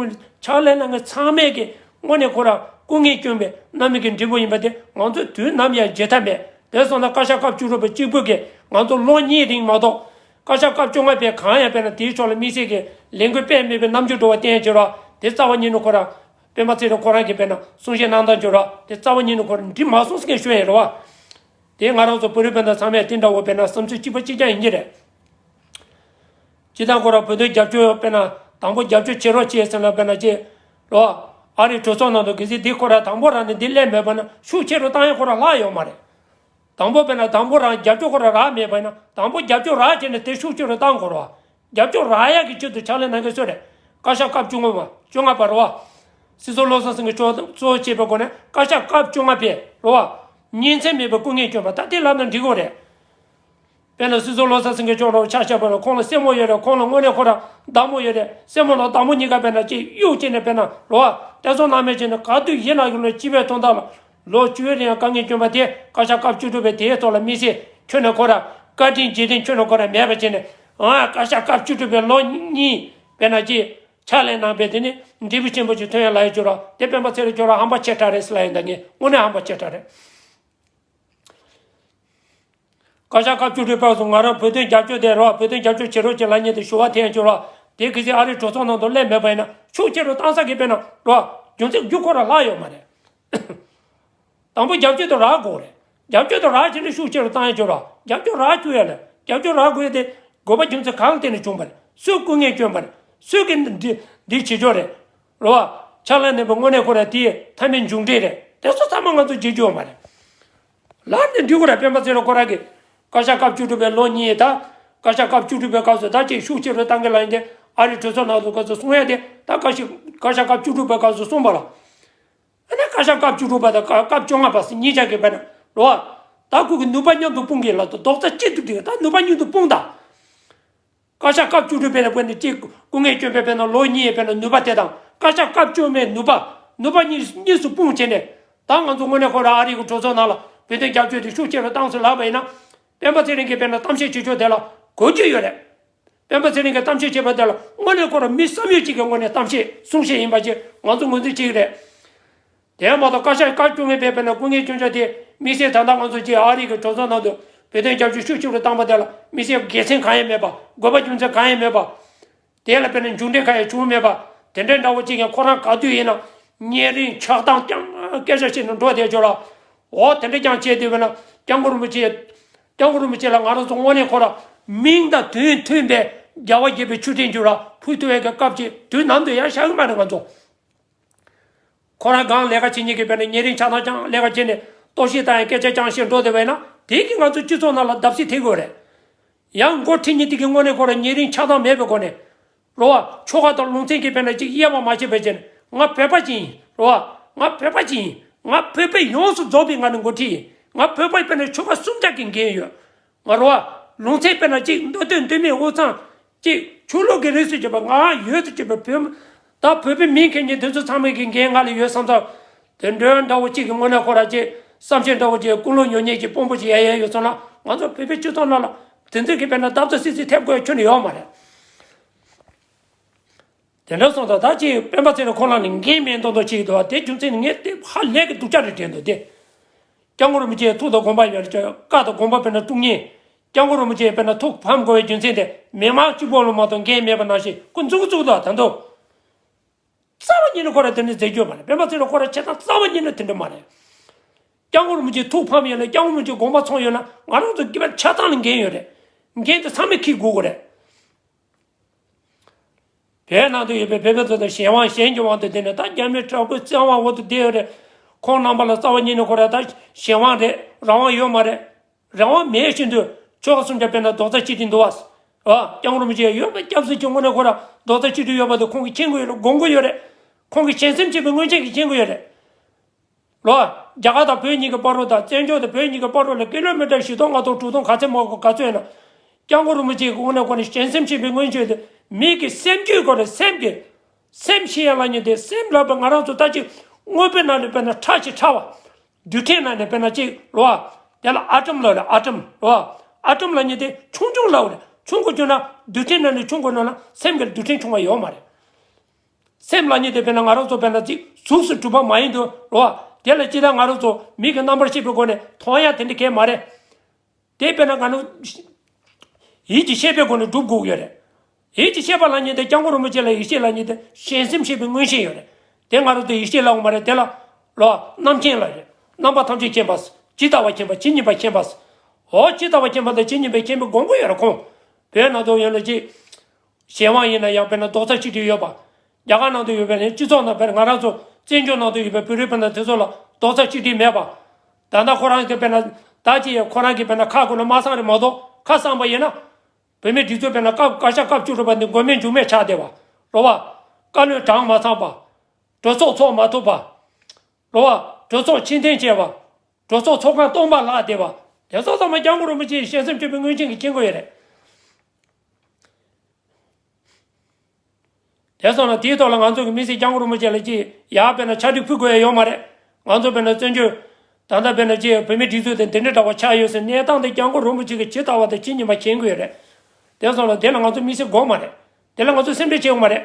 ཕྱག་ལས་གནང་མཁན་ཚང་མས་ཀྱི་དངོས་གནས་ཁོ་ར་ སྐུ་ངལ་བསྐྱོན་པའི་རྣམ་སྨིན་གྱི་འབྲས་བུ་ཡིན་པ་དེ་ང་ཚོས་དུས་ནམ་ཡང་བརྗེད་ཐབས་མེད། དེ་སོང་ཙང་བཀའ་ཤག་སྐབས་བཅུ་དྲུག་པ་གཅིག་པུ་གིས་ང་ཚོ་ལོ་གཉིས་རིང་མ་གཏོགས་བཀའ་ཤག་སྐབས་བཅོ་ལྔ་པས་གང་ཡང་དཔེར་ན་དེའི་ཕྱོགས་ལ་དམིགས་བསལ་གྱི་ལས་འགུལ་སྤེལ་མེད་པའི་རྣམ་འགྱུར་འགྲོ་བ་བསྟན་ཡོད་ར། དེ་རྩ་བ་ཉིད་ནས་ཁོ་རང་སྤེན་པ་ཚེ་རིང་ཁོ་རང་གིས་དཔེར་ན་གསུང་བཤད་གནང་སྟངས་ཡོད་ར། དེ་རྩ་བ་ཉིད་ནས་ཁོ་རང་འགྲིག་མ་སོང་ཟེར་མཁན་ཞུ་ཡ་རེད་བ། དེ་ང་རང་ཚོ་བོད་རིགས་སྤུན་ཟླ་ཚང་མས་དེ་འདྲ་བོ་དཔེར་ན་བསམ་ཚུལ་གཅིག་པ་གཅིག་རྐྱང་ཡིན་གྱི་རེད། སྤྱིར་བཏང་ཁོ་རང་བོད་དོན་རྒྱབ་སྐྱོར་དཔེར་ན་དང་པོ་རྒྱབ་སྐྱོར་བྱེད་རོགས་བྱེད་ཟེར་ན་དཔེར་ན་ཅེས་རོ། ཨ་རིའི་གྲོས་ཚོགས་ནང་དུ་གལ་སྲིད་འདི་ཁོ་རང་དང་པོ་རང་ནས་འདི་སླེབས་མེད་པ་ན་ཤུགས་ཆེ་རུ་བཏང་ཡ་ཁོ་རང་ལྷག་ཡོད་མ་རེད། དང་པོ་དཔེར་ན་དང་པོ་རང་རྒྱབ་སྐྱོར་ཁོ་རང་རག་མེད་པ་ཡིན་ན་དང་པོ་རྒྱབ་སྐྱོར་རག་བྱས་ནས་དེ་ཤུགས་ཆེ་རུ་བཏང་དགོས་རོ། རྒྱབ་སྐྱོར་རག་ཡག་གི་ཆེད་དུ་ཕྱག་ལས་གནང་མཁན་སུ་རེད། བཀའ་ཤག་སྐབས་བཅོ་ལྔ་པ་བཅོ་ལྔ་པ་རོ། སྲིད་ཚོགས་བློ་བཟང་སེང་གེ་མཆོག་གཙོ་བོ་བྱས་པའི་སྒོ་ནས་བཀའ་ཤག་སྐབས་བཅོ་ལྔ་པས་རོ། ཉིན་མཚན་མེད་པར་སྐུ་ངལ་བསྐྱོན་པ་ད་དེ་ལབ་ན་འགྲིག་གི་རེད། དཔེར་ན་སྲིད་ཚོགས་བློ་བཟང་སེང་གེ་མཆོག་རོ་ཆ་བཞག་པ་ན་ཁོང་ལ་སེན་མོ་ཡོད་རེད། ཁོང་ལ་དངོས་གནས་ཁོ་རང་མདའ་མོ་ཡོད་རེད། སེན་མོ་ལ་མདའ་མོ་གཉིས་ཀ་དཔེར་ན་ཅིག་གཡུག་བྱས་ནས་དཔེར་ན་རོ། དེ་ཚོ་ནང་མེད་བྱས་ནས་ག་དུས་ཡིན་ན་ཡོད་ན་སྤྱི་པའི་དོན་དག་ལ་ལོ་བཅུའི་རིང་དཀའ་ངལ་བསྐྱོན་པ་དེ་བཀའ་ཤག་སྐབས་བཅུ་དྲུག་པའི་དེའི་ཐོག་ལ་དམིགས་བསལ་ཁྱོན་ནས་ཁོ་རང་བཀའ་དྲིན་རྗེས་དྲན་ཁྱོན་ནས་ཁོ་རང་མེད་པ་བྱས་ནས་ཨ་བཀའ་ཤག་སྐབས་བཅུ་དྲུག་པའི་ལོ་གཉིས་དཔེར་ན་ཅིག་ཕྱག་ལས་གནང་པའི་དེ་ནི་འབྲས་བུ་ཆེན་པོ་ཞིག་ཐོན་ཡ་ལ་ཡོད་ཅོག་ར། དེ་སྤེན་པ་ཚེ་རིང་ཁྱོད་རང་ཧམ་པ་ཆེ་དྲགས་རེད་ཟེར་ལ་ཡིན་ད་ངས་དངོས་གནས་ཧམ་པ་ཆེ་དྲགས་རེད། བཀའ་ཤག་སྐབས་བཅུ་དྲུག་པ་སུ་ང་རང་བོད་དོན་རྒྱབ་སྐྱོར་དེ་རོ། བོད་དོན་རྒྱབ་སྐྱོར་བྱེད་རོགས་བྱེད་ལབ་མཁན་དེ་ཞུ་བ་འཐེན་ཆོག་རོ། དེ་གི་ཚེ་ཨ་རིའི་གྲོས་ཚོགས་ནང་དུ་སླེབས་མེད་པ་ཡིན་ན་ཤུགས་ཆེ་རུ་བཏང་ས་གི་དཔེར་ན་རོ། རྒྱུ་མཚན་རྒྱུ་ཁོ་ར་ལྷག་ཡོད་མ་རེད། དང་པོ་རྒྱབ་སྐྱོར་དུ་རག་དགོས་རེད། རྒྱབ་སྐྱོར་དུ་རག་བྱས་ནས་ཤུགས་ཆེ་རུ་བཏང་ཡ་ཆོག་རོ། རྒྱབ་སྐྱོར་རག་བཅུག་ཡ་ལ་རྒྱབ་སྐྱོར་རག་དགོས་ཡ་དེ་དགོས་པ་རྒྱུ་མཚན་གང་བརྟེན་ནས་བྱུང་བ་རེད། སུས་སྐུ་ངལ་བསྐྱོན་པ་རེད། སུས་ཀྱི་འདི་འདི་བྱེད་ཆོག་རེད། རོ། ཕྱག་ལས་གནང་པའི་དངོས་གནས་ཁོ་ར་དེའི་མཐའ་མའི་མཇུག་འབྲས་རེད། དེ་ཚོ་ཚང་མ་ང་ཚོ་བརྗེད་རྒྱུ་ཡོད་མ་རེད། ལར་ནས་འགྲིག་གོ་ར། སྤེན་པ་ཚེ་རིང་ཁོ་ར་གིས་བཀའ་ཤག་སྐབས་བཅུ་དྲུག་པའི་ལོ་གཉིས་ད་བཀའ་ཤག་སྐབས་བཅུ་དྲུག་པའི་སྐབས་སུ་ད་ཅིག་ཤུགས་ཆེ་རུ་བཏང་གི་ལ་ཡིན་ཏེ་ཨ་རི་གྲོས་ཚོགས་ནང་དུ་སྐབས་སུ་གསུང་ཡ་དེ་ད་བཀའ་ཤག་བཀའ་ཤག་སྐབས་བཅུ་དྲུག་པའི་སྐབས་སུ་གསུངས་པ་ལ། ཨ་ནི་བཀའ་ཤག་སྐབས་བཅུ་དྲུག་པ་དང་སྐབས་བཅོ་ལྔ་པ་ཟེར་གཉིས་ཆ་གི་བས་ན་རོ། ད་ཁོ་གི་ནུས་པ་མཉམ་དུ་སྤུངས་གི་ལ་དོ་རྡོག་རྩ་གཅིག་ཏུ་སྒྲིལ་ད་ནུས་པ་མཉམ་དུ་སྤུངས་ད། བཀའ་ཤག་སྐབས་བཅུ་དྲུག་པའི་ལ་བས་ནི་གཅིག་སྐུ་ངལ་བསྐྱོན་པའི་བས་ན་ལོ་གཉིས་བས་ན་ནུས་པ་དེ་དང་བཀའ་ཤག་སྐབས་བཅོ་ལྔའི་ནུས་པ་ནུས་པ་གཉིས་གཉིས་སུ་སྤུངས་བྱས་ནས་ད་ང་ཚོ་དངོས་གནས་ཁོ་ར་ཨ་རི་གི་གྲོས་ཚོགས་ནང་ལ་བོད་དོན་རྒྱབ་སྐྱོར་དེ་ཤུགས་ཆེ་རུ་བཏང་ཟེར་ལབ་པ་ཡིན་ན། སྤེན་པ་ཚེ་རིང་གིས་བས་ན་གཏམ་བཤད་བྱེད་ཕྱོགས་དེ་ལ་གོ་རྒྱུ་ཡོད་རེད། སྤེན་པ་ཚེ་རིང་གིས་གཏམ་བཤད་བྱས་པ་དེ་ལ་དངོས་གནས་ཁོ་རང་མི་བསམ་ཡོད་ཅིག་གི་ངོས་ནས་གཏམ་བཤད་གསུང་བཤད་ཡིན་པ་ཅིག་ང་ཚོ་ངོས་འཛིན་བྱེད་ཀྱི་རེད། དེ་མ་གཏོགས་བཀའ་ཤག་བཀའ་བཅོ་ལྔ་པས་དཔེར་ན་སྐུ་ངལ་བསྐྱོན་ཆོག་དེ་དམིགས་བསལ་ད་ལྟ་ང་ཚོ་ཅིག་ཨ་རི་གི་གྲོས་ཚོགས་ནང་དུ་བོད་དོན་རྒྱབ་སྐྱོར་ཤུགས་ཆེ་རུ་བཏང་པ་དེ་ལ་དམིགས་བསལ་དགེ་མཚན་གང་ཡང་མེད་པ། དགོས་པ་རྒྱུ་མཚན་གང་ཡང་མེད་པ། དེ་ལ་དཔེར་ན་མཇུག་འབྲས་གང་ཡང་བྱུང་མེད་པ། དེ་འདྲའི་འདྲ་བོ་ཅིག་ཡང་ཁོ་རང་ག་དུས་ཡིན་ན་ཉེ་རིང་ཆགས་སྡང་རྐྱང་སྐད་ཆ་བཤད་ནས་འགྲོ་བསྡད་ཆོག་ལ། འོ་དེ་འདྲ་རྐྱང་བྱས་དུས་བས་ན་སྐྱབས་མགོན་རིན་པོ་ཆེ། སྐྱབས་མགོན་རིན་པོ་ཆེ་ལ་ང་རང་ཚོ་དངོས་གནས་ཁོ་ར་མིང་དང་དོན་མཐུན་པའི་རྒྱལ་བ་དགྱེས་པའི་མཆོད་སྤྲིན་ཅིག་ར་ཕུལ་ཐུབ་ཡས་ཀྱི་སྐབས་ཅིག་དུས་ནམ་དུ་ཡང་བཞག་གི་མ་རེད་ང་ཚོ། ཁོ་རང་སྒང་ལས་ཀ་བྱེད་མཁན་གྱི་བས་ན་ཉེ་རིང་ཆགས་སྡང་རྐྱང་ལས་ཀ་བྱས་ནས་གཏོར་བཤིག་བཏང་ཡང་སྐད་ཆ་རྐྱང་བཤད་འགྲོ་བསྡད་པ་ཡིན་ན་དེ་གིས་ང་ཚོ་སྤྱི་ཚོགས་ནང་ལ་བརྡབ་གསིག་ཐེབས་ཀྱི་ཡོད་རེད། ཡང་འགོ་ཁྲིད་མཁན་དེ་གིས་དངོས་གནས་ཁོ་རང་ཉེ་རིང་ཆགས་སྡང་མེད་པའི་སྒོ་ནས་རོ་བ་ཆོལ་ཁ་དང་ལུང་ཚན་གྱི་བས་ན་ཅིག་དབྱེ་བ་མ་ཕྱེ་བའི་ཆེད་ནས་ང་བོད་པ་ཅིག་ཡིན་རོ་བ། ང་བོད་པ་ཅིག་ཡིན། ང་བོད་པ་ཡོངས་སུ་རྫོགས་པའི་ངང་ནས་འགོ་ཁྲིད་ཡིན། ང་བོད་པ་བས་ན་ཆོལ་ཁ་གསུམ་ཆ་གི་འགན་ཡོད། ང་རོ་བ། ལུང་ཚན་དཔེར་ན་གཅིག་མདོ་སྟོད་མདོ་སྨད་དབུས་གཙང་། གཅིག་ཆོས་ལུགས་ཀྱི་རིས་སུ་གྱུར་པ་ང་ཡོད་དུ་གྱུར་པའི་བོད། ད་བོད་པའི་མིང་འཁྱེར་མཁན་དེ་ཚོ་ཚང་མའི་གི་འགན་ང་ལ་ཡོད་བསམ་ཙང་། དེ་འདྲའི་འདྲ་བོ་གཅིག་གི་དངོས་གནས་ཁོ་ར་གཅིག་བསམ་ཤེས་འདྲ་བོ་གཅིག་ཀུན་སློང་ཉོ་ཉེས་ཀྱི་དཔང་པོ་ཅིག་ཡ་ཡ་ཡོད་སོང་ན་ང་ཚོ་བོད་པའི་སྤྱི་ཚོགས་ནང་ལ་དེ་ཚོས་གི་དཔེར་ན་བརྡབ་གསིག་གསིག་ཐེབས་དགོས་ཁྱོན་ནས་ཡོད་མ་རེད། དེ་འདྲ་སོང་ཙང་ད་ཅིག་སྤེན་པ་ཚེ་རིང་ཁོ་རང་ལ་འགན་མེད་མདོག་མདོག་བྱེད་ཀྱི་འདུག་བ། དེ་རྒྱུ་མཚན་ནི་ངས་དེ་ཧ་ལས་ཀྱི་སྡུག་ཅག་རེད་དྲན་འདུག་སྟེ། སྐྱབས་མགོན་རིན་པོ་ཆེའི་ཐུགས་དང་དགོངས་པ་ཡོད་ཀྱང་བཀའ་དང་དགོངས་པ་དཔེར་ན་གཏུགས་མཁན། སྐྱབས་མགོན་རིན་པོ་ཆེ་དཔེར་ན་ཐུགས་ཕམ་དགོས་པའི་རྒྱུ་མཚན་དེ་མི་མང་གཅིག་པོ་ལ་མ་གཏོགས་འགན་མེད་པ་ནང་བཞིན་ཁོ་མཛུབ་གུ་བཙུགས་འདུག་ད་དུང་། རྩ་བ་ཉིད་ནས་ཁོ་རང་དེ་འདྲ་མཛད་རྒྱུ་མ་རེད། སྤེན་པ་ཚེ་རིང་ཁོ་རང་བྱེད་སྟངས་རྩ་བ་ཉིད་ནས་དེ་འདྲ་མ་རེད། སྐྱབས་མགོན་རིན་པོ་ཆེ་ཐུགས་ཕམ་ཡོད་ན་སྐྱབས་མགོན་རིན་པོ་ཆེ་དགོངས་པ་ཚོམས་ཡོད་ན་ང་རང་ཚོ་སྐྱེ་བ་ཆ་ཚང་ལ་འགན་ཡོད་རེད། འགན་དེ་ཚང་མས་འཁྱེར་དགོས་ཀྱི་རེད། བོད་ནང་དུ་ཡོད་པའི་བོད་པ་ཚོ་དང་གཞན་དབང་གཞན་གྱི་དབང་དུ་བསྡད་ནས་ད་རྒྱ་མིའི་དྲག་པོའི་བཙན་དབང་འོག་ཏུ་བསྡད་ཡོད་རེད། ཁོང་རྣམ་པ་ལ་རྩ་བ་ཉིད་ནས་ཁོ་རང་ད་གཞན་དབང་རེད། རང་དབང་ཡོད་མ་རེད། རང་དབང་མེད་བཞིན་དུ་ཆོལ་ཁ་གསུམ་ཀྱང་དཔེར་ན་རྡོག་རྩ་གཅིག་སྒྲིལ་འདུག་བ། ཨ་སྐྱབས་མགོན་རིན་པོ་ཆེ་ཡོད་པའི་སྐྱབས་སུ་མཆི་དངོས་གནས་ཁོ་རང་རྡོག་རྩ་གཅིག་སྒྲིལ་ཡོད་པ་དེ་ཁོང་གིས་མཁྱེན་གྱི་ཡོད་རེད། དགོངས་ཀྱི་ཡོད་རེད། ཁོང་གིས་ཞལ་འཛེམ་བྱས་པའི་མངོན་ཆེད་ཀྱིས་མཁྱེན་གྱི་ཡོད་རེད། ལོ། རྒྱ་གར་དང་བོད་གཉིས་ཀྱི་བར་དུ་དང་བཙན་བྱོལ་དང་བོད་གཉིས་ཀྱི་བར་དུ་ལ་ཀི་ལོ་མི་ཊར་བཞི་སྟོང་ལྔ་སྟོང་དྲུག་སྟོང་ག་ཚད་མང་པོ་ག་ཚོད་ཡིན་ན། སྐྱབས་མགོན་རིན་པོ་ཆེ་གི་དངོས་གནས་ཁོ་ནས་ཞལ་འཛེམ་བྱས་པའི་མངོན་ཆེད་དེ་མི་གི་སེམས་རྒྱུད་སྐོར་ནས་སེམས་ཀྱི། སེམས་ཤེས་ཡ་ལ་ཉེ་དེ་སེམས་ལ་བས་ང་རང་ཚོ་ད་ཅིག་དངོས་པོའི་ནང་ནས་དཔེར་ན་ཁྲ་ཞིག་ཁྲ་བ། རྡུལ་ཕྲན་ནང་ནས་དཔེར་ན་ཅིག་ལོ། དེ་ལ་ཨ་ཊམ་ལབ་རེད། ཨ་ཊམ་ལོ། ཨ་ཊམ་ལ་ཉེ་དེ་ཆུང་ཆུང་ལབ་རེད། ཆུང་གི་བརྗོད་ན་རྡུལ་ཕྲན་ནང་ནས་ཆུང་གི་ནང་ན་སེམས་ཀྱི་རྡུལ་ཕྲན་ཆུང་བ་ཡོད་མ་རེད། སེམས་ལ་ཉིད་དེ་དཔེར་ན་ང་རང་ཚོ་དཔེར་ན་ཅིག་གཟུགས་སུ་གྲུབ་པ་མ་ཡིན་དུ་རོ། དེ་ལ་ཅི་ལྟར་ང་རང་ཚོ་མིག་གི་རྣམ་པར་ཤེས་པའི་སྒོ་ནས་མཐོང་ཡ་དེ་འདྲ་གས་མ་རེད། དེ་དཔེར་ན་ང་རང་ཡིད་ཀྱི་ཤེས་པའི་སྒོ་ནས་སྒྲུབ་དགོས་ཀྱི་ཡོད་རེད། ཡིད་ཀྱི་ཤེས་པ་ལ་ཉིད་དེ་སྐྱབས་མགོན་རིན་པོ་ཆེ་ལ་ཡིད་ཤེས་ལ་ཉིད་དེ་ཞེན་སེམས་ཤེས་པའི་མངོན་ཤེས་ཡོད་རེད། དེ་ང་རང་ཚོ་ཡིད་ཤེས་ལབ་དགོས་མ་རེད། དེ་ལ་ལོ་རྣམ་མཁྱེན་ལ་རེད། རྣམ་པ་ཐམས་ཅད་མཁྱེན་པ། ཇི་ལྟ་བ་མཁྱེན་པ་ཇི་སྙེད་པ་མཁྱེན་པ། འོ་ཇི་ལྟ་བ་མཁྱེན་པ་དང་ཇི་སྙེད་པ་མཁྱེན་པའི་དགོངས་པ་ཡོད་རེད་ཁོང་། བོད་ནང་དུ་ཡོད་ལ་ཅིག་གཞན་དབང་ཡིན་ན་ཡང་དཔེར་ན་རྡོག་རྩ་གཅིག་སྒྲིལ་ཡོད་པ། རྒྱ་གར་ནང་དུ་ཡོད་པའི་ནི་སྤྱི་ཚོགས་ནང་དཔེར་ང་རང་ཚོ་བཙན་བྱོལ་ནང་དུ་ཡོད་པའི་བོད་རིགས་དཔེར་ན་དེ་ཚོ་ལ་རྡོག་རྩ་གཅིག་སྒྲིལ་མེད་པ། ད་ལྟ་ཁོ་རང་གི་དཔེར་ན་ད་ཅི་ཡང་ཁོ་རང་གི་དཔེར་ན་ཁ་ཁོ་ན་མ་གསང་རེད་མ་གཏོགས་ཁ་གསང་པ་ཡིན་ན། བོད་མིའི་སྒྲིག་འཛུགས་དཔེར་ན་སྐབས་བཀའ་ཤག་སྐབས་བཅུ་དྲུག་པ་འདི་མགོ་མེད་མཇུག་མེད་ཆགས་བསྡད་པ། རོ་བ། བཀའ་བློན་གྲངས་མ་ཚང་པ། གྲོས་ཚོགས་ཚོགས་མ་ཐུབ་པ། རོ་བ། གྲོས་ཚོགས་ཕྱིར་འཐེན་བྱས་པ། གྲོས་ཚོགས་ཚོགས་ཁང་སྟོང་པ་ལྷག་བསྡད་པ། དེ་ཚོ་ཚང་མ་སྐྱབས་མགོན་རིན་པོ་ཆེའི་ཞལ་སེམས་སྤྲུལ་པའི་མངོན་ཤེས་ཀྱིས་མཁྱེན་གྱི་ཡོད་རེད། དེ་སོང་ན་དེའི་ཐོག་ལ་ང་ཚོ་གི་མི་སེར་སྐྱབས་མགོན་རིན་པོ་ཆེ་ལ་ཅིག་ཡར་དཔེར་ན་ཕྱག་བྲིས་ཕུལ་དགོས་ཡ་ཡོད་མ་རེད། ང་ཚོ་དཔེར་ན་བཙན་བྱོལ་ད་ལྟ་དཔེར་ན་ཅིག་བོད་མིའི་སྒྲིག་འཛུགས་དེ་འདི་འདྲ་འདྲ་བ་ཆགས་ཡོད་ཟེར་གནས་སྟངས་དེ་སྐྱབས་མགོན་རིན་པོ་ཆེ་གིས་ཇི་ལྟ་བ་དང་ཇི་སྙེད་པ་མཁྱེན་གྱི་ཡོད་རེད། དེ་སོང་ན་དེ་ལ་ང་ཚོ་མི་སེར་དགོས་མ་རེད། དེ་ལ་ང་ཚོ་སེམས་ཁྲལ་བྱེད་དགོས་མ་རེད།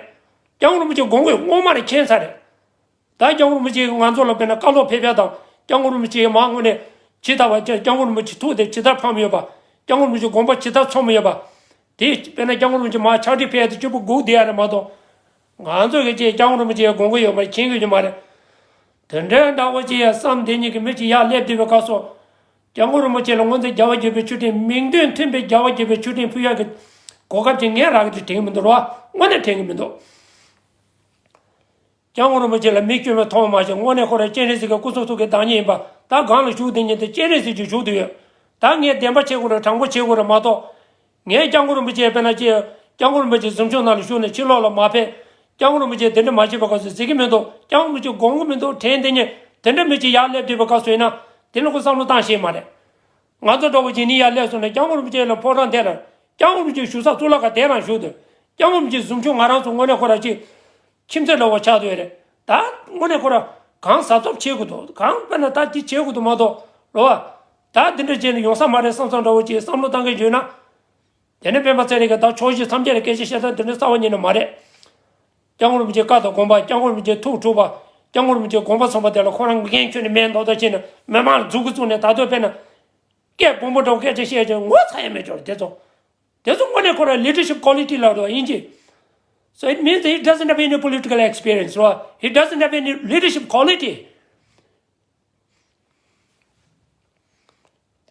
སྐྱབས་མགོན་རིན་པོ་ཆེ་དགོངས་དགོས་དངོས་མ་རེད་མཁྱེན་ཚར་རེད། ད་སྐྱབས་མགོན་རིན་པོ་ཆེ་གིས་ང་ཚོ་ལ་དཔེར་ན་བཀའ་སློབ་ཕེབས་ཡ་དང་སྐྱབས་མགོན་རིན་པོ་ཆེ་མ་དངོས་གནས་ཇི་ལྟ་བ་ཅིག་སྐྱབས་མགོན་རིན་པོ་ཆེ་ཐུགས་དེ་ཇི་ལྟར་ཕམ་ཡོད་པ། སྐྱབས་མགོན་རིན་པོ་ཆེ་དགོངས་པ་ཇི་ལྟར་ཚོམ་ཡོད་པ། དེ་དཔེར་ན་སྐྱབས་མགོན་རིན་པོ་ཆེ་མར་ཕྱག་བྲིས་ཕེབས་ཡ་དེ་སྐྱོ་པོ་སྒུག་བསྡད་ཡ་རེད་མ་གཏོགས། ང་ཚོ་གི་ཅིག་སྐྱབས་མགོན་རིན་པོ་ཆེ་དགོངས་ཀྱི་ཡོད་མ་རེད་མཁྱེན་གྱི་ཡོད་མ་རེད། དེ་འདྲའི་འདྲ་བོ་ཅིག་ཡ་བསམ་དེ་ཉིད་ཀྱི་མི་ཅིག་ཡར་སླེབས་བསྡད་པའི་སྐབས་སུ། སྐྱབས་མགོན་རིན་པོ་ཆེ་ལ་སྔོན་ཚེ་རྒྱལ་བ་དགྱེས་པའི་མཆོད་སྤྲིན་མིང་དོན་མཐུན་པའི་རྒྱལ་བ་དགྱེས་པའི་མཆོད་སྤྲིན་ཕུལ་ཡ་གི་གོ་སྐབས་ཅིག་ངས་རག་གི་དེ་དྲན་གྱི་མི་འདུག་རོ། དངོས་གནས་དྲན་གྱི་མི་འདུག་སྐྱབས་མགོན་རིན་པོ་ཆེ་ལ་མིག་སྐྱོན་མེད་མཐོང་མ་བྱུང་། དངོས་གནས་ཁོ་རང་སྤྱན་རས་གཟིགས་ཀྱི་སྐུ་གསུང་ཐུགས་ཀྱི་བདག་ཉིད་ཡིན་པ། ད་སྒང་ལ་བཞུགས་དེ་ཉིད་དུ་སྤྱན་རས་གཟིགས་ཀྱི་བཞུགས་དུ་ཡོད། ད་ངས་བདེན་པ་བྱེད་དགོས་རེད་དྲང་པོ་བྱེད་དགོས་རེད་མ་གཏོགས། ངས་སྐྱབས་མགོན་རིན་པོ་ཆེ་དཔེར་ན་ཅི། སྐྱབས་མགོན་རིན་པོ་ཆེ་གཟིམ་ཆུང་ནང་ལ་བཞུགས་ནས་ཕྱི་ལོགས་ལ་མ་ཕེབས། སྐྱབས་མགོན་རིན་པོ་ཆེ་དེ་འདྲ་མ་བྱེད་པའི་སྐབས་སུ་ཟེར་གྱི་མི་འདུག་སྐྱབས་མགོན་རིན་པོ་ཆེ་དགོངས་ཀྱི་མི་འདུག་དྲན་དེ་ཉིད་དེ་འདྲ་མི་ཅིག་ཡར་སླེབས་བསྡད་པའི་སྐབས་སུ་ཡིན་ན། དེ་ནི་ཁོ་བསམ་བློ་བཏང་ཤེས་མ་རེད། ང་ཚོ་འདྲ་བོ་ཅིག་ནི་ཡར་སླེབས་སོང་ན་སྐྱབས་མགོན་རིན་པོ་ཆེ་ལ་ཕོ་བྲང་དེ་ལ་སྐྱབས་མགོན་རིན་པོ་ཆེ་བཞུགས་ས་གཙུག་ལག་ཁང་དེ་རང་བཞུགས་འདུག་སྐྱབས་མགོན་རིན་པོ་ཆེ་གཟིམ་ཆུང་ང་རང་ཚོ་དངོས་གནས་ཁོ་ར་ཅིག་ཁྱིམ་མཚེས་འདྲ་བོ་ཆགས་འདུག་རེད། ད་དངོས་གནས་ཁོ་ར་གང་གཟབ་གཟབ་བྱེད་དགོས་འདུག་གང་དཔེར་ན་ད་དེ་བྱེད་དགོས་འདུག་མ་གཏོགས་རོ། ད་འདི་འདྲ་བྱས་ནས་ཡོང་ས་མ་རེད་བསམ་བསམ་འདྲ་བོ་ཅིག་བསམ་བློ་བཏང་མཁན་བྱུང་ན། དེ་ནས་སྤེན་པ་ཚེ་རིང་གིས་ད་ཕྱོགས་བཞི་མཚམས་བརྒྱད་ལ་སྐད་ཆ་བཤད་སྟངས་འདི་འདྲ་རྩ་བ་ཉིད་ནས་མ་རེད། སྐྱབས་མགོན་རིན་པོ་ཆེ་བཀའ་དང་དགོངས་པ། སྐྱབས་མགོན་རིན་པོ་ཆེ་ཐུགས་དཀྲུགས་པ། སྐྱབས་མགོན་རིན་པོ་ཆེ་དགོངས་པ་ཚོམས་པ་དེ་ལ་ཁོ་རང་འགན་ཁྱོན་ནས་མེད་མདོག་མདོག་བྱས་ནས་མི་མང་ལ་མཛུབ་གུ་བཙུགས་ནས་ད་དུང་དཔེར་ན། སྐད་སྦོམ་པོ་འདྲ་བོ་སྐད་ཆ་བཤད་ཀྱང་ངོ་ཚ་ཡ་མེད་ཅོག་དེ་ཚོ། དེ་ཚོ་དངོས་གནས་ཁོ་རང་leadership quality ལབ་འདུག་དབྱིན་ཇི། So it means he doesn't have any political experience, right? He doesn't have any leadership quality.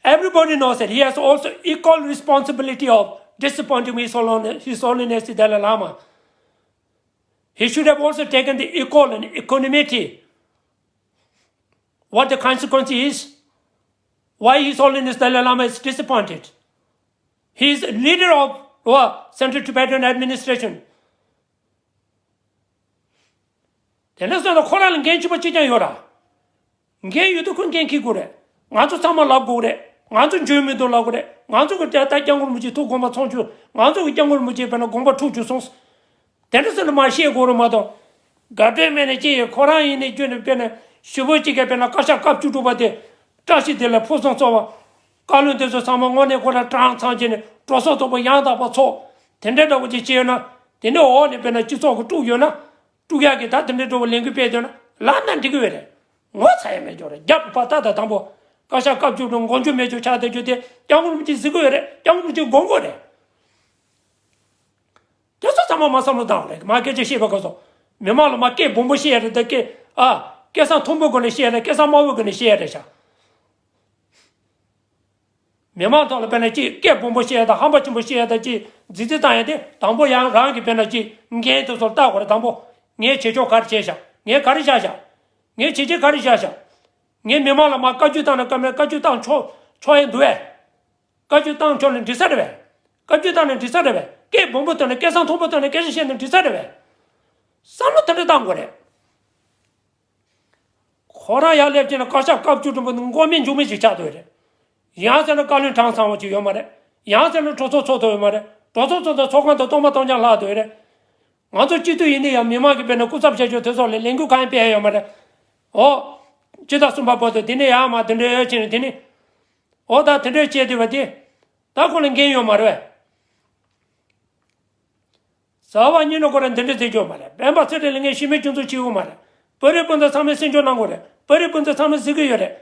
Everybody knows that he has also equal responsibility of disappointing His Holiness, His Holiness the Dalai Lama. He should have also taken the equal and equanimity. What the consequence is, why His Holiness Dalai Lama is disappointed. He is a leader of what? Central Tibetan Administration. དེ་ནས་བཟུང་ནས་ཁོ་རང་ལ་འགན་ཆེན་པོ་གཅིག་ཀྱང་ཡོད་ར། འགན་ཡོད་དུས་ཁོས་འགན་འཁྱེར་དགོས་རེད། ང་ཚོ་ཚང་མ་ལབ་དགོས་རེད། ང་ཚོ་འཇོན་མི་འདུག་ལབ་དགོས་རེད། ང་ཚོ་གི་ད་ལྟ་སྐྱབས་མགོན་རིན་པོ་ཆེ་ཐུགས་དགོངས་པ་ཚོམས་བྱུང་། ང་ཚོ་གི་སྐྱབས་མགོན་རིན་པོ་ཆེ་དཔེར་ན་དགོངས་པ་འཁྲུགས་བྱུང་སོང་། དེ་འདྲ་ཟེར་ནས་མ་བཤད་དགོས་རེད་མ་གཏོགས། དགའ་སྤྲོའི་མེད་ནས་ཅི་ཡིན་ཁོ་རང་ཡིན་ནས་བརྒྱུད་ནས་དཔེར་ན་ཞུ་བོ་གཅིག་གིས་དཔེར་ན་བཀའ་ཤག་སྐབས་བཅུ་དྲུག་པ་དེ། བཀྲ་ཤིས་བདེ་ལེགས་ཕུན་སུམ་ཚོགས་པ། བཀའ་བློན་དེ་ཚོ་ཚང་མ་དངོས་གནས་ཁོ་རང་གྲངས་ཚང་བྱས་ནས་གྲོས་ཚོགས་ཚོགས་པ་ཡང་དག་པ་ཚོགས། དེ་འདྲའི་འདྲ་བོ་ཅིག་བྱས་ཡོད་ན། དེ་འདྲའི་འོག་ནས་དཔེར་ན་སྤྱི་ཚོགས་ཀྱི་དཀྲུག་ཡོད་ན། དཀྲུག་ཡག་གི་ད་དེ་འདྲའི་འགྲོ་བ་ལས་འགུལ་སྤེལ་འདོད་ན་ལབ་ན་འགྲིག་གི་ཡོད་རེད། ངོ་ཚ་ཡ་མེད་ཅོག་རེད། རྒྱབ་ཕར་ད་ད་དང་པོ། བཀའ་ཤག་བཀའ་བཅུ་དྲུག་མགོ་མཇུག་མེད་ཅོག་ཆགས་བསྡད་རྒྱུ་དེ་སྐྱབས་མགོན་རིན་པོ་ཆེ་གཟིགས་གི་ཡོད་རེད། སྐྱབས་མགོན་རིན་པོ་ཆེ་དགོངས་གི་ཡོད་རེད། དེ་ཚོ་ཚང་མ་མ་བསམ་བློ་བཏང་བ་རེད། མ་སྐད་ཆ་བཤད་པའི་སྐབས་སུ། མི་མང་ལ་མ་སྐད་སྦོམ་པོ་བཤད་ཡ་རེད་ད་སྐད། ཨ། སྐད་གསང་མཐོན་པོའི་སྒོ་ནས་བཤད་ཡ་རེད། སྐད་གསང་དམའ་བོའི་སྒོ་ནས་བཤད་ཡ་རེད་ཤག་མི་མང་ཐོག་ལ་དཔེར་ན་ཅིག་སྐད་སྦོམ་པོ་བཤད་ཡ་དང་ཧམ་པ་ཆེན་པོ་བཤད་ཡ་དང་ཅིག་རྫི་རྫི་བཏང་ཡ་དེ་དང་པོ་ཡང་རང་གི་དཔེར་ན་ཅིག་འགན་དེ་ཚོར་བལྟ་དགོས་རེད། དང་པོ། ངས་བྱེད་ཕྱོགས་ག་རེ་བྱས་ཤག་ངས་ག་རེ་བཞག་ཤག་ངས་བྱས་རྗེས་ག་རེ་བཞག་ཤག་ངས་མི་མང་ལ་མར་བཀའ་བཀྱོན་བཏང་ན་བཀའ་མོལ་བཀའ་བཀྱོན་བཏང་ཆོག་ཆོག་ཡ་འདུག་བས། བཀའ་བཀྱོན་བཏང་ཆོག་ན་འགྲིག་ས་རེད་བས། བཀའ་བཀྱོན་བཏང་ན་འགྲིག་ས་རེད་བས། སྐད་སྦོམ་པོ་བཏོན་ནས་སྐད་གསང་མཐོན་པོ་བཏོན་ནས་སྐད་ཆ་བཤད་ན་འགྲིག་ས་རེད་བས། བསམ་བློ་དེ་འདྲ་བཏང་དགོས་རེད། ཁོ་རང་ཡར་སླེབས་ཀྱི་ན་བཀའ་ཤག་བཀའ་བཅུ་དྲུག་པོ་འདི་མགོ་མེད་མཇུག་མེད་ཅིག་ཆགས་འདུག་རེད། ཡང་ཟེར་ན་བཀའ་བློན་གྲངས་ཚང་བ་ཅིག་ཡོད་མ་རེད། ཡང་ཟེར་ན་གྲོས་ཚོགས་ཚོགས་ཐུབ་ཡོད་མ་རེད། གྲོས་ཚོགས་ཚོགས་ཚོགས་ཚོགས་ཁང་དུ་སྟོང་པ་སྟོང་རྐྱང་ལྷག་འདུག་རེད། ང་ཚོ་སྤྱི་འཐུས་ཡིན་ན་ཡང་མི་མང་གིས་དཔེར་ན་སྐུ་ཚབ་བྱ་རྒྱུ་དེ་ཚོ་ལ་ལས་འགུལ་གང་ཡང་སྤེལ་ཡ་ཡོད་མ་རེད། ཨོ། སྤྱི་ཟླ་གསུམ་པ་བར་དུ་འདི་ནས་ཡར་མར་དེ་འདྲ་ཡོད་ཕྱིན་ནས་དེ་ནས། ཨོ་ད་དེ་འདྲ་བྱས་བསྡད་པ་དེ། ད་ཁོ་ལ་འགན་ཡོད་མ་རེད། རྩ་བ་ཉིད་ནས་ཁོ་རང་འདི་འདྲ་ཟེར་རྒྱུ་མ་རེད། སྤེན་པ་ཚེ་རིང་ལ་ངས་ཤི་མེད་སྐྱོན་འཛུགས་བྱེད་ཡོད་མ་རེད། བོད་རིགས་སྤུན་ཟླ་ཚང་མས་སེམས་ཤུགས་གནང་དགོས་རེད། བོད་རིགས་སྤུན་ཟླ་ཚང་མས་གཟིགས་ཀྱི་ཡོད་རེད།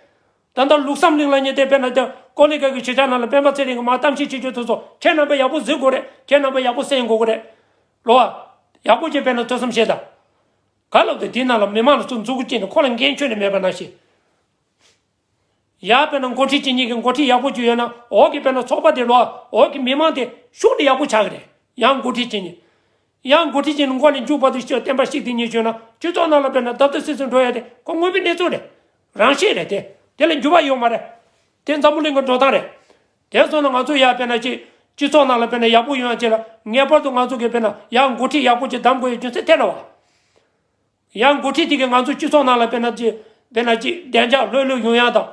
ད་ལྟ་ལུགས་བསམ་གླིང་ལ་ཉེ་དེ་དཔེར་ན་དེ་ཀོ་ལི་གྷལ་གྱི་གཞིས་ཆགས་ནང་ལ་སྤེན་པ་ཚེ་རིང་གིས་མར་གཏམ་བཤད་བྱེད་རྒྱུ་དེ་ཚོ་ཁྱེད་རྣམ་པས་ཡག་པོ་གཟིགས་དགོས་རེད། ཁྱེད་རྣམ་པས་ཡག་པོ་གསན་དགོས་ཀྱི་རེད། ལོ་བ། ཡག་པོ་ཅིག་དཔེར་ན་ཐོས་བསམ་བྱེད་དང་། ག་ལབ་དུས་དེའི་ནང་ལ་མི་མང་ལ་ཚུར་མཛུབ་གུ་བཅད་ནས་ཁོ་ལ་འགན་ཁྱོན་ནས་མེད་པ་ནང་བཞིན། ཡར་དཔེར་ན་འགོ་ཁྲིད་བྱེད་མཁན་གྱི་འགོ་ཁྲིད་ཡག་པོ་ཅིག་ཡོད་ན་འོག་གི་དཔེར་ན་ཚོགས་པ་དེ་ལོ་འོག་གི་མི་མང་དེ་ཤུགས་དེ་ཡག་པོ་ཆགས་ཀྱི་རེད། ཡང་འགོ་ཁྲིད་བྱེད་མཁན། ཡང་འགོ་ཁྲིད་བྱེད་མཁན་མགོ་ནས་མཇུག་བར་དུ་ཤོག་བསྟན་པ་བཤིག་དེ་ཉེས་བྱུང་ན་སྤྱི་ཚོགས་ནང་ལ་དཔེར་ན་རྡབ་རྡབ་སིག་སིག་འགྲོ་ཡ་དེ་ཁོ་དངོས་པོའི་གནས་ཚུལ་རེད། རང་བཞིན་རེད་དེ། དེ་ལ་འགྱུར་བ་ཡོད་མ་རེད། དེ་འཛམ་བུ་གླིང་གི་འགྲོ་སྟངས་རེད། དེ་སོང་ན་ང་ཚོ་ཡར་དཔེར་ན་ཅིག་སྤྱི་ཚོགས་ནང་ལ་དཔེར་ན་ཡག་པོ་ཡོང་ཡ་ཅིག་ལ་ངེས་པར་དུ་ང་ཚོ་གི་དཔེར་ན་ཡར་འགོ་ཁྲིད་ཡག་པོ་ཅིག་གདམ་དགོས་ཡ་རྒྱུ་མཚན་དེ་རེད་བ། ཡང་འགོ་ཁྲིད་དེ་གིས་ང་ཚོ་སྤྱི་ཚོགས་ནང་ལ་དཔེར་ན་ཅིག་དཔེར་ན་ཅིག་བདེ་འཇགས་ལྷོད་ལྷོད་ཡོང་ཡག་དང་།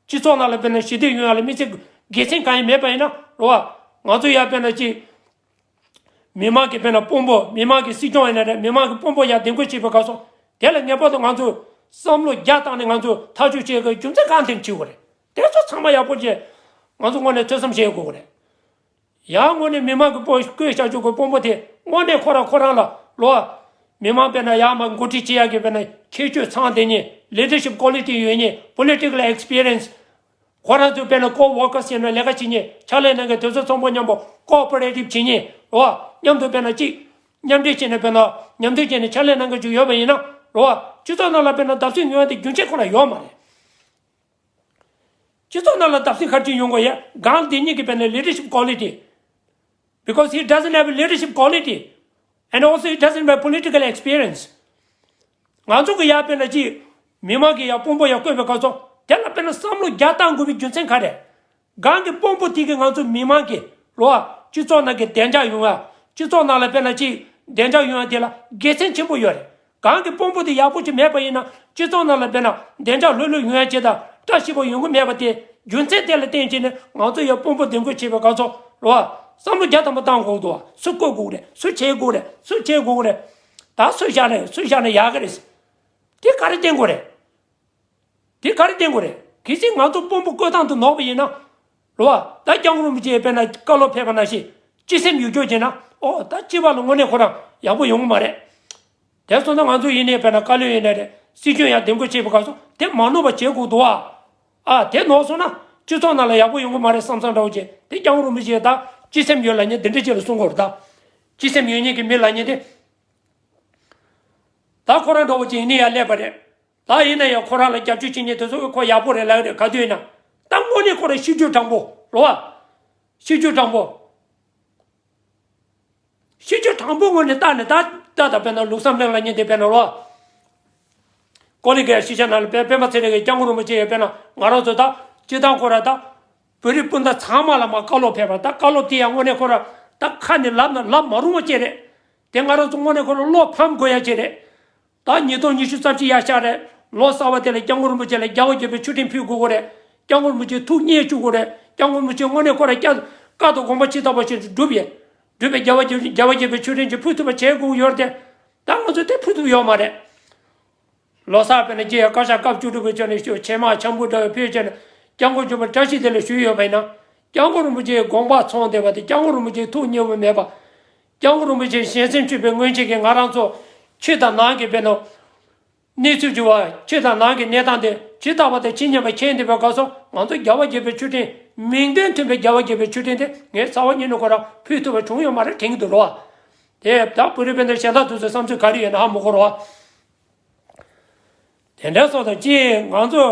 སྤྱི་ཚོགས་ནང་ལ་དཔེར་ན་ཞི་བདེ་ཡོང་ཡག་ལ་དམིགས་བསལ་དགེ་མཚན་གང་ཡང་མེད་པ་ཡིན་ན་རོ་བ། ང་ཚོ་ཡར་དཔེར་ན་ཅིག་མི་མང་གི་དཔེར་ན་དཔོན་པོ་མི་མང་གི་སྲིད་སྐྱོང་ཡིན་ན་རེད། མི་མང་གི་དཔོན་པོ་ཡར་འདེམས་བསྐོ་བྱེད་པའི་སྐབས་སུ་དེ་ལ་ངེས་པར་དུ་ང་ཚོས་བསམ་བློ་རྒྱ་བཏང་ནས་ང་ཚོས་ཐག་གཅོད་བྱེད་དགོས་རྒྱུ་མཚན་གང་དེ་བྱེད་དགོས་རེད། དེ་ཚོ་ཚང་མ་ཡག་པོ་བྱས་ང་ཚོ་དངོས་གནས་ཐོས་བསམ་བྱེད་དགོས་ཀྱི་རེད། ཡང་དངོས་གནས་མི་མང་གི་དཔོན་བསྐོས་བྱ་རྒྱུ་གི་དཔོན་པོ་དེ་དངོས་གནས་ཁོ་རང་ཁོ་རང་ལ་ལོ། མི་མང་དཔེར་ན་ཡར་མར་འགོ་ཁྲིད་བྱེད་ཡག་གི་དཔེར་ན་ཁྱད་ཆོས་ཚང་བསྡད་མཁན། ལི་ཌར་ཤིབ་ཀོ་ལི་ཊི་ཡོད་མཁན། པོ་ལི་ཊི་ཀལ་ཨེག་སི་པི་རི་ཡན་སི། ཁོ་རང་ཚོ་དཔེར་ན་ཀོ་ཝོར་ཀར་སི་ཡིན་ན་ལས་ཀ་བྱེད་མཁན། ཕྱག་ལས་གནང་མཁན་དེ་ཚོ་ཚང་མ་མཉམ་པོ་ཀོ་ཨོ་པ་རེ་ཊིབ་བྱེད་མཁན་ལོ། མཉམ་དུ་དཔེར་ན་གཅིག་མཉམ་འབྲེལ་བྱས་ནས་དཔེར་ན་མཉམ་དུ་བྱས་ནས་ཕྱག་ལས་གནང་མཁན་ཅིག་ཡོད་པ་ཡིན་ན་ལོ། སྤྱི་ཚོགས་ནང་ལ་དཔེར་ན་བརྡབ་གསིག་ཡོང་ཡ་དེ་རྒྱུ་མཚན་ཁོ་ན་ཡོད་མ་རེད། སྤྱི་ཚོགས་ནང་ལ་བརྡབ་གསིག་ག་རེ་བྱས་ཡོང་གི་ཡོད། གང་དེ་ཉིད་ཀྱི་དཔེར་ན་ལི་ཌར་ཤིབ་ཀོ་ལི་ཊི། Because he doesn't have a leadership quality and also he doesn't have political experience. ང་ཚོ་གི་ཡར་དཔེར་ན་ཅིག་མི་མང་གི་ཡར་དཔོན་པོ་ཡར་བསྐོས་པའི་སྐབས་སུ་དེ་ལ་དཔེར་ན་བསམ་བློ་རྒྱ་བཏང་དགོས་པའི་རྒྱུ་མཚན་ག་རེ། གང་གི་དཔོན་པོ་དེ་གིས་ང་ཚོ་མི་མང་གི་ལོ་སྤྱི་ཚོགས་ནང་གི་བདེ་འཇགས་ཡོང་ཡ། སྤྱི་ཚོགས་ནང་ལ་དཔེར་ན་ཅིག་བདེ་འཇགས་ཡོང་ཡ་དེ་ལ་དགེ་མཚན་ཆེན་པོ་ཡོད་རེད། གང་གི་དཔོན་པོ་དེ་ཡག་པོ་ཅིག་མེད་པ་ཡིན་ན་སྤྱི་ཚོགས་ནང་ལ་དཔེར་ན་བདེ་འཇགས་ལྷོད་ལྷོད་ཡོང་ཡ་ཅིག་དང་བཀྲ་ཤིས་པོ་ཡོང་གི་མེད་པ་དེ་རྒྱུ་མཚན་དེ་ལ་བརྟེན་བྱས་ནས་ང་ཚོ་ཡང་དཔོན་པོ་འདེམས་བསྐོ་བྱེད་པའི་སྐབས་སུ་ལོ་བསམ་བློ་རྒྱ་དམ་པོ་བཏང་དགོས་འདུག་སུ་བསྐོ་དགོས་རེད། སུ་བྱེད་དགོས་རེད། སུ་བྱེད་དགོས་རེད། ད་སུ་བཞག་ནས་སུ་བཞག་ན་ཡག་གི་རེད། དེ་ག་རེ་བསྟན་དགོས་རེད། དེ་ག་རེ་བསྟན་དགོས་རེད། གལ་སྲིད་ང་ཚོ་དཔོན་པོ་བསྐོ་སྟངས་དེ་ནོར་བ་ཡིན་ན། རེད་བ། ད་སྐྱབས་མགོན་རིན་པོ་ཆེས་དཔེར་ན་བཀའ་སློབ་ཕེབས་པ་ནང་བཞིན་སྤྱི་སེམས་ཡོད་རྒྱུ་བྱས་ན་ཨོ་ད་སྤྱི་པ་ལ་དངོས་གནས་ཁོ་རང་ཡག་པོ་ཡོང་གི་མ་རེད། དེ་སོང་ཙང་ང་ཚོ་ཡིན་ནའི་དཔེར་ན་བཀའ་བློན་ཡིན་ནའི་རེད། སྲིད་སྐྱོང་ཡང་འདེམས་བསྐོ་བྱེད་པའི་སྐབས་སུ་དེ་མ་ནོར་བ་བྱེད་དགོས་འདུག་ཨ། ཨ་དེ་ནོར་སོང་ན་སྤྱི་ཚོགས་ནང་ལ་ཡག་པོ་ཡོང་གི་མ་རེད་བསམ་བསམ་འདྲ་བོ་བྱས། དེ་སྐྱབས་མགོན་རིན་པོ་ཆེས་ད་སྤྱི་སེམས་ཡོད་ལབ་མཁན་འདི་འདྲ་ཅིག་ལ་གསུང་གི་ཡོད་རེད་ད། སྤྱི་སེམས་ཡོད་མཁན་གྱི་མི་ལབ་མཁན་དེ། ད་ཁོ་རང་འདྲ་བོ་ཅིག་ཡིན་ནའི་ཡར་སླེབས་པ་རེད། ད་ཡིན་ན་ཡང་ཁོ་རང་ལ་རྒྱབ་སྐྱོར་བྱེད་མཁན་དེ་ཚོ་ཁོ་ཡག་པོ་རེད་ལབ་ཀྱི་རེད། ག་དུས་ཡིན་ན། ད་དངོས་གནས་ཁོ་རང་གཤིས་རྒྱུད་དྲང་པོ་རེད་བ། གཤིས་རྒྱུད་དྲང་པོ། གཤིས་རྒྱུད་དྲང་པོ་ངོས་ནས་བལྟས་ནས་ད་ད་ད་དཔེར་ན་ལུགས་བསམ་གླིང་ལབ་མཁན་དེ་དཔེར་ན་རེད་བ། ཀོ་ལི་གྷལ་གཞིས་ཆགས་ནང་ལ་དཔེ་སྤེན་པ་ཚེ་རིང་གིས་སྐྱབས་མགོན་རིན་པོ་ཆེ་ཡང་དཔེར་ན་ང་རང་ཚོ་ད་སྤྱིར་བཏང་ཁོ་རང་ད་བོད་རིགས་སྤུན་ཟླ་ཚང་མ་ལ་མར་བཀའ་སློབ་ཕེབས་པ། ད་བཀའ་སློབ་དེ་ཡང་དངོས་གནས་ཁོ་རང་ད་ཁ་ནས་ལབ་ན་ལབ་མ་རུང་བ་ཅིག་རེད། དེ་ང་རང་ཚོ་དངོས་གནས་ཁོ་རང་བློ་ཕམ་དགོས་ཡ་ཅིག་རེད། ད་ཉིས་སྟོང་ཉི་ཤུ་རྩ་གཅིག་ཡར་ཤར་རེད། ལོ་གསར་པ་དེ་ལ་སྐྱབས་མགོན་རིན་པོ་ཆེ་ལ་རྒྱལ་བ་དགྱེས་པའི་མཆོད་སྤྲིན་ཕུལ་དགོས་ཀྱི་རེད། སྐྱབས་མགོན་རིན་པོ་ཆེ་ཐུགས་མཉེས་བཅུག་དགོས་རེད། སྐྱབས་མགོན་རིན་པོ་ཆེ་དངོས་གནས་ཁོ་རང་སྐྱབས་བཀའ་དང་དགོངས་པ་ཇི་ལྟ་བ་བཞིན་དུ་སྒྲུབ་ཡས། སྒྲུབ་པའི་རྒྱལ་བ་དགྱེས་རྒྱལ་བ་དགྱེས་པའི་མཆོད་སྤྲིན་ཅིག་ཕུལ་ཐུབ་པ་བྱེད་དགོས་ཀྱི་ཡོད་རེད་དེ། ད་ང་ཚོས་དེ་ཕུལ་ཐུབ་ཡོད་མ་རེད། ལོ་གསར་དཔེར་ན་རྒྱལ་བའི་བཀའ་ཤག་སྐབས་བཅུ་དྲུག་པའི་ཆོས་ནས་ཞུ་ཆེ་དམག་འཆམ་པོ་འདྲ་བའི་ཕུལ་བྱས་ནས་སྐྱབས་མགོན་མཆོད་པ་བཀྲ་ཤིས་བདེ་ལེགས་ཞུས་ཡོད་པ་ཡིན་ན། སྐྱབས་མགོན་རིན་པོ་ཆེའི་དགོངས་པ་ཚོམས་བསྡད་པ་དེ། སྐྱབས་མགོན་རིན་པོ་ཆེའི་ཐུགས་མཉེས་པོ་མེད་པ། སྐྱབས་མགོན་རིན་པོ་ཆེའི་ཞལ་སེམས་མཆོད་པའི་སྔོན་ཆད་ཀྱི་ང་རང་ཚོ་ཕྱི་དང་ནང་གི་དཔེར་ན་གནས་ཚུལ་བྱུང་བ། ཕྱི་དང་ནང་གི་གནས་སྟངས་དེ་ཇི་ལྟ་བ་དང་ཇི་སྙེད་པ་མཁྱེན་བསྡད་པའི་སྐབས་སུ་ང་ཚོ་རྒྱལ་བ་དགྱེས་པའི་མཆོད་སྤྲིན། མིང་དོན་མཐུན་པའི་རྒྱལ་བ་དགྱེས་པའི་མཆོད་སྤྲིན་དེ་ངས་རྩ་བ་ཉིད་ནས་ཁོ་རང་ཕུལ་ཐུབ་པ་བྱུང་ཡོད་མ་རེད་དྲན་གྱི་འདུག་རོ། དེ་ད་བོད་རིགས་སྤུན་ཟླ་གཞན་དག་དེ་ཚོའི་བསམ་ཚུལ་ག་རེ་ཡོད་ན་ཧ་མི་གོ་རོ། དེ་འདྲ་སོང་ཙང་ཅིག་ང་ཚོ་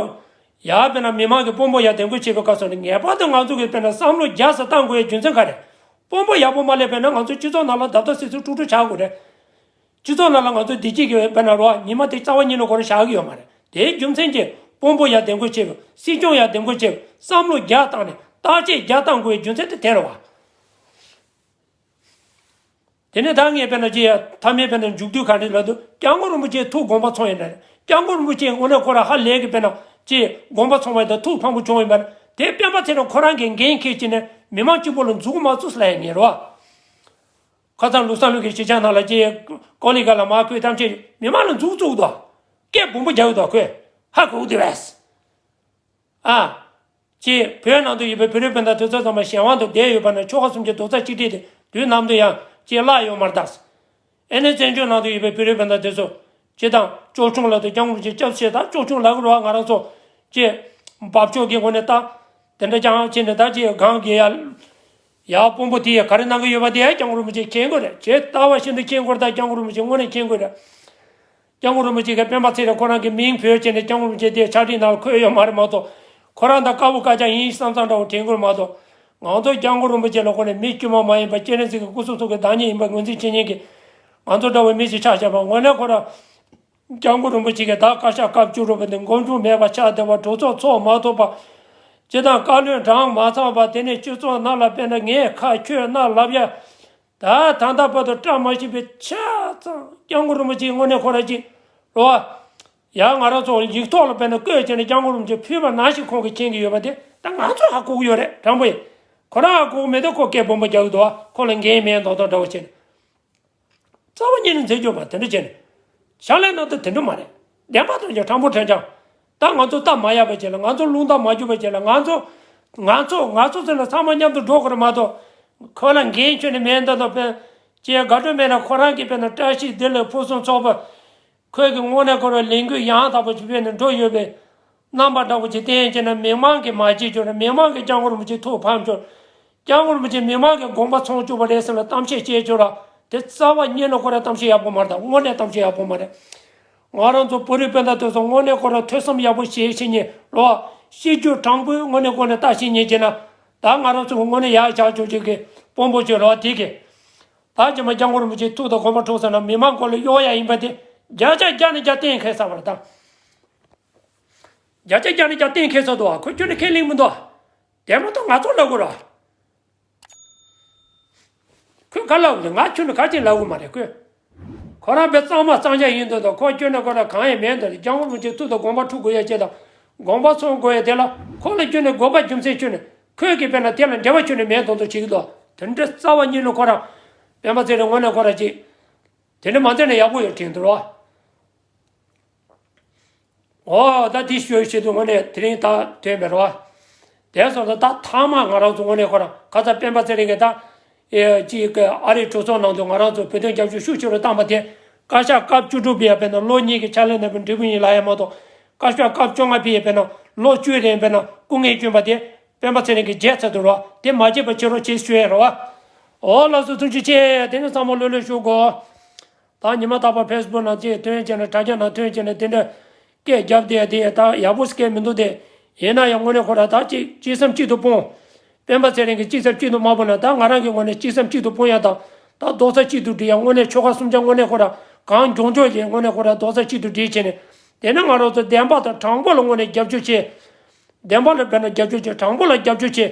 ཡར་དཔེར་ན་མི་མང་གི་དཔོན་པོ་ཡར་འདེམས་བསྐོ་བྱེད་པའི་སྐབས་སུ་ནི་ངེས་པར་དུ་ང་ཚོ་གིས་དཔེར་ན་བསམ་བློ་རྒྱས་སུ་བཏང་དགོས་ཡའི་རྒྱུ་མཚན་ག་རེ། དཔོན་པོ་ཡག་པོ་མ་སླེབས་པས་ན་ང་ཚོ་སྤྱི་ཚོགས་ནང་ལ་བརྡབ་བརྡབ་སིག་སིག་དཀྲུག་དཀྲུག་བྱ་དགོས་རེད། སྤྱི་ཚོགས་ནང་ལ་ང་ཚོ་བདེ་སྐྱིད་ཀྱི་དཔེར་ན་རོ་ཉི་མ་དེ་རྩ་བ་ཉིད་ནས་ཁོ་རང་བཞག་གི་ཡོད་མ་རེད། དེའི་རྒྱུ་མཚན་གྱིས་དཔོན་པོ་ཡར་འདེམས་བསྐོ་བྱེད་དགོས། སྲིད་སྐྱོང་ཡར་འདེམས་བསྐོ་བྱེད་དགོས། བསམ་བློ་རྒྱས་བཏང་ནས་བརྟག་དཔྱད་རྒྱས་བཏང་དགོས་ཡའི་རྒྱུ་མཚན་དེ་དེ་རེད་བ། དེ་ནས་ད་ངས་དཔེར་ན་ཅི་ཡ་མཐའ་མའི་དཔེར་ན་མཇུག་བསྡུ་ག་རེ་ལབ་དུས་སྐྱབས་མགོན་རིན་པོ་ཆེའི་ཐུགས་དགོངས་པ་ཚོམས་ཡོད་ན་རེད། སྐྱབས་མགོན་རིན་པོ་ཆེ་དངོས་གནས་ཁོ་རང་ཧ་ལས་ཀྱི་དཔེར་ན་ཅི་དགོངས་པ་ཚོམས་པ་དང་ཐུགས་ཕངས་པོ་བྱུང་ཡོད་པ་རེད། དེ་སྤེན་པ་ཚེ་རིང་ཁོ་རང་གིས་འགན་འཁྱེར་བྱས་ནས་མི་མང་གཅིག་པོ་ལ་མཛུབ་མོ་བཙུགས་ལབ་ཡ་ངེས་རེད་བ། ཁ་སང་ལུགས་བསམ་གླིང་གི་གཞིས་ཆགས་ནང་ལ་ཅི་ཀོ་ལི་གྷལ་ལ་མར་ཁོས་གཏམ་བཤད་མི་མང་ལ་མཛུབ་བཙུགས་འདུག་སྐད་སྦོམ་པོ་རྒྱག་གི་འདུག་ཁོས་ཧ་གོ་གི་འདུག་བས། ཨ། ཅེས་བོད་ནང་དུ་ཡོད་པའི་བོད་རིགས་སྤུན་ཟླ་དེ་ཚོ་ཚང་མ་གཞན་དབང་དུ་བསྡད་ཡོད་པ་ན་ཆོལ་ཁ་གསུམ་གྱི་རྡོག་རྩ་གཅིག་སྒྲིལ་དེ་དུས་ནམ་དུ་ཡང་ཅེས་བརླག་ཡོང་མ་རེད་ད། ཨེ་ནས་བཙན་བྱོལ་ནང་དུ་ཡོད་པའི་བོད་རིགས་སྤུན་ཟླ་དེ་ཚོ་སྤྱི་དང་སྐྱོར་ཆུང་ལ་དུ་སྐྱབས་མགོན་རིན་པོ་ཆེ་སྐྱབས་ཆེ་ད་སྐྱོར་ཆུང་ལ་གི་རོགས་ང་རང་ཚོ་ཅེས་འབབ་ཕྱོགས་ཀྱི་ངོས་ནས་ད་དེ་འདྲ་ཀྱང་བྱས་ནས་ད་ཅེས་གང་གི་ཡ་ཡ་དཔོན་པོ་དེ་ཡ་ག་རེ་གནང་གི་ཡོད་པ་དེ་ཡ་སྐྱབས་མགོན་རིན་པོ་ཆེ་མཁྱེན་དགོས་རེད། ཇི་ལྟ་བ་བཞིན་དུ་མཁྱེན་དགོས་རེད། ད་སྐྱབས་མགོན་རིན་པོ་ཆེ་དངོས་གནས་མཁྱེན་དགོས་རེད། སྐྱབས་མགོན་རིན་པོ་ཆེ་གིས་སྤེན་པ་ཚེ་རིང་ཁོ་རང་གི་མིང་བོས་བྱས་ནས་སྐྱབས་མགོན་རིན་པོ་ཆེ་དེ་ཕྱག་བྲིས་ནང་ལ་འཁོད་ཡོད་མ་རེད་མ་གཏོགས། ཁོ་རང་ད་དཀར་པོ་དཀར་རྒྱན་ཡིན་བསམ་བསམ་འདྲ་བོ་དྲན་དགོས་མ་གཏོགས། ང་ཚོ་སྐྱབས་མགོན་རིན་པོ་ཆེ་ལ་ཁོ་ནས་མི་དཀྱུས་མ་མ་ཡིན་པ་སྤྱན་རས་གཟིགས་ཀྱི་སྐུ་གཟུགས་ཐོག་གི་བདག་ཉིད་ཡིན་པ་ངོས་འཛིན་བྱེད་མཁན་གྱི་ང་ཚོ་འདྲ་བོ་མི་ཞིག་ཆགས་བཞག་པ་དངོས་གནས་ཁོ་རང་། སྐྱབས་མགོན་རིན་པོ་ཆེ་གིས་ད་བཀའ་ཤག་སྐབས་བཅུ་དྲུག་པ་དེ་མགོ་མཇུག་མེད་པ་ཆགས་བསྡད་པ། གྲོས་ཚོགས་ཚོགས་མ་ཐུབ་པ། སྤྱི་དང་བཀའ་བློན་གྲངས་མ་ཚང་བ། དེ་ནས་སྤྱི་ཚོགས་ནང་ལ་དཔེར་ན་ངས་ཁ་ཁྱོད་རྣ་ལབ་ཡ། ད་ད་ལྟ་བར་དུ་བཀྲ་མ་ཤིས་པའི་ཆ་ཚང་སྐྱབས་མགོན་རིན་པོ་ཆེའི་དངོས་གནས་ཁོ་ར་ཅིག་རོ། ཡ་ང་རང་ཚོ་ཡིག་ཐོག་ལ་དཔེར་ན་བཀོད་བྱས་ནས་སྐྱབས་མགོན་རིན་པོ་ཆེ་ཕུལ་བ་ནང་བཞིན་ཁོང་གིས་མཁྱེན་གྱི་ཡོད་པ་དེ་ད་ང་ཚོས་ཧ་གོ་གི་ཡོད་རེད། དྲང་པོ་ཡིན། ཁོ་རང་ཧ་གོ་གི་མེད་དུས་ཁོ་སྐད་སྦོམ་པོ་རྒྱག་གི་འདུག་ཁོ་ལ་འགན་མེད་མདོག་མདོག་འདྲ་བོ་བྱས་ནས། རྩ་བ་ཉིད་ནས་འཛིན་སྐྱོང་པ་དེ་འདྲ་བྱས་ནས། ཕྱག་ལས་གནང་དུས་དེ་འདྲ་མ་རེད། བདེན་པ་དང་ཀྱང་དྲང་པོ་དྲན་ཀྱང་། ད་ང་ཚོ་སྟབས་མ་ཡག་པ་བྱས་ལ། ང་ཚོ་རླུང་རྟ་མ་རྒྱུག་པ་བྱས་ལ། ང་ཚོ་ང་ཚོ་ང་ཚོ་ཟེར་ན་ཚང་མ་མཉམ་དུ་འགྲོ་དགོས་རེད་མ་གཏོགས། ཁོ་ལ་འགན་ཁྱོན་ནས་མེད་འདི་དང་དཔེ་ཅེས་དགའ་སྤྲོ་མེད་ན་ཁོ་རང་གིས་དཔེར་ན་བཀྲ་ཤིས་བདེ་ལེགས་ཕུན་སུམ་ཚོགས་པ། ཁོས་ཀྱི་དངོས་གནས་ཁོ་རང་ལས་འགུལ་ཡང་དག་པ་ཞིག་སྤེལ་ནས་འགྲོ་ཡོད་པས། རྣམ་པ་འདྲ་བོ་ཅིག་བསྟན་བྱས་ན་མི་མང་གིས་མ་བརྗེད་ཆོག་ར། མི་མང་གིས་སྐྱབས་མགོན་རིན་པོ་ཆེ་ཐུགས་ཕམ་ཆོག་སྐྱབས་མགོན་རིན་པོ་ཆེ་མི་མང་གིས་དགོངས་པ་ཚོམ་བཅུག་པ་རེད་ཟེར་ལ་གཏམ་བཤད་བྱས་ཆོག་ར། དེ་རྩ་བ་ཉིད་ནས་ཁོ་ར་གཏམ་བཤད་ཡག་པོ་མ་རེད། ད་དངོས་གནས་གཏམ་བཤད་ཡག་པོ་མ་རེད། ང་རང་ཚོ་བོད་རིགས་སྤུན་ཟླ་དེ་ཚོ་དངོས་གནས་ཁོ་ར་ཐོས་བསམ་ཡག་པོ་བྱེད་ཤེས་ཉེ་ལོ། ཤེས་རྒྱུ་དྲང་པོའི་དངོས་གནས་ཁོ་ནས་ལྟ་ཤེས་ཉེ་བྱས་ན། ད་ང་རང་ཚོ་གི་དངོས་གནས་ཡག་བྱ་ཆོག་ཆོག་གི་དཔོན་པོ་ཆོས་ལོ་དེ་གི། ད་རྗེས་མ་སྐྱབས་མགོན་རིན་པོ་ཆེ་ཐུགས་དང་དགོངས་པ་འཁྲུགས་ཟེར་ན་མི་མང་སྐོར་ལ་གཡོག་ཡ་ཡིན་པ་དེ་བརྒྱ་ཆ་བརྒྱ་ནས་བརྒྱ་གཏན་འཁེལ་ཚར་བ་རེད་ད། བརྒྱ་ཆ་བརྒྱ་ནས་བརྒྱ་གཏན་འཁེལ་ཚར་འདུག་ཁོས་ཁྱོན་ནས་ཁས་ལེན་མི་འདུག་དེ་མ་གཏོགས་ང་ཚོ་ལབ་དགོས་ར། ཁོས་ག་ལབ་དགོས། ང་ཁྱོན་ནས་ག་ཅིག་ལབ་དགོས་མ་རེད། ཁོས་ཁོ་རང་དཔེ་གཙང་མ་གཙང་རྐྱང་ཡིན་འདུག་དང་ཁོ་ཁྱོན་ནས་ཁོ་རང་གང་ཡང་མེད་འདུག་སྐྱབས་མགོན་རིན་པོ་ཆེ་ཐུགས་དང་དགོངས་པ་འཁྲུག་དགོས་ཡ་ཅེས་དང་། དགོངས་པ་ཚོམ་དགོས་ཡ་དེ་ལ་ཁོ་ལ་ཁྱོན་ནས་དགོས་པ་རྒྱུ་མཚན་ཁྱོན་ནས་ཁོས་ཀྱི་དཔེར་ན་དེ་ལ་འབྲེལ་བ་ཁྱོན་ནས་མེད་མདོག་མདོག་བྱེད་ཀྱི་འདུག་དེ་འདྲ་རྩ་བ་ཉིད་ནས་ཁོ་རང་སྤེན་པ་ཚེ་རིང་དངོས་གནས་ཁོ་རང་ཅིག་དེ་འདྲ་མ་མཛད་ན་ཡག་པོ་ཡོད་དྲན་འདུག་རོ། འོ་ད་དེ་ཤོད་ཤེས་དུས་དངོས་གནས་དེ་རིང་ད་ཐོན་པའི་རོ། དེ་སོང་ཙང་ད་ཐ་མ་ང་རང་ཚོ་དངོས་གནས་ཁོ་རང་ཁ་ཚ་སྤེན་པ་ཚེ་རིང་གིས་ད་ཨེ་ཅིག་གི་ཨ་རིའི་གྲོས་ཚོགས་ནང་དུ་ང་རང་ཚོ་བོད་དོན་རྒྱབ་སྐྱོར་ཤུགས་ཆེ་རུ་བཏང་པ་དེ། བཀའ་ཤག་སྐབས་བཅུ་དྲུག་པའི་དཔེར་ན་ལོ་གཉིས་ཀྱི་ཕྱག་ལས་གནང་བའི་འབྲས་བུ་ཡིན་ལབ་ཡ་མ་གཏོགས། བཀའ་ཤག་སྐབས་བཅོ་ལྔ་པའི་དཔེར་ན་ལོ་བཅུའི་རིང་དཔེར་ན་སྐུ་ངལ་བསྐྱོན་པ་དེ་སྤེན་པ་ཚེ་རིང་གིས་བརྗེད་ཚར་འདུག་རོ། དེ་མ་བརྗེད་པ་བྱེད་རོགས་བྱེད་ཞུ་ཡ་རོ། འོ་ལགས་སོ། ཐུགས་རྗེ་ཆེ། དེ་ནི་ཚང་མ་ལོས་ལོས་ཞུ་དགོས། ད་ཉི་མ་རྟག་པར་ཕེ་སི་བུག་ནང་ཅིག་ཐོན་བྱས་ནས་དྲ་རྒྱ་ནང་ཐོན་བྱས་ནས་དེ་འདྲ་སྐད་རྒྱབ་བསྡད་དེ་ད་ཡག་པོ་སྐད་མི་འདུག་སྟེ། ཡིན་ན་ཡང་དངོས་གནས་ཁོ་ར་ད་ཅིག་གཅིག་སེམས་གཅིག་ཏུ་སྤུངས། སྤེན་པ་ཚེ་རིང་གིས་གཅིག་སེམས་གཅིག་ཏུ་མ་སྤུངས་ན་ད་ང་རང་གི་ངོས་ནས་གཅིག་སེམས་གཅིག་ཏུ་སྤུངས་ཡ་དང་ད་རྡོག་རྩ་གཅིག་ཏུ་སྒྲིལ་ཡ་དངོས་གནས་ཆོལ་ཁ་གསུམ་ཆ་དངོས་གནས་ཁོ་ར་གང་མགྱོགས་མགྱོགས་ཀྱིས་དངོས་གནས་ཁོ་ར་རྡོག་རྩ་གཅིག་ཏུ་སྒྲིལ་བྱས་ནས། དེ་ནས་ང་རང་ཚོ་བདེན་པ་དང་དྲང་པོ་ལ་དངོས་གནས་རྒྱབ་སྐྱོར་བྱེད། བདེན་པ་ལ་དཔེར་ན་རྒྱབ་སྐྱོར་བྱེད། དྲང་པོ་ལ་རྒྱབ་སྐྱོར་བྱེད།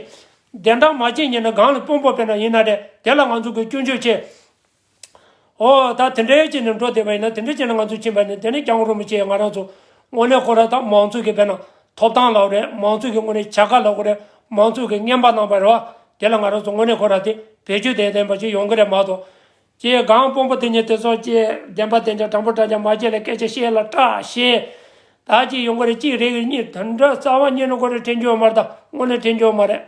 བདེན་དྲང་མ་བྱེད་ཉེ་ན་གང་ལ་དཔོན་པོ་དཔེར་ན་ཡིན་ན་རེད། དེ་ལ་ང་ཚོ་གིས་སྐྱོན་བརྗོད་བྱེད། ཨོ་ད་དེ་འདྲའི་བྱས་ནས་འགྲོ་བསྡད་པ་ཡིན་ན། དེ་འདྲ་བྱས་ན་ང་ཚོ་ཕྱིན་པ་ནི་དེ་ནི་སྐྱབས་མགོན་རིན་པོ་ཆེ་ང་རང་ཚོ་དངོས་གནས་ཁོ་ར་ད་མང་གཙོ་གི་དཔེར་ན་ཐོབ་ཐང་ལབ་རེད། མང་གཙོ་གི་དངོས་གནས་བྱ་དགའ་ལབ་དགོས་རེད། མང་གཙོ་གི་རྔན་པ་གནང་བ་རེད་བ། དེ་ལ་ང་རང་ཚོ་དངོས་གནས་ཁོ་ར་དེ་བེད་སྤྱོད་དེ་ལྡན་པ་ཞིག་ཡོང་གི་རེད་མ་གཏོགས། ཅེས་གང་དཔོན་པོ་དེ་ཉིད་དེ་ཚོ་ཅེས་བདེན་པ་བདེན་ཅང་དྲང་པོ་དྲང་ཅང་མ་བྱས་ལ་སྐད་ཆ་བཤད་ལ་སྐྲག་བཤད། ད་ཅིག་ཡོང་གི་རེད། གཅིག་རེ་གཉིས་དེ་འདྲ་རྩ་བ་ཉིད་ནས་ཁོ་ར་དྲན་རྒྱུ་ཡོད་མ་རེད། ད་དངོས་གནས་དྲན་རྒྱུ་ཡོད་མ་རེད།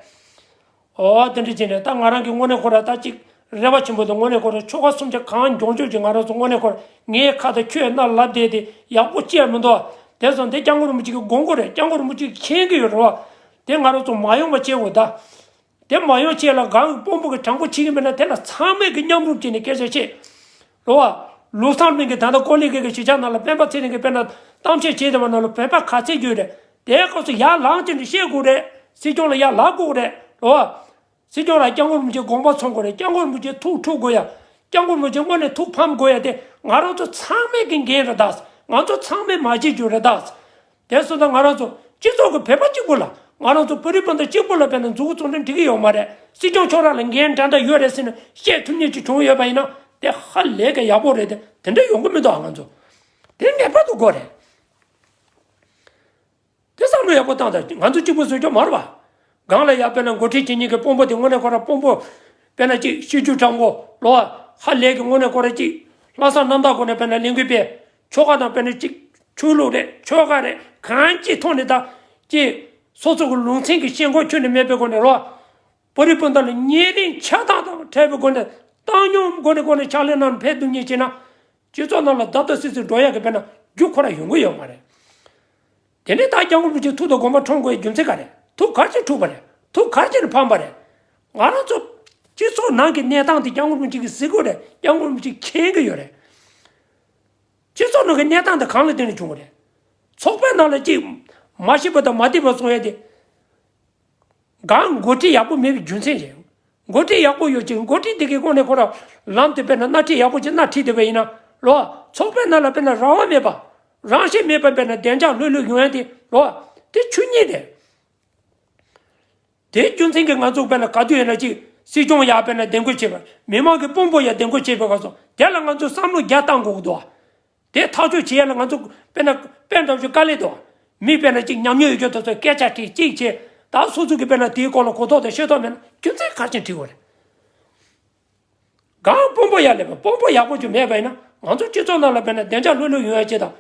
ཨོ་དེ་འདྲ་བྱས་ནས་ད་ང་རང་གི་དངོས་གནས་ཁོ་ར་ད་ཅིག་རེ་བ་ཆེན་པོ་དང་དངོས་གནས་ཁོ་ར་ཆོལ་ཁ་གསུམ་ཆ་གང་མགྱོགས་མགྱོགས་ཀྱིས་ང་རང་ཚོ་དངོས་གནས་ཁོ་ར་ངའི་ཁ་དང་ཁྱོད་རྣ་ལབ་བསྡད་དེ་ཡག་པོ་བྱས་མི་འདུག་དེ་སོང་དེ་སྐྱབས་མགོན་རིན་པོ་ཆེ་གིས་དགོངས་དགོས་རེད། སྐྱབས་མགོན་རིན་པོ་ཆེ་གིས་མཁྱེན་གྱི་ཡོད་རེད་བ། དེ་ང་རང་ཚོ་མ་ཡོང་བ་བྱེད་དགོས་ད། དེ་མ་ཡོང་ཆེད་ལ་གང་གི་དཔོན་པོ་གི་དྲང་པོ་བྱེད་ཀྱི་མེད་ན་དེ་ལ་ཚང་མས་ཀྱི་མཉམ་རུབ་བྱས་ནས་སྐད་ཆ་བཤད། རེད་བ། ལུགས་བཟང་གླིང་གི་ད་ལྟ་ཀོ་ལི་གེ་གི་གཞིས་ཆགས་ནང་ལ་སྤེན་པ་ཚེ་རིང་གིས་དཔེར་ན་གཏམ་བཤད་བྱས་བསྡད་པ་ནང་ལ་བོད་པ་ག་ཚད་ཡོད་རེད། དེའི་སྐབས་སུ་ཡར་ལངས་བྱས་ནས་བཤད་དགོས་རེད། སྲིད་སྐྱོང་ལ་ཡར་ལབ་དགོས་རེད། རེད་བ། སྲིད་སྐྱོང་ལ་སྐྱབས་མགོན་རིན་པོ་ཆེ་དགོངས་པ་ཚོམ་དགོས་རེད། སྐྱབས་མགོན་རིན་པོ་ཆེ་ཐུགས་འཁྲུག་དགོས་ཡ། སྐྱབས་མགོན་རིན་པོ་ཆེ་དངོས་གནས་ཐུགས་ཕམ་དགོས་ཡ་དེ་ང་རང་ཚོ་ཚང་མས་ཀྱི་འགན་རེད་ད། ང་ཚོ་ཚང་མས་མ་བྱེད་རྒྱུ་རེད་ད། དེ་སོང་ཙང་ང་རང་ཚོ་སྤྱི་ཚོགས་ཀྱི་བོད་པ་གཅིག་པུ་ལ། ང་རང་ཚོ་བོད་རིགས་སྤུན་ཟླ་གཅིག་པུ་ལ་དཔེར་ན་མཛུབ་གུ་བཙུགས་ན་འགྲིག་གི་ཡོད་མ་རེད། སྲིད་སྐྱོང་ཁྱོད་རང་ལ་འགན་འདྲ་འདྲ་ཡོད་རེད་ཟེར་ནས་བཤད་ཐུབ་མཁན་ཅིག་བྱུང་ཡོད་པ་ཡིན་ན་དེ་ཧ་ལས་ཀྱི་ཡག་པོ་རེད་དེ། དེ་འདྲ་ཡོང་གི་མི་འདུག་ང་ཚོ་དེ་ངེས་པར་དུ་དགོས་རེད། དེ་བསམ་བློ་ཡག་པོ་བཏང་དང་། ང་ཚོ་གཅིག་པུ་བཟོ་རྒྱུ་མ་རེད་བ། སྒང་ལ་ཡ་དཔེར་ན་འགོ་ཁྲིད་བྱེད་མཁན་གྱི་དཔོན་པོ་དེ་དངོས་གནས་ཁོ་ར་དཔོན་པོ། དཔེར་ན་གཅིག་ཤེས་རྒྱུ་དྲང་པོ་ལོ། ཧ་ལས་ཀྱི་དངོས་གནས་ཁོ་ར་གཅིག་ལྷག་བསམ་རྣམ་དག་སྒོ་ནས་དཔེར་ན་ལས་འགུལ་སྤེལ། ཆོལ་ཁ་དང་དཔེར་ན་གཅིག་ཆོས་ལུགས་རེད། ཆོལ་ཁ་རེད། གང་ཅིའི་ཐོག་ནས་ད་གཅིག་སོ་སོ་གི་ལུང་ཚན་གྱི་ཤེས་མཁན་ཁྱོན་ནས་མེད་པའི་སྒོ་ནས་ལོ། བོད་རིགས་སྤུན་ཟླ་ལ་ཉེ་རིང་ཆགས་སྡང་དང་བྲལ་བའི་སྒོ་ནས་ བཏང་སྙོམས་སྒོ་ནས་སྒོ་ནས་ཕྱག་ལས་གནང་ཕན་ཐོགས་ངེས་བྱས་ན། སྤྱི་ཚོགས་ནང་ལ་བརྡབ་བརྡབ་སིག་སིག་འགྲོ་ཡག་གི་དཔེར་ན་རྒྱུ་ཁོ་རང་ཡོང་གི་ཡོད་མ་རེད། དེ་ནས་ད་སྐྱབས་མགོན་རིན་པོ་ཆེ་ཐུགས་དང་དགོངས་པ་འཁྲུངས་དགོས་རྒྱུ་མཚན་ག་རེད། ཐུགས་ག་རེ་བྱས་འཁྲུངས་པ་རེད། ཐུགས་ག་རེ་བྱས་ནས་ཕམ་པ་རེད། ང་རང་ཚོ་སྤྱི་ཚོགས་ནང་གི་གནས་སྟངས་དེ་སྐྱབས་མགོན་རིན་པོ་ཆེ་གིས་གཟིགས་ཀྱི་ཡོད་རེད། སྐྱབས་མགོན་རིན་པོ་ཆེས་མཁྱེན་གྱི་ཡོད་རེད། སྤྱི་ཚོགས་ནང་གི་གནས་སྟངས་དེ་གང་ལ་བརྟེན་ནས་བྱུང་བ་རེད། ཚོགས་པའི་ནང་ལ་གཅིག་མ་ཤེས་པ་དང་མ་བདེ་བ་བཟོ་ཡ་དེ། གང་འགོ་ཁྲིད་ཡག་པོ་མེད་པའི་རྒྱུ་མཚན་རེད། འགོ་ཁྲིད་ཡག་པོ་ཡོད་ཅིག་འགོ་ཁྲིད་དེ་གའི་སྒོ་ནས་ཁོ་རང་ལམ་དེ་དཔེར་ན་སྣ་ཁྲིད་ཡག་པོ་ཅིག་སྣ་ཁྲིད་བསྡད་པ་ཡིན་ན་ལོ། ཚོགས་པའི་ནང་ལ་དཔེར་ན་རང་དབང་མེད་པ། རང་ཤེད་མེད་པ་དཔེར་ན་བདེ་འཇགས་ལྷོད་ལྷོད་ཡོང་ཡ་དེ་ལོ། དེ་ཆོས་ཉིད་རེད། དེའི་རྒྱུ་མཚན་གྱིས་ང་ཚོ་དཔེར་ན་ག་དུས་ཡིན་ན་ཅིག་སྲིད་སྐྱོང་ཡག་དཔེར་ན་བདེ་འགོད་བྱེད་པ། མི་མང་གི་དཔོན་པོ་ཡག་བདེ་འགོད་བྱེད་པའི་སྐབས་སུ་དེ་ལ་ང་ཚོས་བསམ་བློ་བརྒྱ་བཏང་དགོས་ཀྱི་འདུག་བ། དེ་ཐག་གཅོད་བྱེད་ཡ་ལ་ང་ཚོ་དཔེར་ན་དཔེ་འདྲ་བོ་ཞིག་དཀའ་ལས་འདུག་བ། མི་དཔེར་ན་ཅིག་ཉམས་མྱོང་ཡོད་རྒྱུ་དེ་ཚོས་སྐད་ཆ་དྲིས་གཅིག་བྱས། ད་སོ་སོ་གི་དཔེར་ན་དེའི་སྐོར་ལ་གོ་རྟོགས་དང་ཤེས་རྟོགས་མེད་ན་རྒྱུ་མཚན་ག་རེ་བྱས་ནས་དྲིས་དགོས་རེད། གང་དཔོན་པོ་ཡག་ལས་པ་དཔོན་པོ་ཡག་པོ་ཅིག་མེད་པ་ཡིན་ན་ང་ཚོ་སྤྱི་ཚོགས་ནང་ལ་དཔེར་ན་བདེ་འཇགས་ལྷོད་ལྷོད་ཡོང་ཡ་ཅིག་དང་།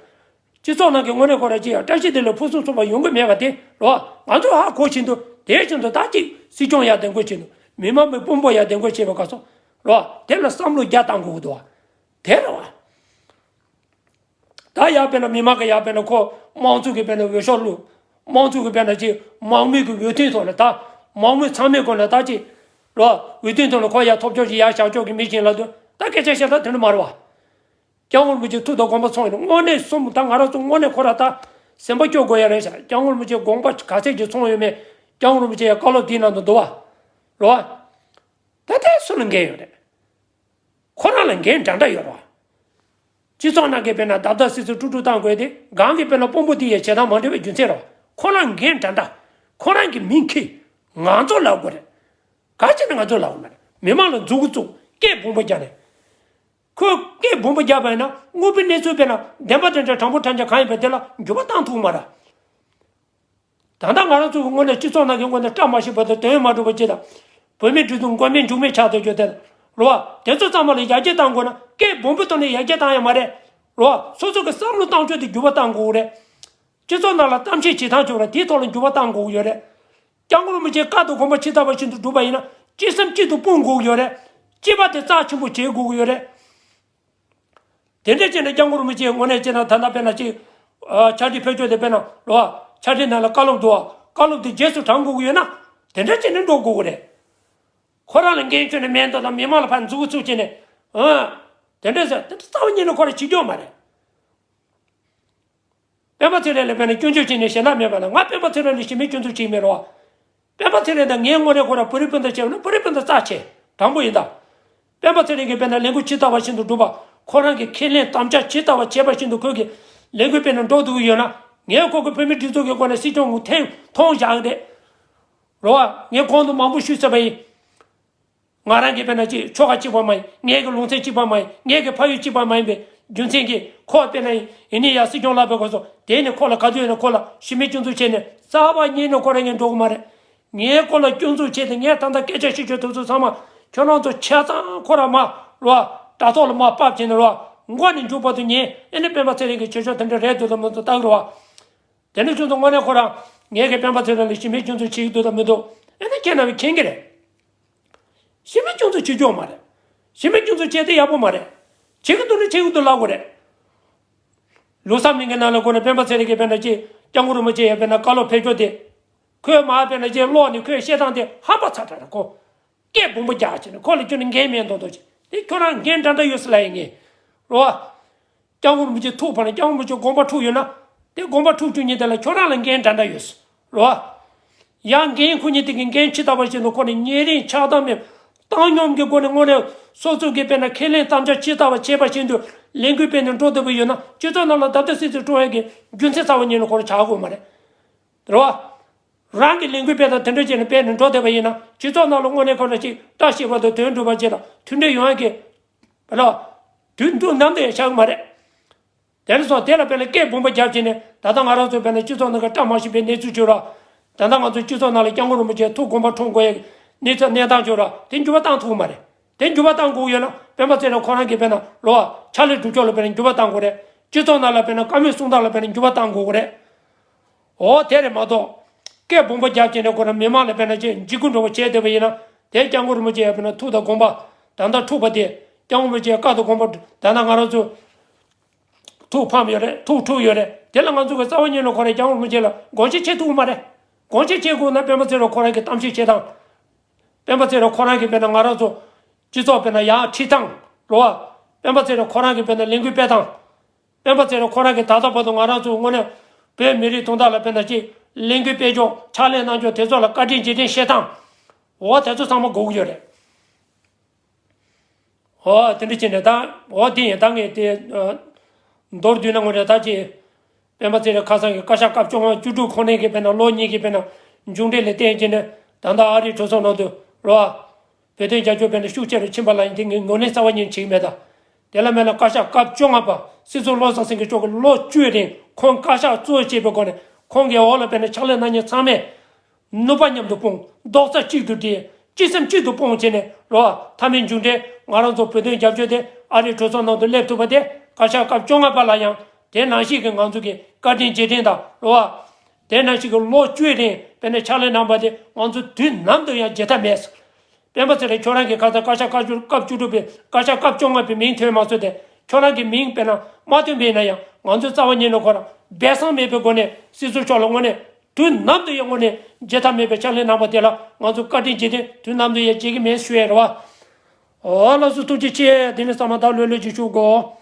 སྤྱི་ཚོགས་ནང་གི་དངོས་གནས་ཁོ་རང་ཅིག་ཡང་བཀྲ་ཤིས་བདེ་ལེགས་ཕུན་སུམ་ཚོགས་པ་ཡོང་གི་མེད་པ་དེ་ལོ། ང་ཚོ་ཧ་གོ་བཞིན་དུ་དེ་བཞིན་དུ་ད་ཅིག་སྲིད་སྐྱོང་ཡག་བདེ་འགོད་བྱེད་དུ་མི་མང་མི་དཔོན་པོ་ཡག་བདེ་འགོད་བྱེད་པའི་སྐབས་སུ་ལོ། དེ་ལ་བསམ་བློ་བརྒྱ་བཏང་དགོས་ཀྱི་འདུག་བ། དེ་རེད་བ། ད་ཡར་དཔེར་ན་མི་མང་གི་ཡར་དཔེར་ན་ཁོ་དམངས་གཙོ་གི་དཔེར་ན་འོས་ཤོག་བླུགས། དམངས་གཙོ་གི་དཔེར་ན་ཅིག་དམངས་མོས་ཀྱི་འོས་ཐོན་ཐོག་ལ་ད། དམངས་མོས་ཚང་མའི་སྒོ་ནས་ད་ཅིག་ལོ། འོས་ཐོན་ཐོག་ལ་ཁོ་ཡར་ཐོབ་ཆོག་ཅིག་ཡར་བཞག་ཆོག་གི་མི་ཞིག་ལབ་དུས་ད་སྐད་ཆ་བཤད་སྟངས་དེ་འདྲ་མ་རེད་བ། སྐྱབས་མགོན་རིན་པོ་ཆེ་ཐུགས་དང་དགོངས་པ་ཚོམས་ཡོད་ན་དངོས་གནས་གསུམ་ད་ང་རང་ཚོ་དངོས་གནས་ཁོ་ར་ད་སེམས་པ་སྐྱོ་དགོས་ཡ་རེད་ཤག་སྐྱབས་མགོན་རིན་པོ་ཆེ་དགོངས་པ་ག་ཚད་ཅིག་ཚོམས་ཡོད་མེད་སྐྱབས་མགོན་རིན་པོ་ཆེ་ཡ་བཀའ་སློབ་དེའི་ནང་དུ་འདུག་བ། རེད་བ། ད་ལྟའི་སུ་ལ་འགན་ཡོད་རེད། ཁོ་རང་ལ་འགན་འདྲ་འདྲ་ཡོད་རེད་བ། སྤྱི་ཚོགས་ནང་གི་དཔེར་ན་བརྡབ་བརྡབ་སིག་སིག་དཀྲུག་དཀྲུག་བཏང་དགོས་ཏེ་གང་གི་དཔེར་ན་དཔོན་པོ་དེ་ཡི་བྱེད་སྟངས་མ་འགྲིག་པའི་རྒྱུ་མཚན་རེད་བ། ཁོ་རང་འགན་འདྲ་འདྲ། ཁོ་རང་གི་མིང་ཁྱེར། ང་ཚོ་ལབ་དགོས་རེད། ག་བྱས་ནས་ང་ཚོ་ལབ་དགོས་མ་རེད། མི་མང་ལ་མཛུབ་གུ་བཙུགས་སྐད་སྦོམ་པོ་རྒྱག་ནས། ཁོས་སྐད་སྦོམ་པོ་རྒྱག་པ་ཡིན་ན་དངོས་པོའི་གནས་ཚུལ་དཔེར་ན་བདེན་པ་དེ་འདྲ་དྲང་པོ་དྲང་རྐྱང་གང་ཡིན་པ་དེ་ལ་འགྱུར་བ་བཏང་ཐུབ་མ་རེད། ད་ལྟ་ང་རང་ཚོ་གི་ངོས་ནས་སྤྱི་ཚོགས་ནང་གི་ངོས་ནས་བཀྲ་མ་ཤིས་པ་དང་དོན་མ་འགྲུབ་པ་ཅིག་དང་། བོད་མིའི་སྒྲིག་འཛུགས་མགོ་མེད་མཇུག་མེད་ཆགས་བསྡད་རྒྱུ་དེ་རེད་བ། དེ་ཚོ་ཚང་མ་ལ་ཡར་རྒྱས་གཏང་དགོས་ན་སྐད་སྦོམ་པོ་བཏོན་ནས་ཡར་རྒྱས་གཏང་ཡ་མ་རེད། རེད་བ། སོ་སོ་གི་བསམ་བློ་བཏང་ཕྱོགས་དེ་འགྱུར་བ་གཏང་དགོས་རེད། སྤྱི་ཚོགས་ནང་ལ་གཏམ་བཤད་བྱེད་སྟངས་བྱུང་ན་དེའི་ཐོག་ལ་འགྱུར་བ་གཏང་དགོས་ཡོད་རེད། སྐྱབས་མགོན་རིན་པོ་ཆེའི་བཀའ་དང་དགོངས་པ་ཇི་ལྟ་བ་བཞིན་དུ་སྒྲུབ་པ་ཡིན་ན་ཅི་བསམ་གཅིག་ཏུ་སྤུངས་དགོས་ཡོད་རེད། སྤྱི་པ་དེ་རྩ་ཆེན་པོ་བྱེད་དགོས་ཀྱི་ཡོད་རེད། དེ་འདྲ་བྱས་ནས་སྐྱབས་མགོན་རིན་པོ་ཆེའི་ངོས་ནས་བྱས་ན་ད་ལྟ་དཔེར་ན་ཅིག་ཨ། ཕྱག་བྲིས་ཕེབས་ཕྱོགས་དེ་དཔེར་ན་ལོ། ཕྱག་བྲིས་ནང་ལ་བཀའ་སློབ་འདུག་བ། བཀའ་སློབ་དེ་རྗེས་སུ་དྲན་དགོས་ཀྱི་ཡོད་ན་དེ་འདྲ་བྱས་ནས་འགྲོ་དགོས་ཀྱི་རེད། ཁོ་རང་ལ་འགན་ཁྱོན་ནས་མེད་མདོག་དང་མི་མང་ལ་ཕར་མཛུབ་གུ་བཙུགས་བྱས་ནས། ཨ། དེ་འདྲ་ཟེར་དེ་འདྲ་རྩ་བ་ཉིད་ནས་ཁོ་རང་བྱེད་རྒྱུ་མ་རེད། སྤེན་པ་ཚེ་རིང་ལ་དཔེར་ན་སྐྱོན་བརྗོད་བྱས་ནས་ཞེ་དྲག་མེད་པ་ལ་ང་སྤེན་པ་ཚེ་རིང་ལ་གཞི་མེད་སྐྱོན་འཛུགས་བྱེད་ཀྱི་མེད་རེད་བ། སྤེན་པ་ཚེ་རིང་དང་ངའི་ངོས་ནས་ཁོ་རང་བོད་རིགས་སྤུན་ཟླ་བྱས་པ་ན་བོད་རིགས་སྤུན་ཟླ་རྩ་ཆེ་དྲང་པོ་ཡིན་ད། སྤེན་པ་ཚེ་རིང་གིས་དཔེར་ན་ལས་འགུལ་ཇི་ལྟ་བ་བཞིན་དུ་བསྒྲུབས་པ། ཁོ་རང་གིས་ཁས་ལེན་དམ་བཅའ་ཇི་ལྟ་བ་བྱས་པ་བཞིན་དུ་ཁོས་ཀྱི་ལས་འགུལ་སྤེལ་ནས་འགྲོ་འདུག་ཡོད་ན། ངས་ཁོ་གི་བོད་མི་སྒྲིག་འཛུགས་ཀྱི་སྒོ་ནས་སྲིད་སྐྱོང་ངོ་ཐེངས་མཐོང་བཞག་གི་རེད། རེད་བ། ངས་གོང་དུ་མང་པོ་ཞུས་ཚར་བ་ཡིན། ང་རང་གིས་དཔེར་ན་ཅིག་ཆོལ་ཁ་གཅིག་པ་མ་ཡིན། ངེད་ཀྱི་ལུང་ཚན་གཅིག་པ་མ་ཡིན། ངེད་ཀྱི་ཕ་ཡུལ་གཅིག་པ་མ་ཡིན་པའི་རྒྱུ་མཚན་གྱིས་ཁོ་དཔེར་ན་ཡིན་ནི་ཡ་སྲིད་སྐྱོང་ལབ་པའི་སྐབས་སུ་དེ་ནི་ཁོ་ལ་ག་དུས་ཡིན་ན་ཁོ་ལ་གཞི་མེད་སྐྱོན་འཛུགས་བྱས་ནས་རྩ་བ་ཉིད་ནས་ཁོ་རང་ངས་འགྲོ་གི་མ་རེད། ངས་ཁོ་ལ་སྐྱོན་འཛུགས་བྱས་ཏེ་ངས་ད་ལྟ་སྐད་ཆ་བཤད་ཆོག་དུས་ཚོད་ཚང་མ་ཁྱོད་རང་ཚོ་ཆ་ཚང་ཁོ་ར་མ་རོ། དྲ་ཐོག་ལ་མ་ཕབ་བྱས་ནས་རོ། མགོ་ནས་མཇུག་བར་དུ་ཉན། ཨེ་ནི་སྤེན་པ་ཚེ་རིང་གི་བྱེད་ཕྱོགས་དེ་འདྲ་རེད་འདུག་དང་མི་འདུག་ལྟ་གི་རོ། དེ་ནས་ཁྱོད་ཚོ་དངོས་གནས་ཁོ་རང་ངས་གི་སྤེན་པ་ཚེ་རིང་ལ་གཞི་མེད་སྐྱོན་འཛུགས་བྱེད་ཀྱི་འདུག་དང་མི་འདུག་ཨེ་ནི་ཁྱེད་རྣམ་པས་མཁྱེན་གི་རེད། གཞི་མེད་སྐྱོན་འཛུགས་བྱེད་རྒྱུ་མ་རེད། གཞི་མེད་སྐྱོན་འཛུགས་བྱས་ཏེ་ཡག་པོ་མ་རེད། བྱེད་ཀྱི་འདུག་ན་བྱེད་ཀྱི་འདུག་ལབ་དགོས་རེད། ལོ་གསར་མིང་གི་ནང་ལ་ཁོ་ནས་སྤེན་པ་ཚེ་རིང་གིས་དཔེར་ན་ཅིག་སྐྱབས་མགོན་རིན་པོ་ཆེ་ཡ་དཔེར་ན་བཀའ་སློབ་ཕེབས་ཕྱོགས་དེ། ཁོས་མར་དཔེར་ན་ཅིག་ཀློག་ནས་ཁོས་བཤད་སྟངས་དེ་ཧམ་པ་ཚ་དྲགས་རེད་ཁོ། སྐད་སྦོམ་པོ་རྒྱག་བྱས་ནས་ཁོ་ལ་ཁྱོད་ནི་འགན་མེད་མདོག་མདོག་བྱས་དེ་ཁྱོད་རང་འགན་འདྲ་འདྲ་ཡོད་ས་ལ་ཡིན་ངེས། རོ། སྐྱབས་མགོན་རིན་པོ་ཆེ་ཐུགས་ཕར་ནས་སྐྱབས་མགོན་རིན་པོ་ཆེ་དགོངས་པ་འཁྲུགས་ཡོད་ན། དེ་དགོངས་པ་འཁྲུགས་རྒྱུ་ཉིད་དེ་ལ་ཁྱོད་རང་ལ་འགན་འདྲ་འདྲ་ཡོད། རོ། ཡང་འགན་ཁུར་མཁན་དེ་གི་འགན་ཇི་ལྟ་བ་བཞིན་དུ་ཁོ་ནས་ཉེ་རིང་ཆགས་སྡང་མེད། བཏང་སྙོམས་ཀྱི་སྒོ་ནས་དངོས་གནས་སོ་སོ་གིས་དཔེར་ན་ཁས་ལེན་དམ་བཅའ་ཇི་ལྟ་བ་བྱས་པ་བཞིན་དུ་ལས་འགུལ་སྤེལ་ནས་འགྲོ་བསྡད་པ་ཡོད་ན་སྤྱི་ཚོགས་ནང་ལ་བརྡབ་བརྡབ་སིག་སིག་འགྲོ་ཡག་གི་རྒྱུ་མཚན་རྩ་བ་ཉིད་ནས་ཁོ་རང་ཆགས་དགོས་མ་རེད། རེད་བ། རང་གི་ལས་འགུལ་སྤེལ་དང་དེ་འདྲ་བྱས་ནས་སྤེལ་ནས་འགྲོ་བསྡད་པ་ཡིན་ན་སྤྱི་ཚོགས་ནང་ལ་དངོས་གནས་ཁོ་རང་ཅིག་བཀྲ་ཤིས་པ་དང་དོན་འགྲུབ་པ་ཅིག་དང་མཐུན་སྒྲིལ་ཡོང་ཡག་གི། བ་ལ། དུས་འདུག་ནམ་དུ་ཡང་ཆགས་ཀྱི་མ་རེད། དེ་ལ་སོགས་དེ་ལ་དཔེར་ན་སྐད་སྦོམ་པོ་རྒྱབ་བྱས་ནས་ད་ལྟ་ང་རང་ཚོ་དཔེར་ན་སྤྱི་ཚོགས་ནང་གི་བཀྲ་མ་ཤིས་པའི་གནས་ཚུལ་བྱུང་ར། ད་ལྟ་ང་ཚོ་སྤྱི་ཚོགས་ནང་ལ་སྐྱབས་མགོན་རིན་པོ་ཆེ་ཐུགས་དགོངས་པ་འཁྲུངས་དགོས་ཡག་གནས་ཚུལ་གནས་སྟངས་བྱུང་ར་དེ་འགྱུར་བ་བཏང་ཐུབ་ཀྱི་མ་རེད། དེ་འགྱུར་བ་བཏང་དགོས་ཡོད་ན་སྤེན་པ་ཚེ་རིང་ཁོ་རང་གིས་དཔེར་ན་ལོ་ཕྱག་ལས་སྒྲུབ་ཕྱོགས་ལ་དཔེར་ན་འགྱུར་བ་བཏང་དགོས་རེད། སྤྱི་ཚོགས་ནང་ལ་དཔེར་ན་བཀའ་མོལ་གསུང་སྟངས་ལ་དཔེར་ན་འགྱུར་བ་བཏང་དགོས་ཀྱི་རེད། འོ་དེ་རེད་མ་གཏོགས། སྐད་སྦོམ་པོ་རྒྱབ་བྱས་ནས་ཁོ་རང་མི་མང་ལ་དཔེར་ན་ཅིག་འཇིགས་སྐུལ་འདྲ་བོ་བྱས་བསྡད་པ་ཡིན་ན་དེ་སྐྱབས་མགོན་རིན་པོ་ཆེ་ཡ་དཔེར་ན་ཐུགས་དང་དགོངས་པ། ད་ལྟ་འཁྲུགས་པ་དེ་སྐྱབས་མགོན་རིན་པོ་ཆེ་བཀའ་དང་དགོངས་པ་ད་ལྟ་ང་རང་ཚོ་ཐུགས་ཕམ་ཡོད་རེད། ཐུགས་འཁྲུགས་ཡོད་རེད། དེ་ལ་ང་ཚོ་གི་རྩ་བ་ཉིད་ནས་ཁོ་རང་སྐྱབས་མགོན་རིན་པོ་ཆེ་ལ་དགོངས་བཞེས་བྱེད་ཐུབ་ཀྱི་མ་རེད། དགོངས་བཞེས་བྱེད་དགོས་ན་སྤེན་པ་ཚེ་རིང་ཁོ་རང་གི་གཏམ་བཤད་བྱེད་སྟངས། སྤེན་པ་ཚེ་རིང་ཁོ་རང་གི་དཔེར་ན་ང་རང་ཚོ་སྤྱི་ཚོགས་དཔེར་ན་ཡར་ཁྲིད་སྟངས་རེད་བ། སྤེན་པ་ཚེ་རིང་ཁོ་རང་གི་དཔེར་ན་ལས་འགུལ་སྤེལ་སྟངས། སྤེན་པ་ཚེ་རིང་ཁོ་རང་གིས་ད་ལྟ་བར་དུ་ང་རང་ཚོ་དངོས་གནས་བོད་མི་རིགས་དོན་དག་ལ་དཔེར་ན་ཅིག་ལས་འགུལ་སྤེལ་ཕྱོགས་ཕྱག་ལས་གནང་ཕྱོགས་དེ་ཚོ་ལ་བཀའ་དྲིན་རྗེས་དྲན་བཤད་སྟངས། འོ་དེ་ཚོ་ཚང་མ་དགོས་ཀྱི་ཡོད་རེད། འོ་དེ་འདྲ་བྱས་ནས་ད་འོ་དེ་ཡིན་ད་ངས་དེ་ཨ། མདོར་བསྡུས་ན་དངོས་གནས་ད་ཅིག་སྤེན་པ་ཚེ་རིང་ཁ་སང་གི་བཀའ་ཤག་སྐབས་བཅོ་ལྔ་བཅུ་དྲུག་ཁོ་ནའི་གི་དཔེར་ན་ལོ་གཉིས་ཀྱི་དཔེར་ན་མཇུག་འབྲས་ལ་བརྟེན་བྱས་ནས་ད་ལྟ་ཨ་རིའི་གྲོས་ཚོགས་ནང་དུ་རེད་བ། བོད་དོན་རྒྱབ་སྐྱོར་དཔེར་ན་ཤུགས་ཆེ་རུ་ཕྱིན་པ་ལ་ཡིན་དེ་ངས་ངོས་ལེན་རྩ་བ་ཉིད་བྱེད་ཀྱི་མེད་ད། དེ་ལ་མེད་ན་བཀའ་ཤག་སྐབས་བཅོ་ལྔ་པ་སྲིད་ཟུར་བློ་བཟང་སེང་གེ་མཆོག་གིས་ལོ་བཅུའི་རིང་ཁོང་བཀའ་ཤག་གཙོ་བྱས་པའི་སྒོ་ནས་ཁོང་གི་འོག་ལ་དཔེར་ན་ཕྱག་ལས་གནང་མཁན་ཚང་མས་ནུས་པ་མཉམ་དུ་སྤུངས། རྡོག་རྩ་གཅིག་ཏུ་སྒྲིལ། སྤྱི་སེམས་གཅིག་ཏུ་སྤུངས་བྱས་ནས་རེད་བ། མཐའ་མའི་མཇུག་འབྲས་ང་རང་ཚོ་བོད་དོན་རྒྱབ་སྐྱོར་དེ་ཨ་རིའི་གྲོས་ཚོགས་ནང་དུ་སླེབས་ཐུབ་པ་དེ་བཀའ་ཤག་སྐབས་བཅོ་ལྔ་པ་ལ་ཡང་དེ་ནང་བཞིན་གྱི་ང་ཚོ་གི་བཀའ་དྲིན་རྗེས་དྲན་དང་རེད་བ། དེ་ནང་བཞིན་གྱི་ལོ་བཅུའི་རིང་དཔེར་ན་ཕྱག་ལས་གནང་བ་དེ་ང་ཚོ་དུས་ནམ་དུ་ཡང་བརྗེད་ཐབས་མེད། སྤེན་པ་ཚེ་རིང་ཁྱོད་རང་གི་ཁ་སང་བཀའ་ཤག་བཀའ་བཅུ་སྐབས་བཅུ་དྲུག་པའི་བཀའ་ཤག་སྐབས་བཅོ་ལྔ་པའི་མིང་ཐོན་མ་སོང་སྟེ། ཁྱོད་རང་གི་མིང་དཔེར་ན་མ་ཐོན་པ་ཡིན་ན་ཡང་ང་ཚོས་རྩ་བ་ཉིད་ནས་ཁོ་རང་སྦས་གསང་མེད་པའི་སྒོ་ནས་སྲིད་ཟུར་མཆོག་ལ་དངོས་གནས་དུས་ནམ་དུ་ཡང་དངོས་གནས་བརྗེད་ཐབས་མེད་པའི་ཕྱག་ལས་གནང་བ་དེ་ལ་ང་ཚོ་བཀའ་དྲིན་རྗེས་དྲན་དུས་ནམ་དུ་ཡང་བརྗེད་ཀྱི་མེད་ཞུ་ཡས་རེད་བ། འོ་ལགས་སོ། ཐུགས་རྗེ་ཆེ། དེ་ནས་ཚང་མ་ད་ལོས་ལོས་ཀྱི་ཞུ་དགོས།